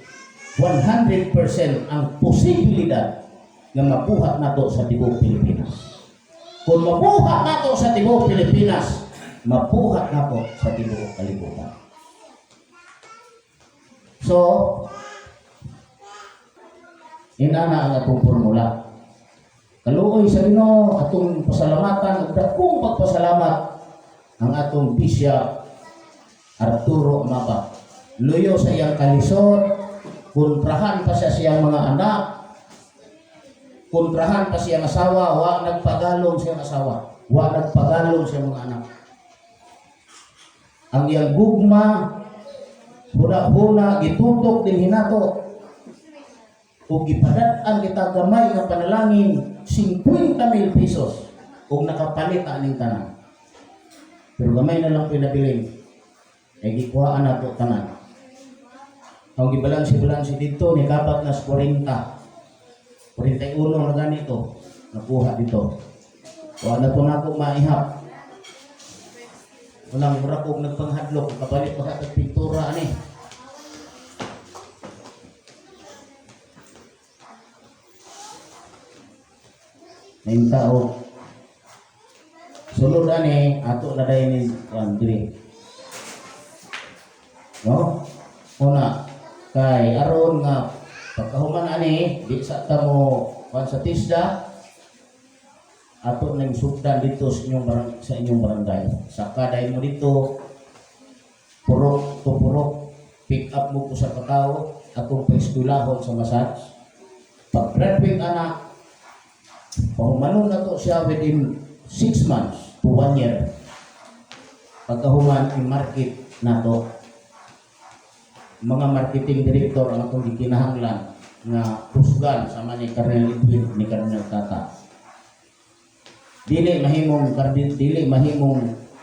100% ang posibilidad nga mabuhat nato sa tibuok Pilipinas. Kung mabuhat nato sa tibuok Pilipinas, mabuhat nato sa tibuok kalibutan. So, inana ang atong formula. Kaluoy sa Ginoo, atong pasalamatan ug dakong pagpasalamat ang atong Bishop Arturo Maba. Luyo sa iyang kalisod, kontrahan pa siya siyang mga anak, kontrahan pa siyang asawa, wa nagpagalong siyang asawa, wa nagpagalong siyang mga anak. Ang iyang gugma, huna-huna, gitutok din hinato, ug gipadat-an kita gamay nga panalangin 50 mil pesos ug nakapalit aning tanan. Pero gamay na lang pinabilin. Ay gikuhaan nato tanan. Ang gibalansi-balansi dito ni kapat nas 40. 41 na ganito nakuha dito. Wa na po nako maihap. Walang mura kog nagpanghadlok, kapalit pa sa pintura ani. Naing tao. Sulod ani ato na dayon ni kuan diri. No? Una kay aron nga pagkahuman ani di sa ta mo kuan sa tisda, ato nang sugdan dito sa inyong barangay. Sa kaday mo dito purok to purok, pick up mo ko sa katao atong paeskwelahon sa massage. Pag graduate anak, pahumanon na to siya within 6 months to 1 year. Pagkahuman, i-market nato. Mga marketing director ang atong gikinahanglan nga kusgan sama ni Cardinal Edwin, ni Cardinal Tata. Dili mahimong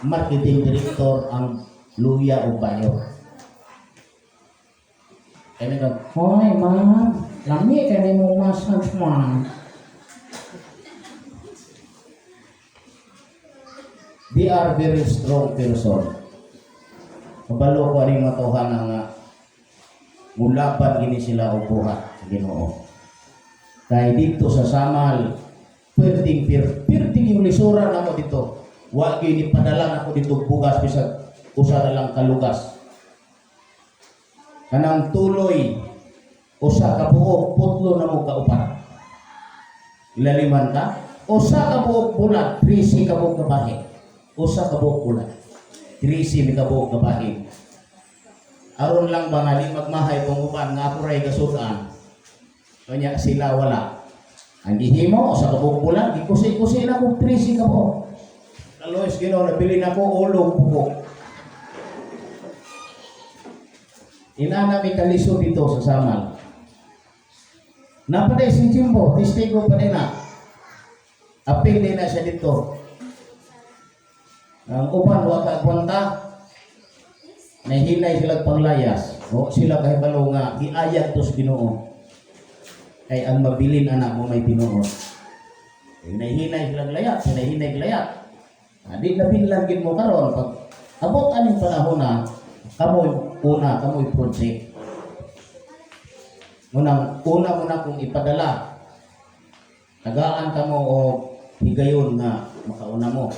marketing director ang luya o bayo. Kaya nag, "Hoy, ma'am, lami ka ni mo massage, ma'am." They are very strong person. Kabalo ko aning matuhan nga mulaban gini sila og buhat sa Ginoo. Kay dito sa Samal, perting perting yung lisura namo dito. Wa gyud ni padala nako dito bugas bisag usa na lang kalugas. Kanang tuloy usa ka buok putlo na mo kaupat. Ilaliman ka, usa ka buok bulat, 13 ka buok kabahin. Usa ka buok bulat, 13 mi ka buok kabahin. Aron lang ba nga di magmahay kung uban nga ako ray gasud-an. Kanya sila wala. Ang gihimo usa ka buok bulat, gikusi-kusi na ko 13 ka buok. Kaloys Ginoo, nabili na ko ulong bukok. Inana mi kalisod dito sa Samal. Napaday si Jimbo, testigo pa din na. Apil din na siya dito. Ang uban wa ka kwanta. Nahinay sila panglayas. O sila kahibalo nga giayag to sa Ginoo. Kay ang mabilin ana mo may tinuod. Hinay-hinay silang layat, hinay-hinay layat. Ah, di na binlan gid mo karon pag abot aning panahon na kamoy una, kamoy project. Unang una mo na kung ipadala. Tagaan ka mo o higayon nga makauna mo.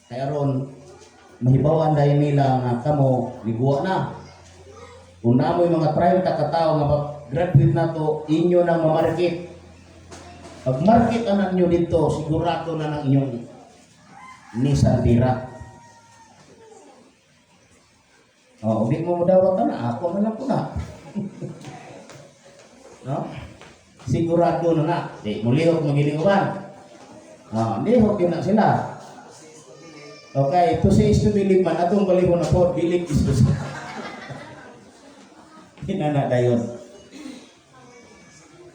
Kaya ron mahibawan dahil nila nga kamo liguwa na. Kung namoy mga 30 ka tawo nga graduate na to, inyo nang mamarket. Pag market anak nyo dito, sigurado na ng inyong Nissan Tira. Oh, di mo modawat na, ako na lang ko na. No? Sigurado na na. Di, mulihok magiling uban. Ah, lihok yun na sila. Okay, to say is to believe man, atong balihon na po, believe is to see. Hinana dayon.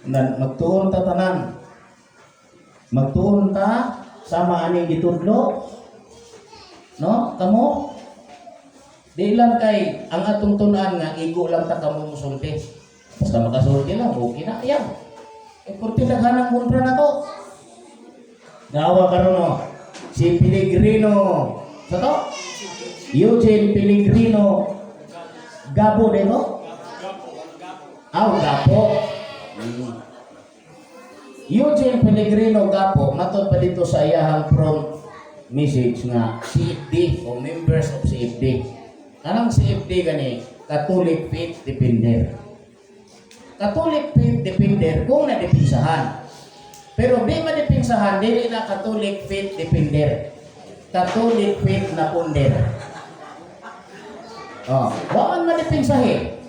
Nan, magtuon ta tanan. Magtuon ta sama aning gitudlo. No? Kamo? Di lang kay ang atong tun-an nga igo lang ta kamo musulti. Basta makasulti lang, okay na. Ayan. Eh, purti daghan ang kontra na to. Gawa karon no. Si Piligrino. Sa to? Eugene Piligrino Gabo dito? Aw, Gapo. Eugene Pellegrino Gapo, matod pa dito sa iyahang from message nga CFD o members of CFD. Anong CFD gani? Catholic Faith Defender. Catholic Faith Defender kung nadepinsahan. Pero di madepinsahan, dili na Catholic Faith Defender. Catholic Faith na punder. Oh, wa man madepinsahe.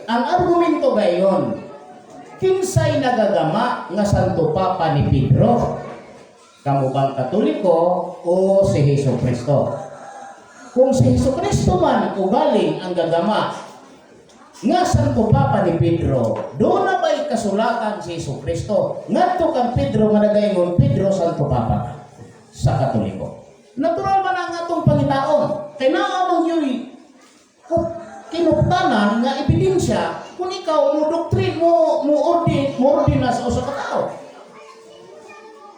Ang argumento gayon, kinsay nagagama nga Santo Papa ni Pedro? Kamo bang Katoliko o si Hesus Kristo? Kung si Hesus Kristo man ugaling ang gagama nga Santo Papa ni Pedro, doon na ba'y kasulatan si Hesus Kristo? Ngadto kang Pedro nga nagaingon, Pedro Santo Papa sa Katoliko. Natural man ang atong pangitaon. Kay naa man gyud kinuptanan nga ebidensya kung ikaw mo doctrine mo mo ordin mo ordina sa usa ka tawo.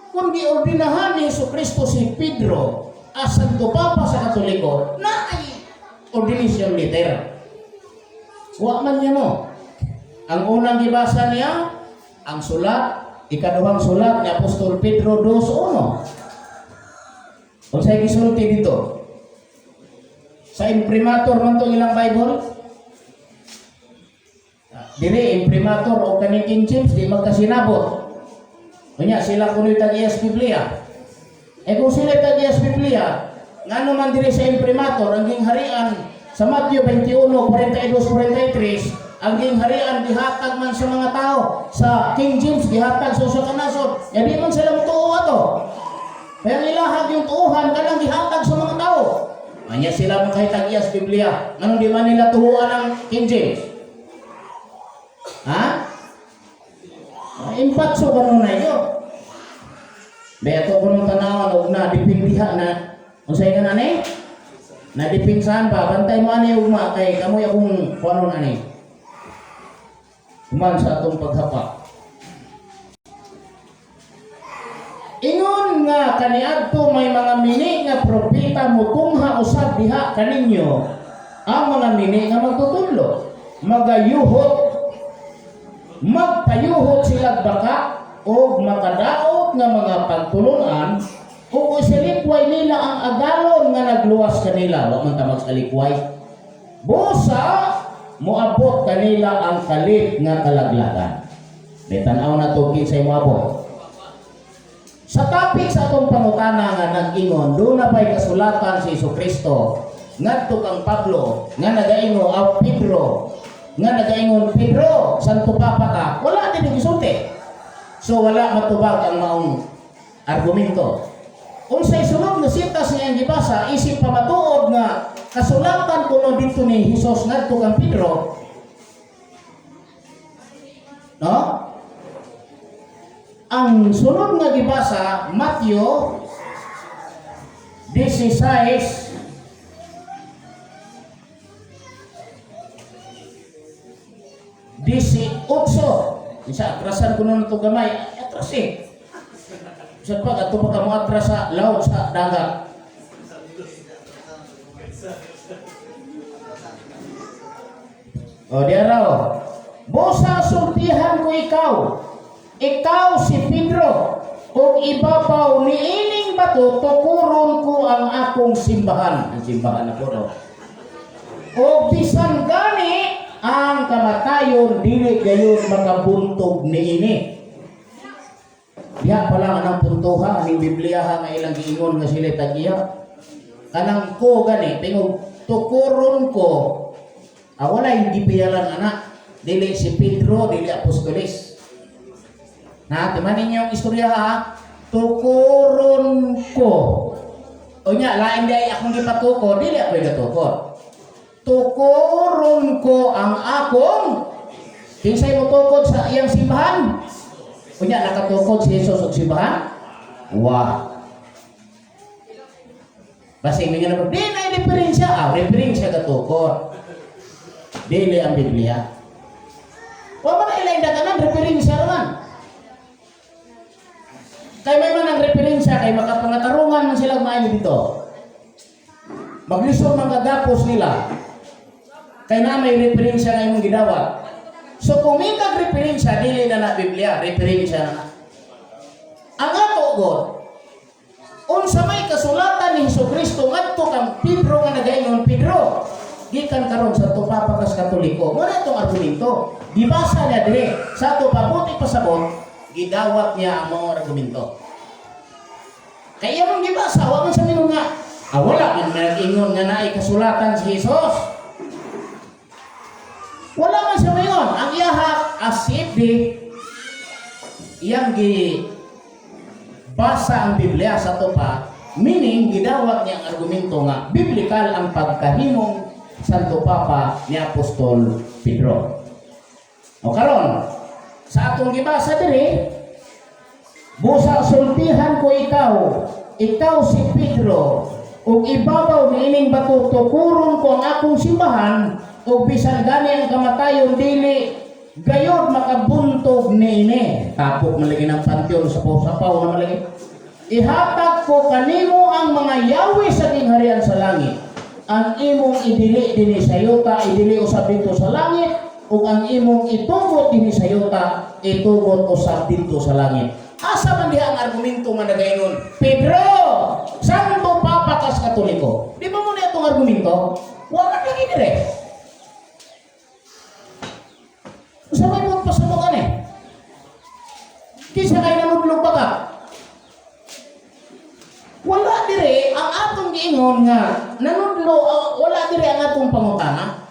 Kung giordinahan ni Hesus Kristo si Pedro as Santo Papa sa Katoliko, na ay ordination letter. Wa man niya mo. Ang unang gibasa niya, ang sulat, ikaduhang sulat ni Apostol Pedro 2.1. Unsay gisulti dito? Sa imprimatur man to ilang Bible? Dire imprimatur o kaning King James di magkasinabot. Unya sila kuno'y tag-iyas Biblia. Eh kung sila tag-iyas Biblia, ngano man dire sa imprimatur ang gingharian sa Matthew 21:42 43, ang gingharian gihatag man sa mga tao. Sa King James gihatag sa usa ka nasod. Ya di man sila motuo ato. Kaya ang ilahag yung tuuhan kanang gihatag sa mga tao. Anya sila makahitag iyas Biblia. Nganong di man nila tuhuan ang King James? Ha? Ah, impatso kanon na yun. Beto ko nung tanawan og na dipindiha na unsay ka na ni? Nadipinsahan ba? Bantay mo ani ugma kay kamoy akong kuanon ani. Human sa atong paghapa. Ingon nga kaniadto may mga mini nga propeta mutungha usab diha kaninyo ang mga mini nga magtutudlo, magayuhot, magpayuhot sila baka og makadaot nga mga pagtulunan ug isalikway nila ang agalon nga nagluwas kanila. Wa man ta magsalikway, busa moabot kanila ang kalit nga kalaglagan. May tan-aw na to kinsay moabot. Sa topic sa atong pangutana nga nag-ingon, doon na ba'y kasulatan si Hesus Kristo ngadto kang Pablo nga nagaingon aw Pedro nga nagaingon, "Pedro, Santo Papa ka"? Wala din yung gisulti. So wala matubag ang maong argumento. Unsay sunod nga sitas nga iyang gibasa isip pamatuod nga kasulatan kuno dito ni Hesus ngadto kang Pedro, no? Ang sunod nga gibasa, Matthew 16. Isa atrasan ko na ito gamay. Atras eh. Sa pag ato pa ka mo atras sa laut, sa dagat. O, di araw. Busa sultihan ko ikaw. Ikaw si Pedro. Ug ibabaw ni ining bato tukuron ko ang akong simbahan. Ang simbahan na po, no? O bisan gani ang kamatayon dili gayon makabuntog niini. Diha pa lang anang puntoha aning Biblia ha nga ilang giingon nga sila tag-iya. Kanang ko gani tingog tukuron ko. Ah, wala yung gipiyalan anak. Dili si Pedro, dili apostoles. Na, timan ninyo ang istorya ha. Tukuron ko. O nya, lain di ay akong gipatukod, dili ako gatukod. Tukuron ko ang akong kinsay mo tukod sa iyang simbahan. Unya, nakatukod si Jesus og simbahan? Wa. Basta ingon niya na, di na referensya. Ah, referensya katukod. Dili ang Biblia. Wa man na ilay daganan, referensya naman. Kay may man ang referensya, kay makapangatarungan man sila maayo dito. Maglisod man kagapos nila. Kay na may referensya nga imong gidawat. So kung may kag referensya, dili na na Biblia, referensya na na. Ang ato God, unsa may kasulatan ni Hesus Kristo ngadto kang Pedro nga nagaingon, Pedro, gikan karon sa ato Papa kas Katoliko. Mo na itong argumento. Gibasa niya dire sa ato pabuti pasabot, gidawat niya ang mga argumento. Kaya iya mong gibasa, wa man sa mingon nga, ah, wala man nag-ingon nga naay kasulatan si Jesus. Wala man siya mayon. Ang iyaha as CFD, iyang gi basa ang Biblia sa topa, meaning gidawat niya ang argumento nga biblical ang pagkahimong Santo Papa ni Apostol Pedro. O karon, sa atong gibasa diri, busa sultihan ko ikaw, ikaw si Pedro, ug ibabaw niining bato tukuron ko ang akong simbahan, ug bisan gani ang kamatayon dili gayod makabuntog niini. Tapok man lagi ng panteon sa sapaw na man lagi. Ihatag ko kanimo ang mga yawi sa gingharian sa langit. Ang imong idili dinhi sa yuta, idili usab didto sa langit, ug ang imong itugot dinhi sa yuta, itugot usab didto sa langit. Asa man diha ang argumento nga nagaingon, Pedro, Santo Papa kas Katoliko. Di ba mo na itong argumento? Wala lagi dire. Sa may buot pasabukan eh. Kinsa kay nanudlog ba ka? Wala dire ang atong giingon nga nanudlo, wala dire ang atong pangutana.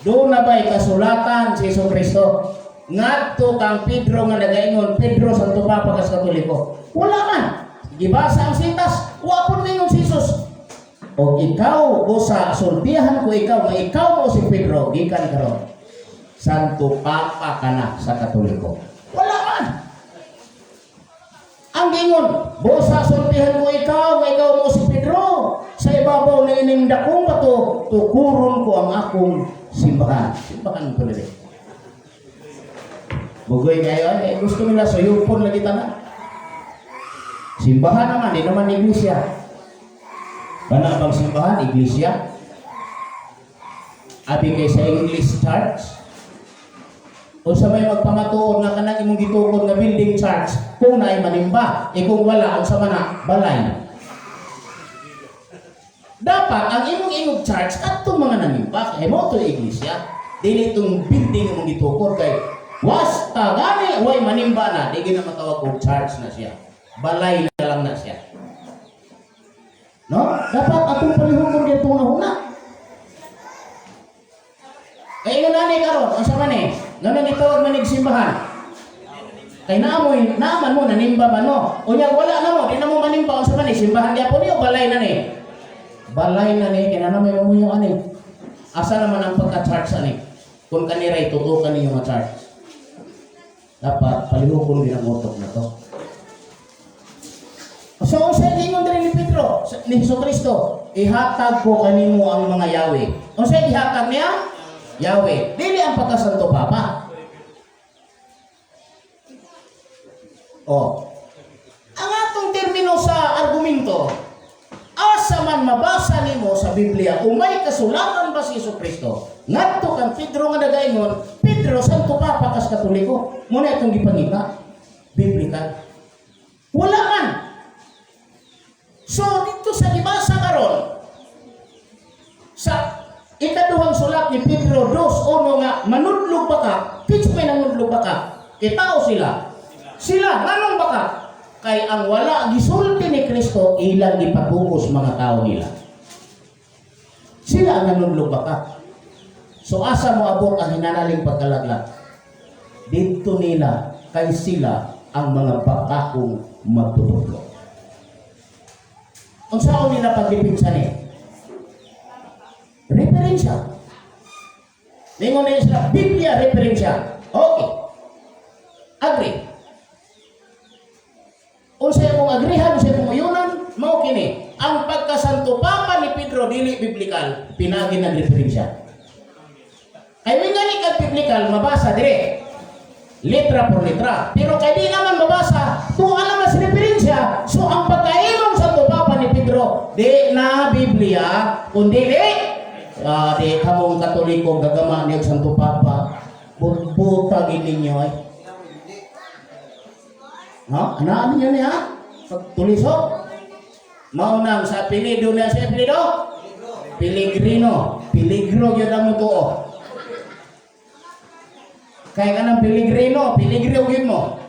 Doon na ba'y kasulatan si Hesus Kristo ngadto kang Pedro nga nagaingon, Pedro, Santo Papa kas Katoliko? Wala man. Gibasa ang sitas, wa pud mingon si Jesus. O ikaw, busa sultihan ko ikaw nga ikaw mo si Pedro, gikan karon Santo Papa ka na sa Katoliko. Wala man. Ang gingon, busa sultihan ko ikaw nga ikaw mo si Pedro, sa ibabaw ng ining dakong bato tukuron ko ang akong simbahan. Simbahan ko dili. Bugoy kayo, eh, gusto nila suyupon lagi tanan. Simbahan naman, di naman iglesia. Kana bang simbahan, iglesia? Abi kay sa English Church? O sa may magpamatuod nga kanang imong gitukod nga building church, kung naay manimba, e kung wala, unsa man na, balay. Dapat ang imong ingog church adtong mga nanimba, kay mo to iglesia. Dili itong building imong gitukod kay wasta gani way manimba na, di gina matawag og church na siya. Balay na lang na siya. No? Dapat atong palihukon dito na huna. Kay ingon ani karon, unsa man eh? Ngano gitawag man ig simbahan? Kay naamoy, naaman mo nanimba man mo. Unya wala na mo, di na mo manimba, unsa man eh? Simbahan gyapon niyo balay na ni. Balay na ni kay na may mamuyo ani. Asa naman ang pagka-church ani? Kung kaniray tutukan ninyo nga church. Dapat palihukon din ang utok na to. So, unsa ingon diri ni Pedro, ni Hesus Kristo, ihatag ko kanimo ang mga yawi. Unsa ihatag niya? Yahweh. Dili ang pagkasanto Papa. Oh. Ang atong termino sa argumento, asa man mabasa nimo sa Biblia kung may kasulatan ba si Hesus Kristo ngadto kang Pedro nga nagaingon, "Pedro, Santo Papa kas Katoliko"? Muna itong gipangita biblical, wala man. So dito sa gibasa karon sa ikaduhang sulat ni Pedro 2:1 nga manudlog baka, kinsa may nanudlog baka? Kita o sila? Sila. Nganong baka? Kay ang wala gisulti ni Kristo, ilang gipatubos mga tao nila. Sila ang nanudlog baka. So asa mo abot ang hinanaling pagkalaglag? Dito nila, kay sila ang mga bakakong magtutudlo. Unsaon nila pagdipinsa ni? Referensya. Ningon na sila, Biblia referensya. Okay. Agree. Unsay akong agrihan, unsay akong uyunan, mao kini. Ang pagkasanto Papa ni Pedro dili biblical, pinagi ng referensya. Kay may gani kag biblical mabasa dire. Letra por letra. Pero kay di naman mabasa, tuwa naman sa referensya. So ang pagkaimong Santo Papa ni Pedro, di na Biblia, kundi di di kamong Katoliko gagama niya Santo Papa, butbutag ninyo ay. Ha? Anaan niyo niya? Pagtulisok? Mao nang sa apelyido niya, sa apelyido? Pelegrino. Peligro gyud ang tuo. Kaya ka ng Pelegrino, peligro gyud mo.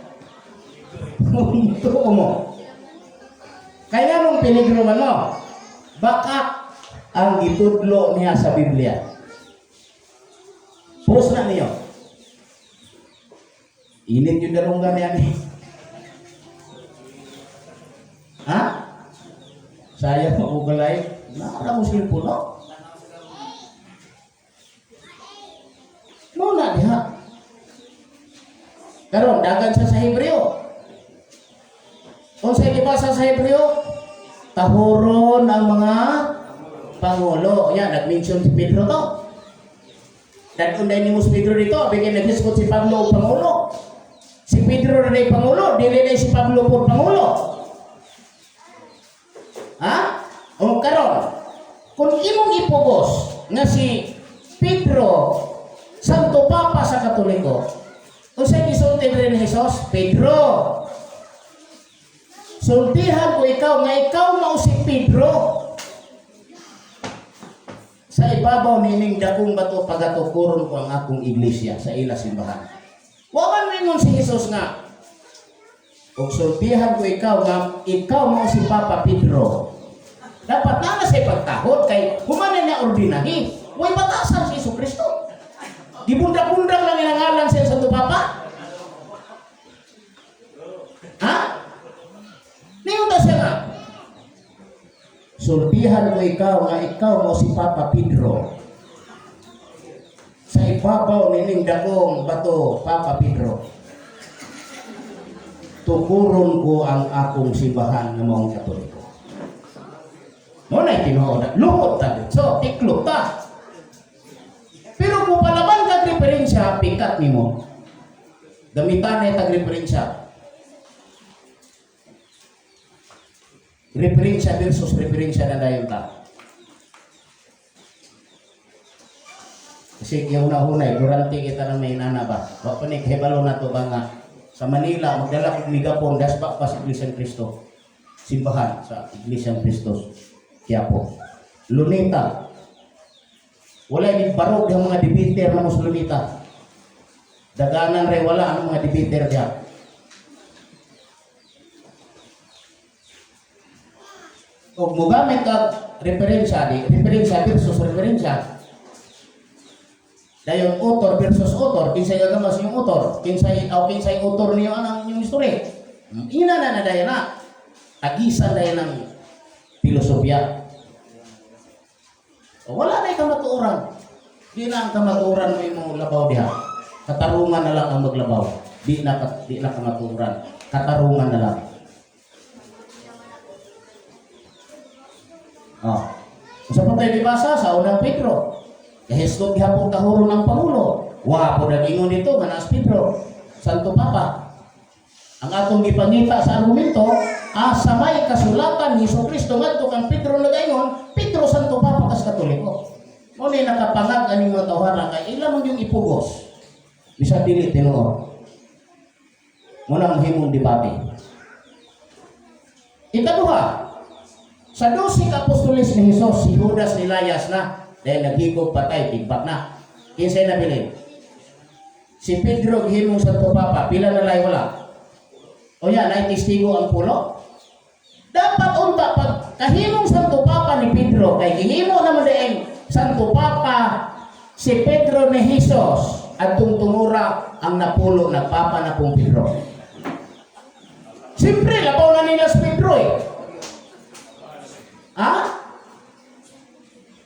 Tuo mo. Kaya nung peligro man mo, baka ang gitudlo niya sa Biblia. Post na niyo. Init yung darunggan niya ni. Ha? Sayang mo galay. Nara mo cellphone, no? Muna diha. Karon dagan siya sa Hebreo. Unsay gibasa sa Hebreo? Tahuron ang mga pangulo. Yan, nag-mention si Pedro to. Dadun dahil ni si Pedro dito, bigyan nag-discuss si Pablo og pangulo. Si Pedro na day pangulo, dili na si Pablo po pangulo. Ha? O karon, kung imong ipugos nga si Pedro Santo Papa sa Katoliko, unsay gisulti diri ni Jesus? "Pedro, sultihan ko ikaw nga ikaw mao si Pedro. Sa ibabaw nining dakong bato pagatukuron ko ang akong iglesia," sa ila simbahan. Wa man mingon si Jesus nga, "Ug sultihan ko ikaw nga ikaw mao si Papa Pedro." Dapat na na siya pagtahod kay human na niya ordinahi. Way batasan si Jesu Kristo. Gibundak-bundak lang ang ngalan sa Santo Papa. Ha? Ningon ta siya nga, "Sultihan ko ikaw nga ikaw mo si Papa Pedro. Sa ibabaw nining dakong bato, Papa Pedro, tukuron ko ang akong simbahan nga maong Katoliko." Mo na tinuod. Luhod ta. So, tiklop ta. Pero kung palaban kag referensya, pikat nimo. Gamitan na tag referensya. Referensya versus referensya na dayon ta. Kasi yung una-una, durante kita ng may nana ba? Wa pa ni kahibalo na to ba nga sa Manila, magdala kog megapon, daspa pa sa Iglesia ni Cristo. Simbahan sa Iglesia ni Cristo. Quiapo. Luneta. Wala yung barog ang mga debater na mas Luneta. Daganan rin wala ang mga debater diya. O mugamit kag referensya di, referensya versus referensya. Dayon author versus author, kinsay gagamas yung author, kinsay o kinsay author niyo anang inyong history. Ina na na dayon na. Tagisan dayon ng filosofiya. O, wala na yung kamatuoran. Di na ang kamatuoran mo imong labaw diha. Katarungan na lang ang maglabaw. Di na kamatuoran. Katarungan na lang. Oh. Sa patay gibasa sa unang Pedro. Kahisgot gihapon kahuro ng pangulo. Wa po nag-ingon dito nga naas Pedro, Santo Papa. Ang atong gipangita sa argumento, asa may kasulatan ni Hesus Kristo ngadto kang Pedro nagaingon, Pedro Santo Papa kas Katoliko. Mao ni nakapangag aning mga tawhana kay ila man yung ipugos. Bisan dili tinuod. Mao nang himong debate. Ikaduha, sa 12 ka apostoles ni Jesus, si Judas nilayas na dahil naghigog patay, tigbat na. Kinsay nabilin? Si Pedro gihimong Santo Papa, pila na lay wala? O yan, ay testigo ang pulo. Dapat unta pag kahimong Santo Papa ni Pedro, kay gihimo naman diay Santo Papa si Pedro ni Jesus at tungtungura ang napulo na Papa na pong Pedro. Siyempre, labaw na nila si Pedro eh. Ha?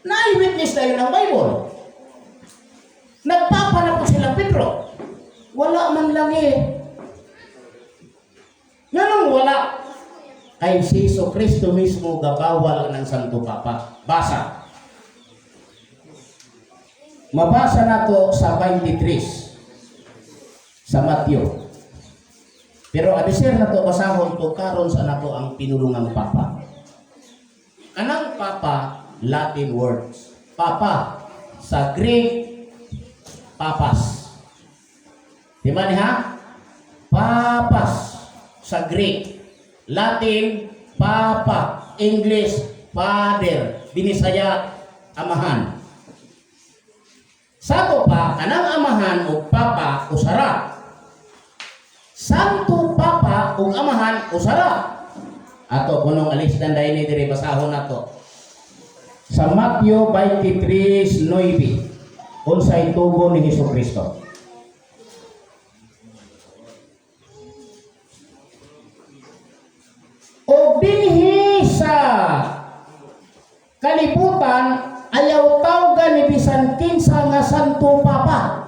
Na-witness tayo ng Bible. Nagpapa na po sila Pedro. Wala man lang eh. Nganong wala? Kay si Jesu Kristo mismo gabawal ng Santo Papa. Basa. Mabasa nato sa 23 sa Mateo. Pero adisir na to basahon to karon sa nato ang pinulungang Papa. Kanang Papa, Latin words. Papa sa Greek, papas. Di ba ni ha? Papas sa Greek. Latin, Papa. English, Father. Binisaya, amahan. Sa ato pa, kanang amahan o Papa, usara. Santo Papa ug amahan, usara. Ato kunong alis dan dahil ni diri basahon nato. Sa Mateo 23:9, unsay tugon ni Hesus Kristo? O dinhi sa kalibutan ayaw tawgan ni bisan kinsa nga Santo Papa.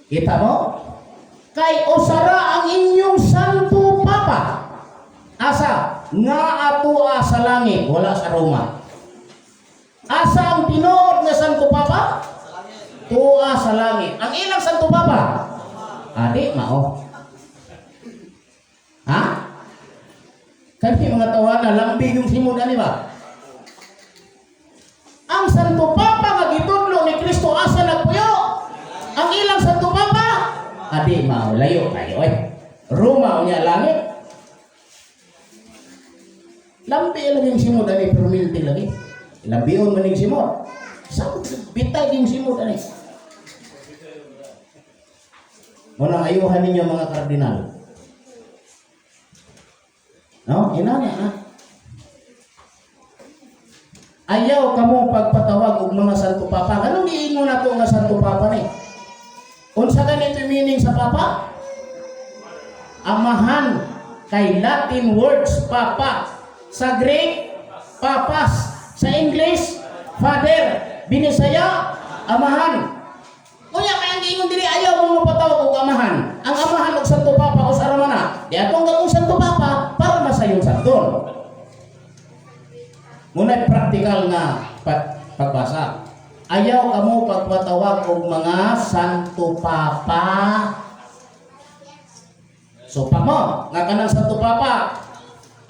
Kita mo? Kay usara ang inyong Santo Papa. Asa? Nga atoa sa langit, wala sa Roma. Asa ang tinuod nga Santo Papa? Tuwa sa langit. Ang ilang Santo Papa? Adi, mao. Ha? Kani mga tawana, lambi yung simod ani ba? Ang Santo Papa nga gitudlo ni Kristo asa nagpuyo? Ang ilang Santo Papa? Adi, mao, layo kayo eh. Roma unya langit. Lambi lang yung simod ani, pero milti lagi. Lambion man yung simod. Sa bitay yung simod ani. Muna ayuhan ninyo mga kardinal. No? Inani ha. Ayaw kamo pagpatawag og mga Santo Papa. Anong giingon nato nga Santo Papa ni? Unsa ganito meaning sa Papa? Amahan, kay Latin words Papa. Sa Greek, papas. Sa English, father. Binisaya, amahan. Unya kay ang giingon diri ayaw mo mapatawag og amahan. Ang amahan og Santo Papa usara man na. Di atong gamong Santo Papa para masayon santon. Muna practical nga pagbasa. Ayaw kamo pagpatawag og mga Santo Papa. So pa mo nga kanang Santo Papa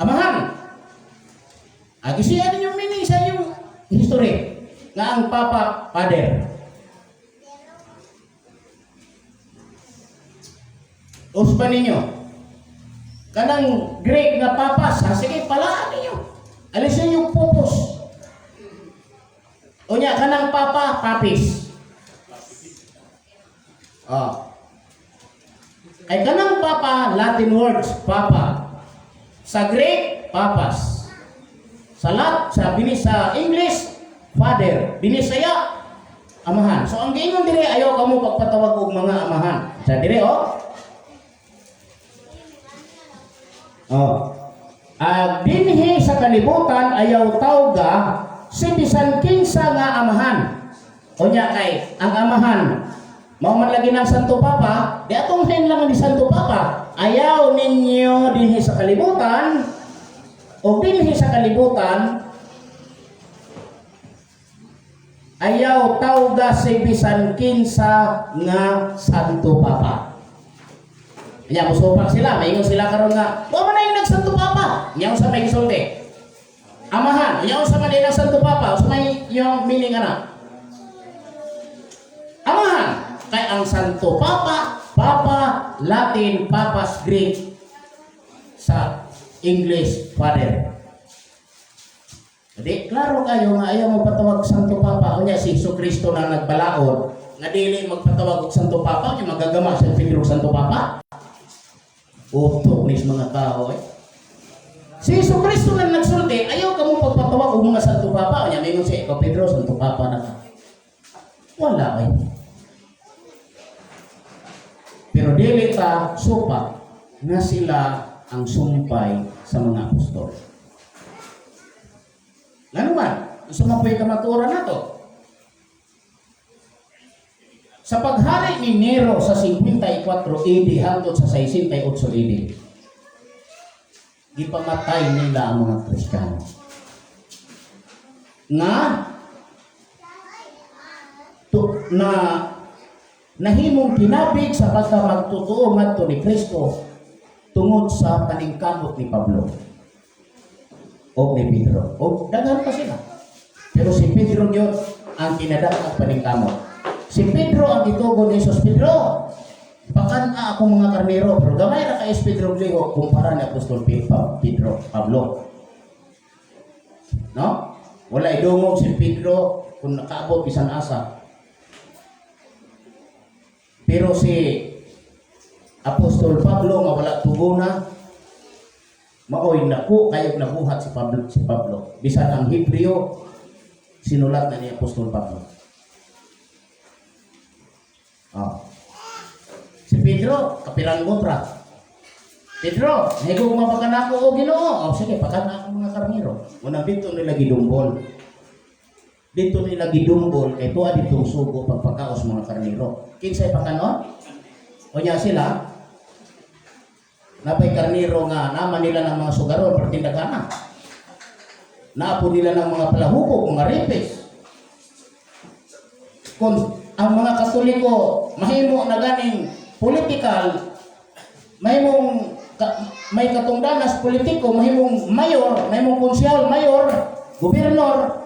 amahan. Agi siya ninyong meaning sa inyong history nga ang Papa Father. Uspa ninyo. Kanang Greek nga papas, ha? Sige, palaan ninyo. Alisin yung pupos. Unya, kanang papa, papis. Oh. Ay kanang papa, Latin words, papa. Sa Greek, papas. Sa lat, sa binis sa English, father. Binisaya, amahan. So ang giingon dire ayaw kamo pagpatawag og mga amahan. Sa dire oh. Oh. Ag dinhi sa kalibutan ayaw tawga si bisan kinsa nga amahan. Unya kay ang amahan mao man lagi ng Santo Papa, di atong hin lang ni Santo Papa. Ayaw ninyo dinhi sa kalibutan o dinhi sa kalibutan ayaw tawga si bisan kinsa nga Santo Papa. Nya musupak sila, maingon sila karon nga, "Wa man na yung nagsanto papa." Nya unsa may gisulti? Amahan, nya unsa man ang Santo Papa? Unsa may yung meaning ana? Amahan, kay ang Santo Papa, Papa Latin, Papas Greek, sa English Father. Di, klaro kayo nga ayaw magpatawag Santo Papa. Unya si Hesus Kristo na nagbalaod nga dili magpatawag og Santo Papa, unya magagama si Pedro og Santo Papa. Utok ni sa mga tao eh. Si Hesus Kristo na nagsulti, ayaw ka mo pagpatawag og mga Santo Papa. Unya mingon si ikaw Pedro, Santo Papa na ka. Wala eh. Pero dili ta supak nga sila ang sumpay sa mga apostol. Ngano man, unsa man po'y kamatuoran nato? Sa paghari ni Nero sa 54 AD hangtod sa 68 AD, gipamatay nila ang mga Kristiyano. Nga to, na nahimong kinabig sa pagka magtotoo ngadto ni Kristo tungod sa paningkamot ni Pablo o ni Pedro. O daghan pa sila. Pero si Pedro yun ang kinadakang paningkamot. Si Pedro ang gitugon ni Jesus, "Pedro, pakan-a akong mga karnero." Pero gamay ra kay Pedro liho kumpara ni Apostol Pedro, Pablo. No? Wala idungog si Pedro kung nakaabot bisan asa. Pero si Apostol Pablo nga wala tugona, maoy naku kayo nabuhat si Pablo, si Pablo. Bisan ang Hebreo sinulat na ni Apostol Pablo. Oh. Si Pedro, kapiranggot ra. "Pedro, nahigugma pa ka nako o Ginoo?" "O sige, pakan-a akong mga karnero." Unang dito nila gidumbol. Dito nila gidumbol kay tuwa dito sugo pagpakaos mga karnero. Kinsay pakanon? O nya sila, napay karnero nga naman nila ng mga sugaron pero tindagana. Naapo nila ng mga palahubog, mga rapist. Kung ang mga Katoliko mahimo na ganing political, mahimong may katungdanas politiko, mahimong mayor, mahimong konsehal, mayor, gobernador,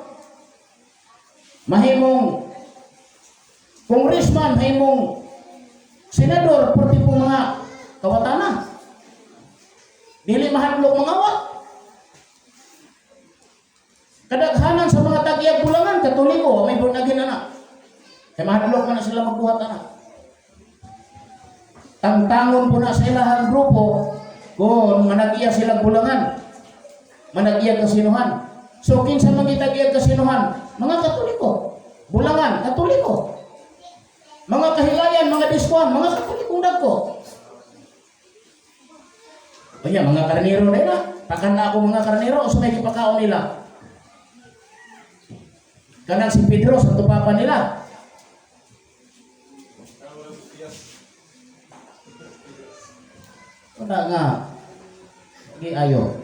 mahimong congressman, mahimong senador, pwede po mga kawatana. Dili mahadlok mga wat. Kadaghanan sa mga tag-iyag bulangan, Katoliko, may born again ana. Kay mahadlok man na sila magbuhat ana. Tangtangon po na sa ilahang grupo kung manag-iya silang bulangan. Manag-iya kasinuhan. So kinsa man gitag-iya kasinuhan? Mga Katoliko. Bulangan, Katoliko. Mga kahilayan, mga diskuan, mga Katolikong dagko. Kanya, mga karnero na na. "Pakan-a ako mga karnero," so may gipakaon nila. Kanang si Pedro, Santo Papa nila. Wala nga. Di ayo.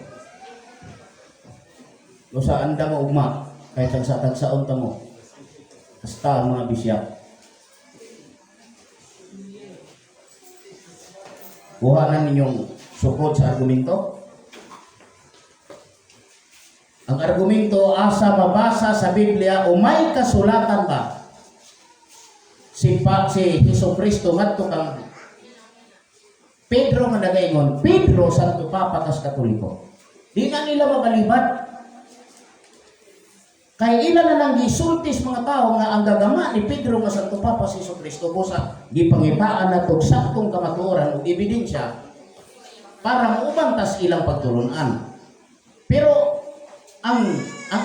Lusa anda mo ugma, kahit tagsa-tagsaon ta mo. Basta ang mga bisyak. Kuha na ninyong sukod sa argumento. Ang argumento asa mabasa sa Biblia o may kasulatan ba si Hesus Kristo ngadto kang Pedro nga nagaingon, "Pedro, Santo Papa kas Katoliko"? Di na nila mabalibad. Kay ila na lang gisultis mga tao nga ang gagama ni Pedro nga Santo Papa si Hesus Kristo, busa gipangitaan na og saktong kamatuoran ug ebidensya para maubang tas ilang pagtulunan. Pero ang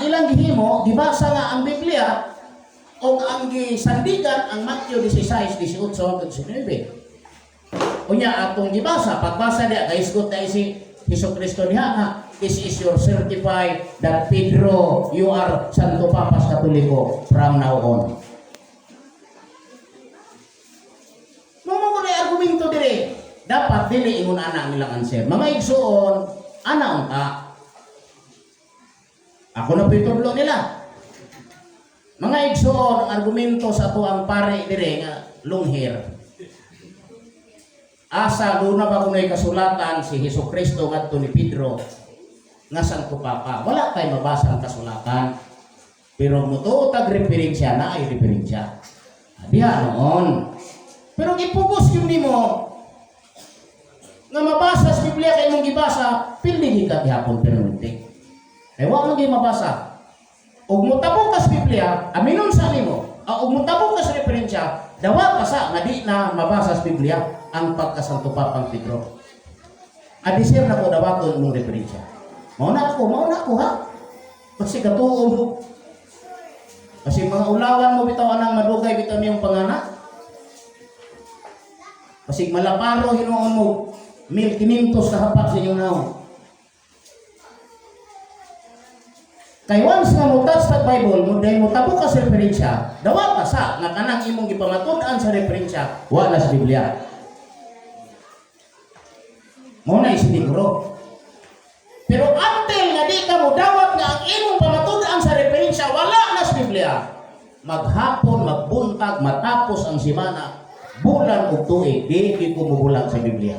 ilang gihimo, gibasa nga ang Biblia o ang gisandigan ang Matthew 16, 18 hanggang 19. Unya atong gibasa, pagbasa niya, kaisgot na si Hesus Kristo niya nga, "This is your certify that Pedro, you are Santo Papas Katoliko from now on." Mo ko na argumento dire. Dapat dili ingon ana ang ilang answer. Mga igsuon, ana unta. Ako na pitudlo nila. Mga igsuon, ang argumento sa ato ang pare dire nga long hair. Asa duna ba kuno'y kasulatan si Hesus Kristo ngadto ni Pedro nga Santo Papa? Wala tay mabasa ang kasulatan. Pero mutuo tag referensya na ay referensya. Diha noon. Pero gipugos yung nimo nga mabasa sa Biblia kay imong gibasa, pildi ka gihapon permanente. Kay wa man gyud mabasa. Ug motabok ka sa Biblia, aminon sa nimo, ug motabok ka sa referensya, dawa ka sa nga di na mabasa sa Biblia ang pagkasanto Papang Pedro. Adisir na ko dawaton mong referensya. Mao na ako ha. Kasi katuo mo. Kasi mga ulawan mo bitaw anang madugay bitaw niyong panganak. Kasi malaparo hinuon mo 1,500 ka hapak sa inyong naong. Kay once nga mo touch sa Bible, mo dahil mo tabok ka sa referensya, dawa ka sa nga kanang imong gipamatud-an sa referensya, wa na sa Biblia. Mao na isiniguro. Pero until nga di ka mo dawat nga ang imong pamatud-an sa referensya wala na sa Biblia, maghapon, magbuntag, matapos ang semana, bulan ug tuig, di gyud ko mobulag sa Biblia.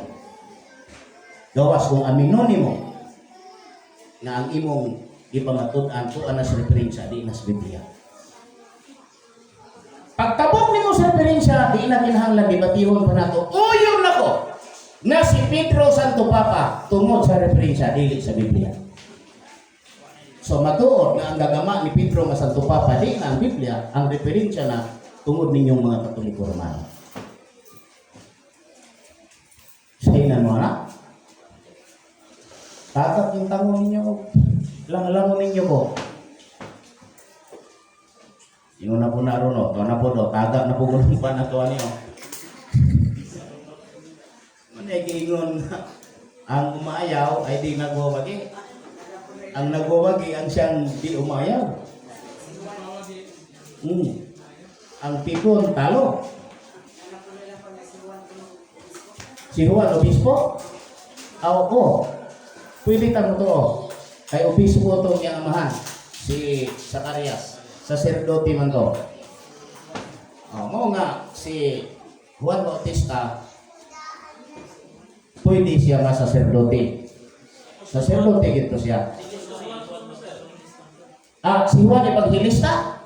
Gawas kung aminon nimo nga ang imong gipamatud-an tuan na sa referensya, di na sa Biblia. Pagtabok nimo sa referensya, di na kinahanglan debatihon pa nato. Uyon nako nga si Pedro Santo Papa tungod sa referensya dili sa Biblia. So matuod nga ang gagama ni Pedro nga Santo Papa di na ang Biblia, ang referensya na tungod ninyong mga Katoliko Romano. Sa mo na? Tatak yung tango ninyo ko. Lang-lango ninyo ko. Ingon na po na ron, oh. Ito na po do. Taga na po gulong pa na to ani, oh. Manay giingon ang umayaw ay di nagwawagi. Ang nagwawagi ang siyang di umayaw. Ang pikon talo. Si Juan Obispo? Ah, oo. Pwede tamo to. Oh. Kay obispo to niyang amahan. Si Zacarias. Saserdote man to. Oh, mao nga si Juan Bautista pwede siya nga saserdote. Saserdote gito siya. Ah, si Juan Evangelista?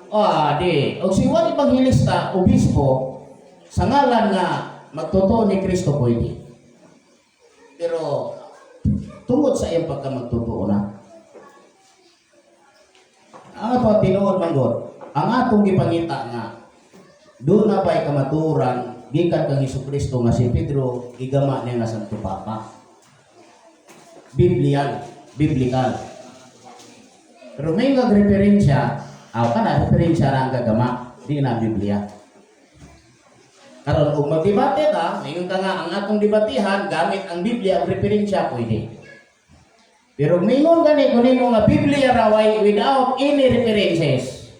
Ah, di. Og si Juan Evangelista, obispo, sa ngalan nga magtotoo ni Kristo pwede. Pero tungod sa iyang pagkamagtotoo na. Ang ato tinuod man gud, ang atong gipangita nga doon na ba'y kamaturan gikan kang Hesus Kristo nga si Pedro gigama niya nga Santo Papa. Biblial, biblical. Pero may nga referensya, aw ka na referensya ra ang gagama, di na ang Biblia. Karon ug magdebate ka, mayon ka nga ang atong debatihan gamit ang Biblia ang referensya pwede. Pero mingon gani kun nimo nga Biblia ra way without any references.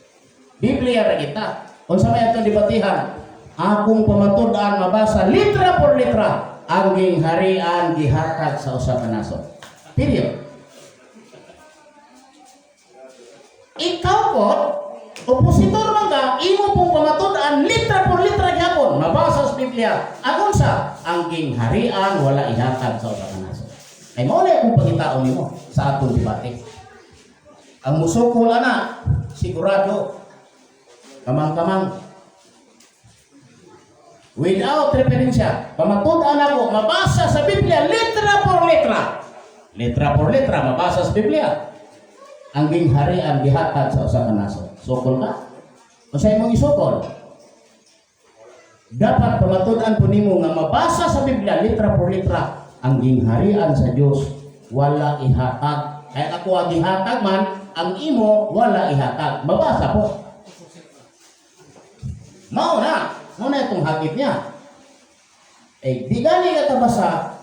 Biblia ra kita. Unsa may atong debatihan? Akong pamatud-an mabasa litra por litra ang gingharian gihatag sa usa ka nasod. Period. Ikaw po, opositor man ka, imo pong pamatud-an litra por litra gihapon mabasa sa Biblia. Ang unsa? Ang gingharian wala ihatag sa usa ka nasod. Ay mao na akong pangitaon nimo sa atong debate. Ang musukol ana, sigurado kamang-kamang without referensya, pamatud-an ako mabasa sa Biblia litra por litra. Litra por litra mabasa sa Biblia. Ang gingharian gihatag sa usa ka nasod. Sukol ka? Unsa imong isukol? Dapat pamatud-an po nimo nga mabasa sa Biblia litra por litra ang gingharian sa Dios wala ihatag. Kaya ako ang gihatag man, ang imo wala ihatag. Mabasa po. Mao na. Mao na itong hagit niya. Eh, di gani ka kabasa,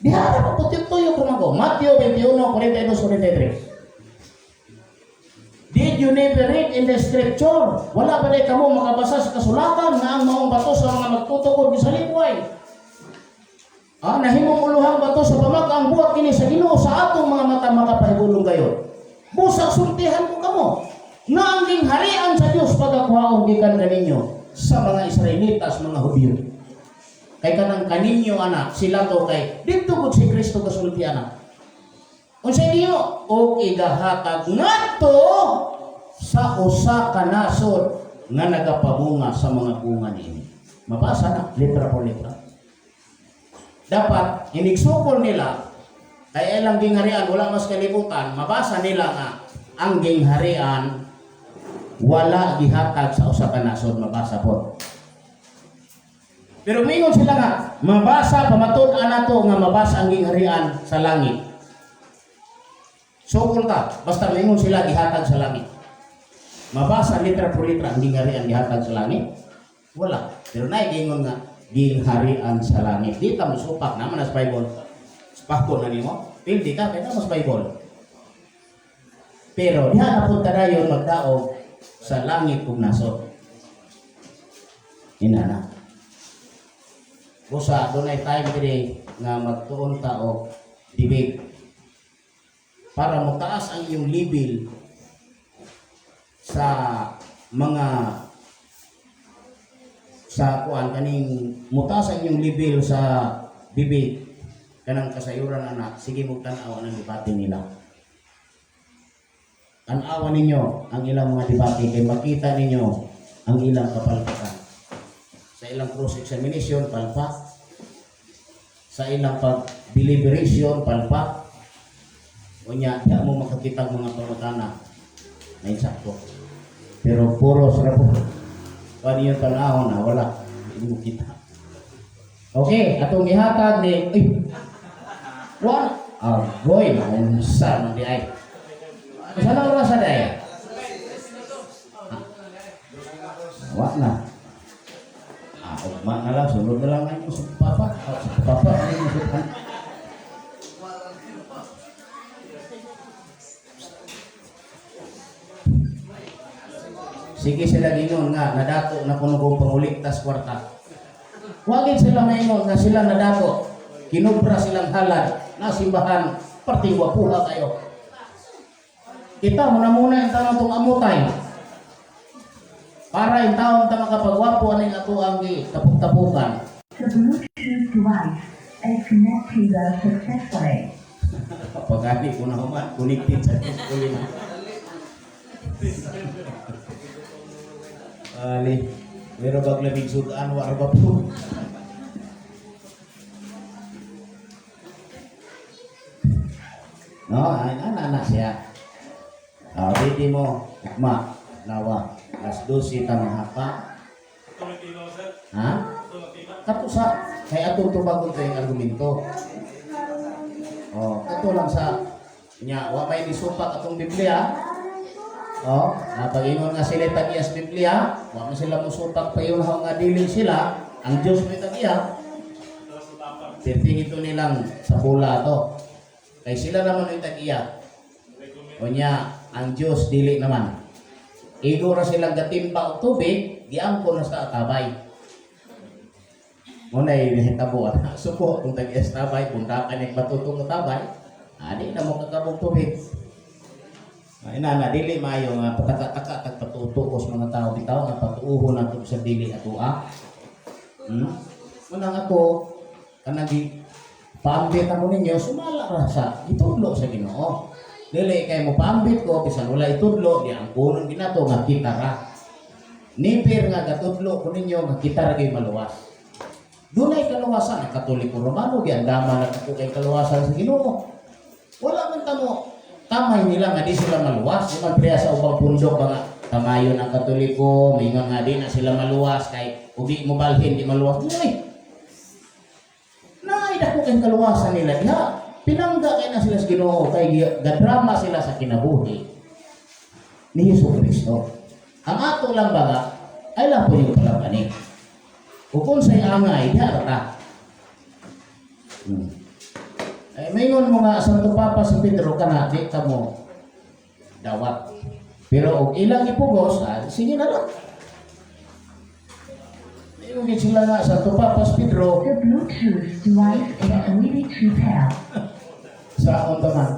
di harap ako tuyo ko ko. Matthew 21, 42, 43. Did you never read in the scripture? Wala ba day kamo makabasa sa kasulatan nga ang maong bato sa mga magtutukod sa likway? Ah, nahimong uluhang bato sa pamag ang buhat kini sa Ginoo sa atong mga mata makapahigulong gayon. Busak sultihan ko kamo nga ang gingharian sa Dios pagakuhaon gikan kaninyo sa mga Israelitas, mga Hudyo. Kay kanang kaninyo ana, sila to kay didto gud si Kristo gasulti ana. Unsa niyo? Og igahatag ngadto sa usa ka nasod nga nagapabunga sa mga bunga niini. Mabasa na, letra por letra. Dapat, inigsukol nila, kay ilang gingharian, wala mas kalibutan, mabasa nila nga ang gingharian wala gihatag sa usa ka nasod, mabasa po. Pero mingon sila nga, mabasa, pamatud-an nato nga mabasa ang gingharian sa langit. Sukol ta, basta mingon sila gihatag sa langit. Mabasa litra por litra ang gingharian gihatag sa langit? Wala. Pero naay gingon nga gingharian sa langit. Di ta mosupak naman sa Bible. Spako na nimo. Pildi ka kay mas Bible. Pero diha na punta dayon magdaog sa langit ug nasod. Inana. Busa dunay time diri nga magtuon ta og debate para motaas ang iyong level sa mga sa kuan, kaning motaas ang inyong level sa debate, kanang kasayuran ana, sige mo tan-aw ang debate nila. Tan-awan ninyo ang ilang mga debate kay makita ninyo ang ilang kapalpakan sa ilang cross examination, palpak sa ilang pag deliberation, palpak. Unya di mo makakita ang mga pangutana na insakto, pero puro sa po kung yung tanahon na wala, hindi mo kita. Okay, atong ihatag ni, ay, wala, agoy, unsa man di ay. Unsa na oras di ay? Ah, wa na. Ah, ugma na lang, sunod na lang ngayon sa papa. Ah, sa papa, ano yung sa. Sige sila gingon nga, nadato na kuno kong panguliktas kwarta. Wagin sila maingon nga sila nadato. Kinubra silang halad, nasimbahan, parting wapuha kayo. Kita mo na muna yung taon itong amutay. Para yung taon ta makapagwapo aning ato ang tapok-tapukan. The Bluetooth device is connected successfully. Pagani ko na human, connected sa uli na. Ali, pero bag labing sudan, wa ra ba po? No, ay ana na siya. Ah, ready mo, ugma, lawa. Alas 12 ta mahapa. Ha? Kato sa kay atong tubagon sa argumento. Oh, kato lang sa nya wa may nisupak atong Biblia. Oh, na pag-ingon nga sila tag-iyas Biblia, wa man sila musupak pa yun nga dili sila, ang Dios may tag-iya. Tirting ito nilang sa hula to. Kay sila naman yung tag-iya. O nya, ang Dios dili naman. Igo ra silang gatimba og tubig, giangko na sa tabay. Mo na nahitabo ana. Suko kung tag-iyas tabay, punta ka ni batutong tabay, adi na mo kakabog tubig. Ay na na dili maayo nga pataka-taka tag patutuos mga tao bitaw nga patuuho nato sa dili ato ah. Unang ako kanang gi paambit ako ninyo, sumala ra sa itudlo sa Ginoo. Dili kay mo paambit ko bisan wala itudlo, di ang kunon ginato nga kita ra. Nipir nga gatudlo ko ninyo nga kita ra gyud maluwas. Dunay kaluwasan ang Katoliko Romano, giandama na ako kay kaluwasan sa Ginoo. Wala man tamo tamay nila nga di sila maluwas. Di man priya sa ubang pundok ba nga tamayon ang Katoliko, mingon nga di na sila maluwas kay ug di mo balhin di maluwas. Uy. Naay dako kay kaluwasan nila diha. Pinangga kay na sila sa Ginoo kay gadrama sila sa kinabuhi ni Hesus Kristo. Ang ato lang baga ay lang po yung palabani. Ug kung sa'y angay, diha ra ta. Eh, maingon mo nga Santo Papa si Pedro kana di ka mo dawat. Pero og ilang ipugos, ah, sige na lang. Maingon gid sila nga Santo Papa si Pedro The Bluetooth device is ready to pair. Sa unta man.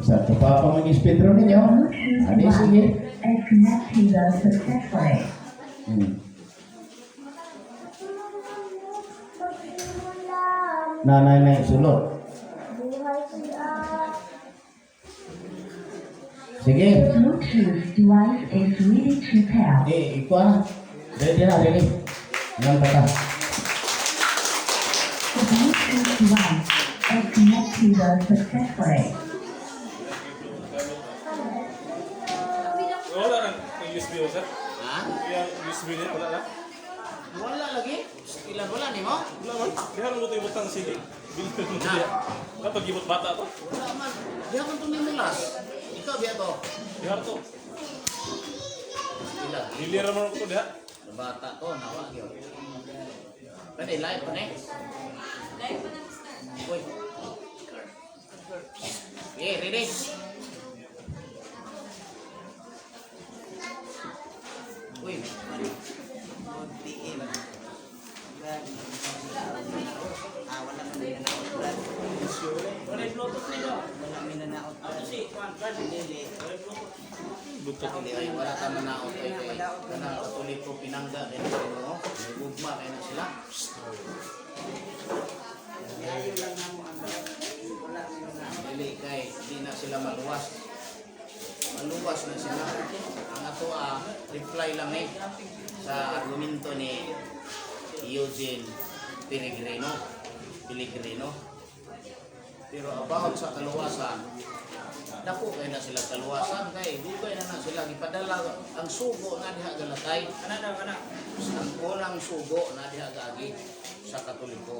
Santo Papa man is Pedro ninyo. Bluetooth Ani device sige. is connected successfully. Nanay na sulod. Sige. Bluetooth device is ready to pair. Eh, ikaw na. Ready na, ready. Ilang kata. The Bluetooth device is connected successfully. Wala nang USB mo, sir? Ha? Yung USB niya, wala na? Wala lagi. Ilan wala ni mo? Wala man. Diha mo ito ibutang CD. Bilhin mo diha. Wala pag ibot bata to. Wala man. Diha man itong nimulas. Ikaw biya to. Diha to. Ilan? Dili ra man ko diha. Bata to, nawa gyud. Pwede live pa ni? Live pa na, mister. Uy. Okay, ready? Uy. Bluetooth. Ay, wala ka manaot ay kay kanang Katoliko pinangga kay na Ginoo. May gugma kay na sila. Dili kay di na sila maluwas. Maluwas na sila. Ang ato reply lang eh sa argumento ni Eugene Peregrino. Pelegrino. Pero about sa kaluwasan, dako kay na sila kaluwasan kay dugay na na sila gipadala ang sugo na diha galatay ana na ana ang unang sugo na diha gaagi sa Katoliko,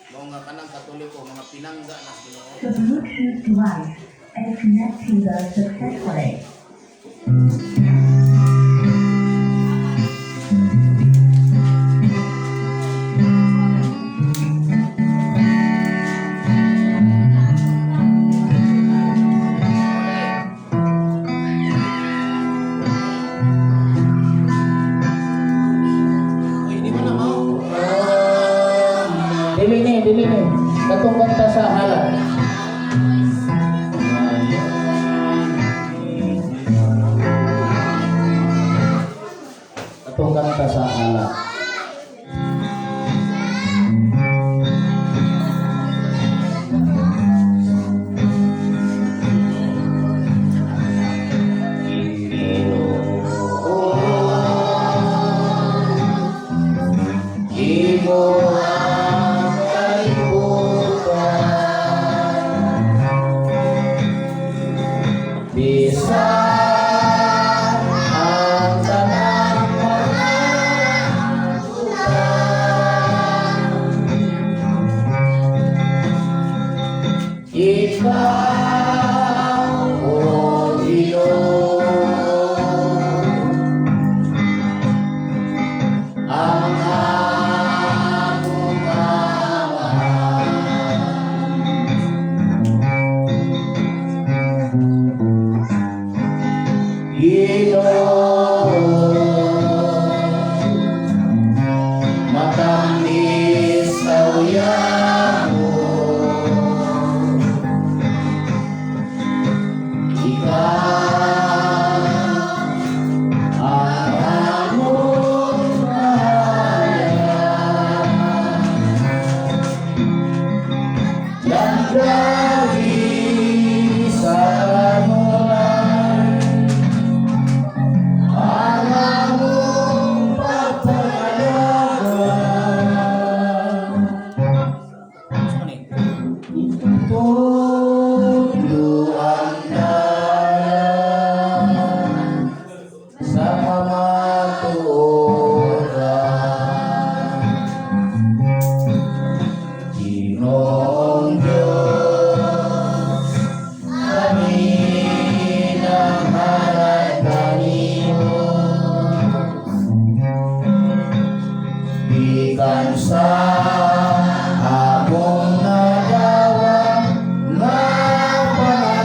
mao nga kanang Katoliko mga pinangga na sa Ginoo. The Bluetooth device is connected successfully. Uy, di ba na mao? Dili ni, dili ni. Katong kanta sa halat. Katong kanta sa halat. Imo ang kalibutan, bisan ang tanang mga butang. Ikaw, O Diyos, ang akong Amahan. Ginoo, matamis sa uyabon. Ikaw ang among bayan. Langgawi sa kanulan ang among pagpangalaga. Tudlo ang dalan sa kamatuoran. Ginoong Diyos, kami nangharap kanimo. Gikan sa among nagawa nga.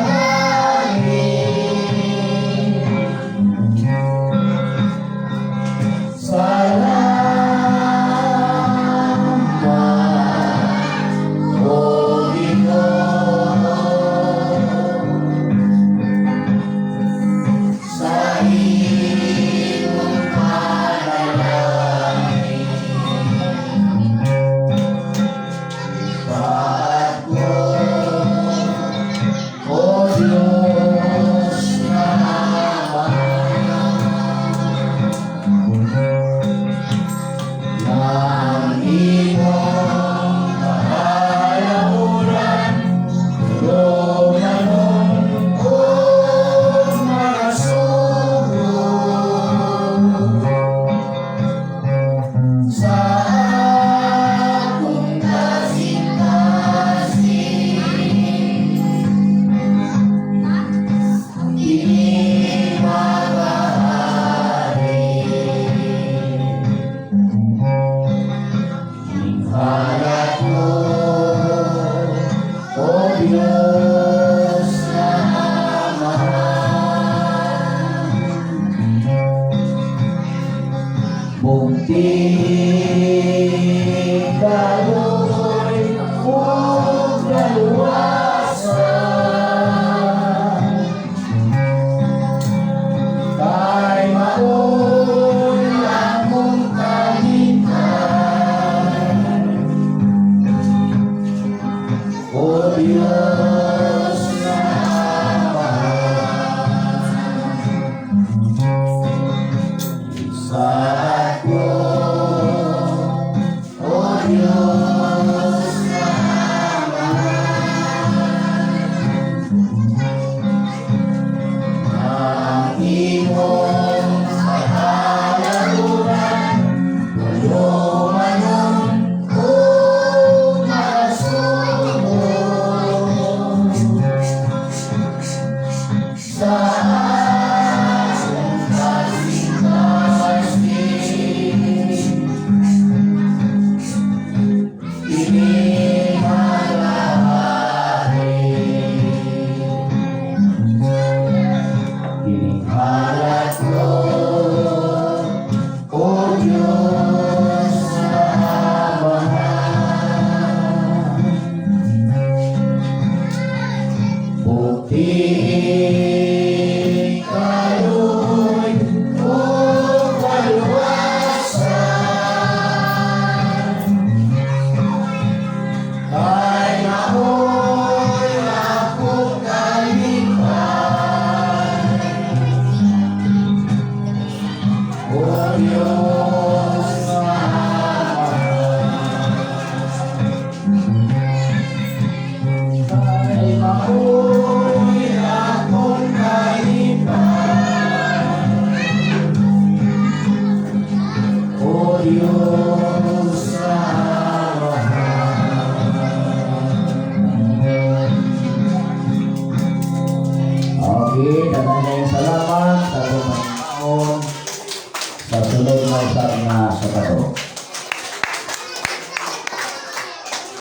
O Diyos.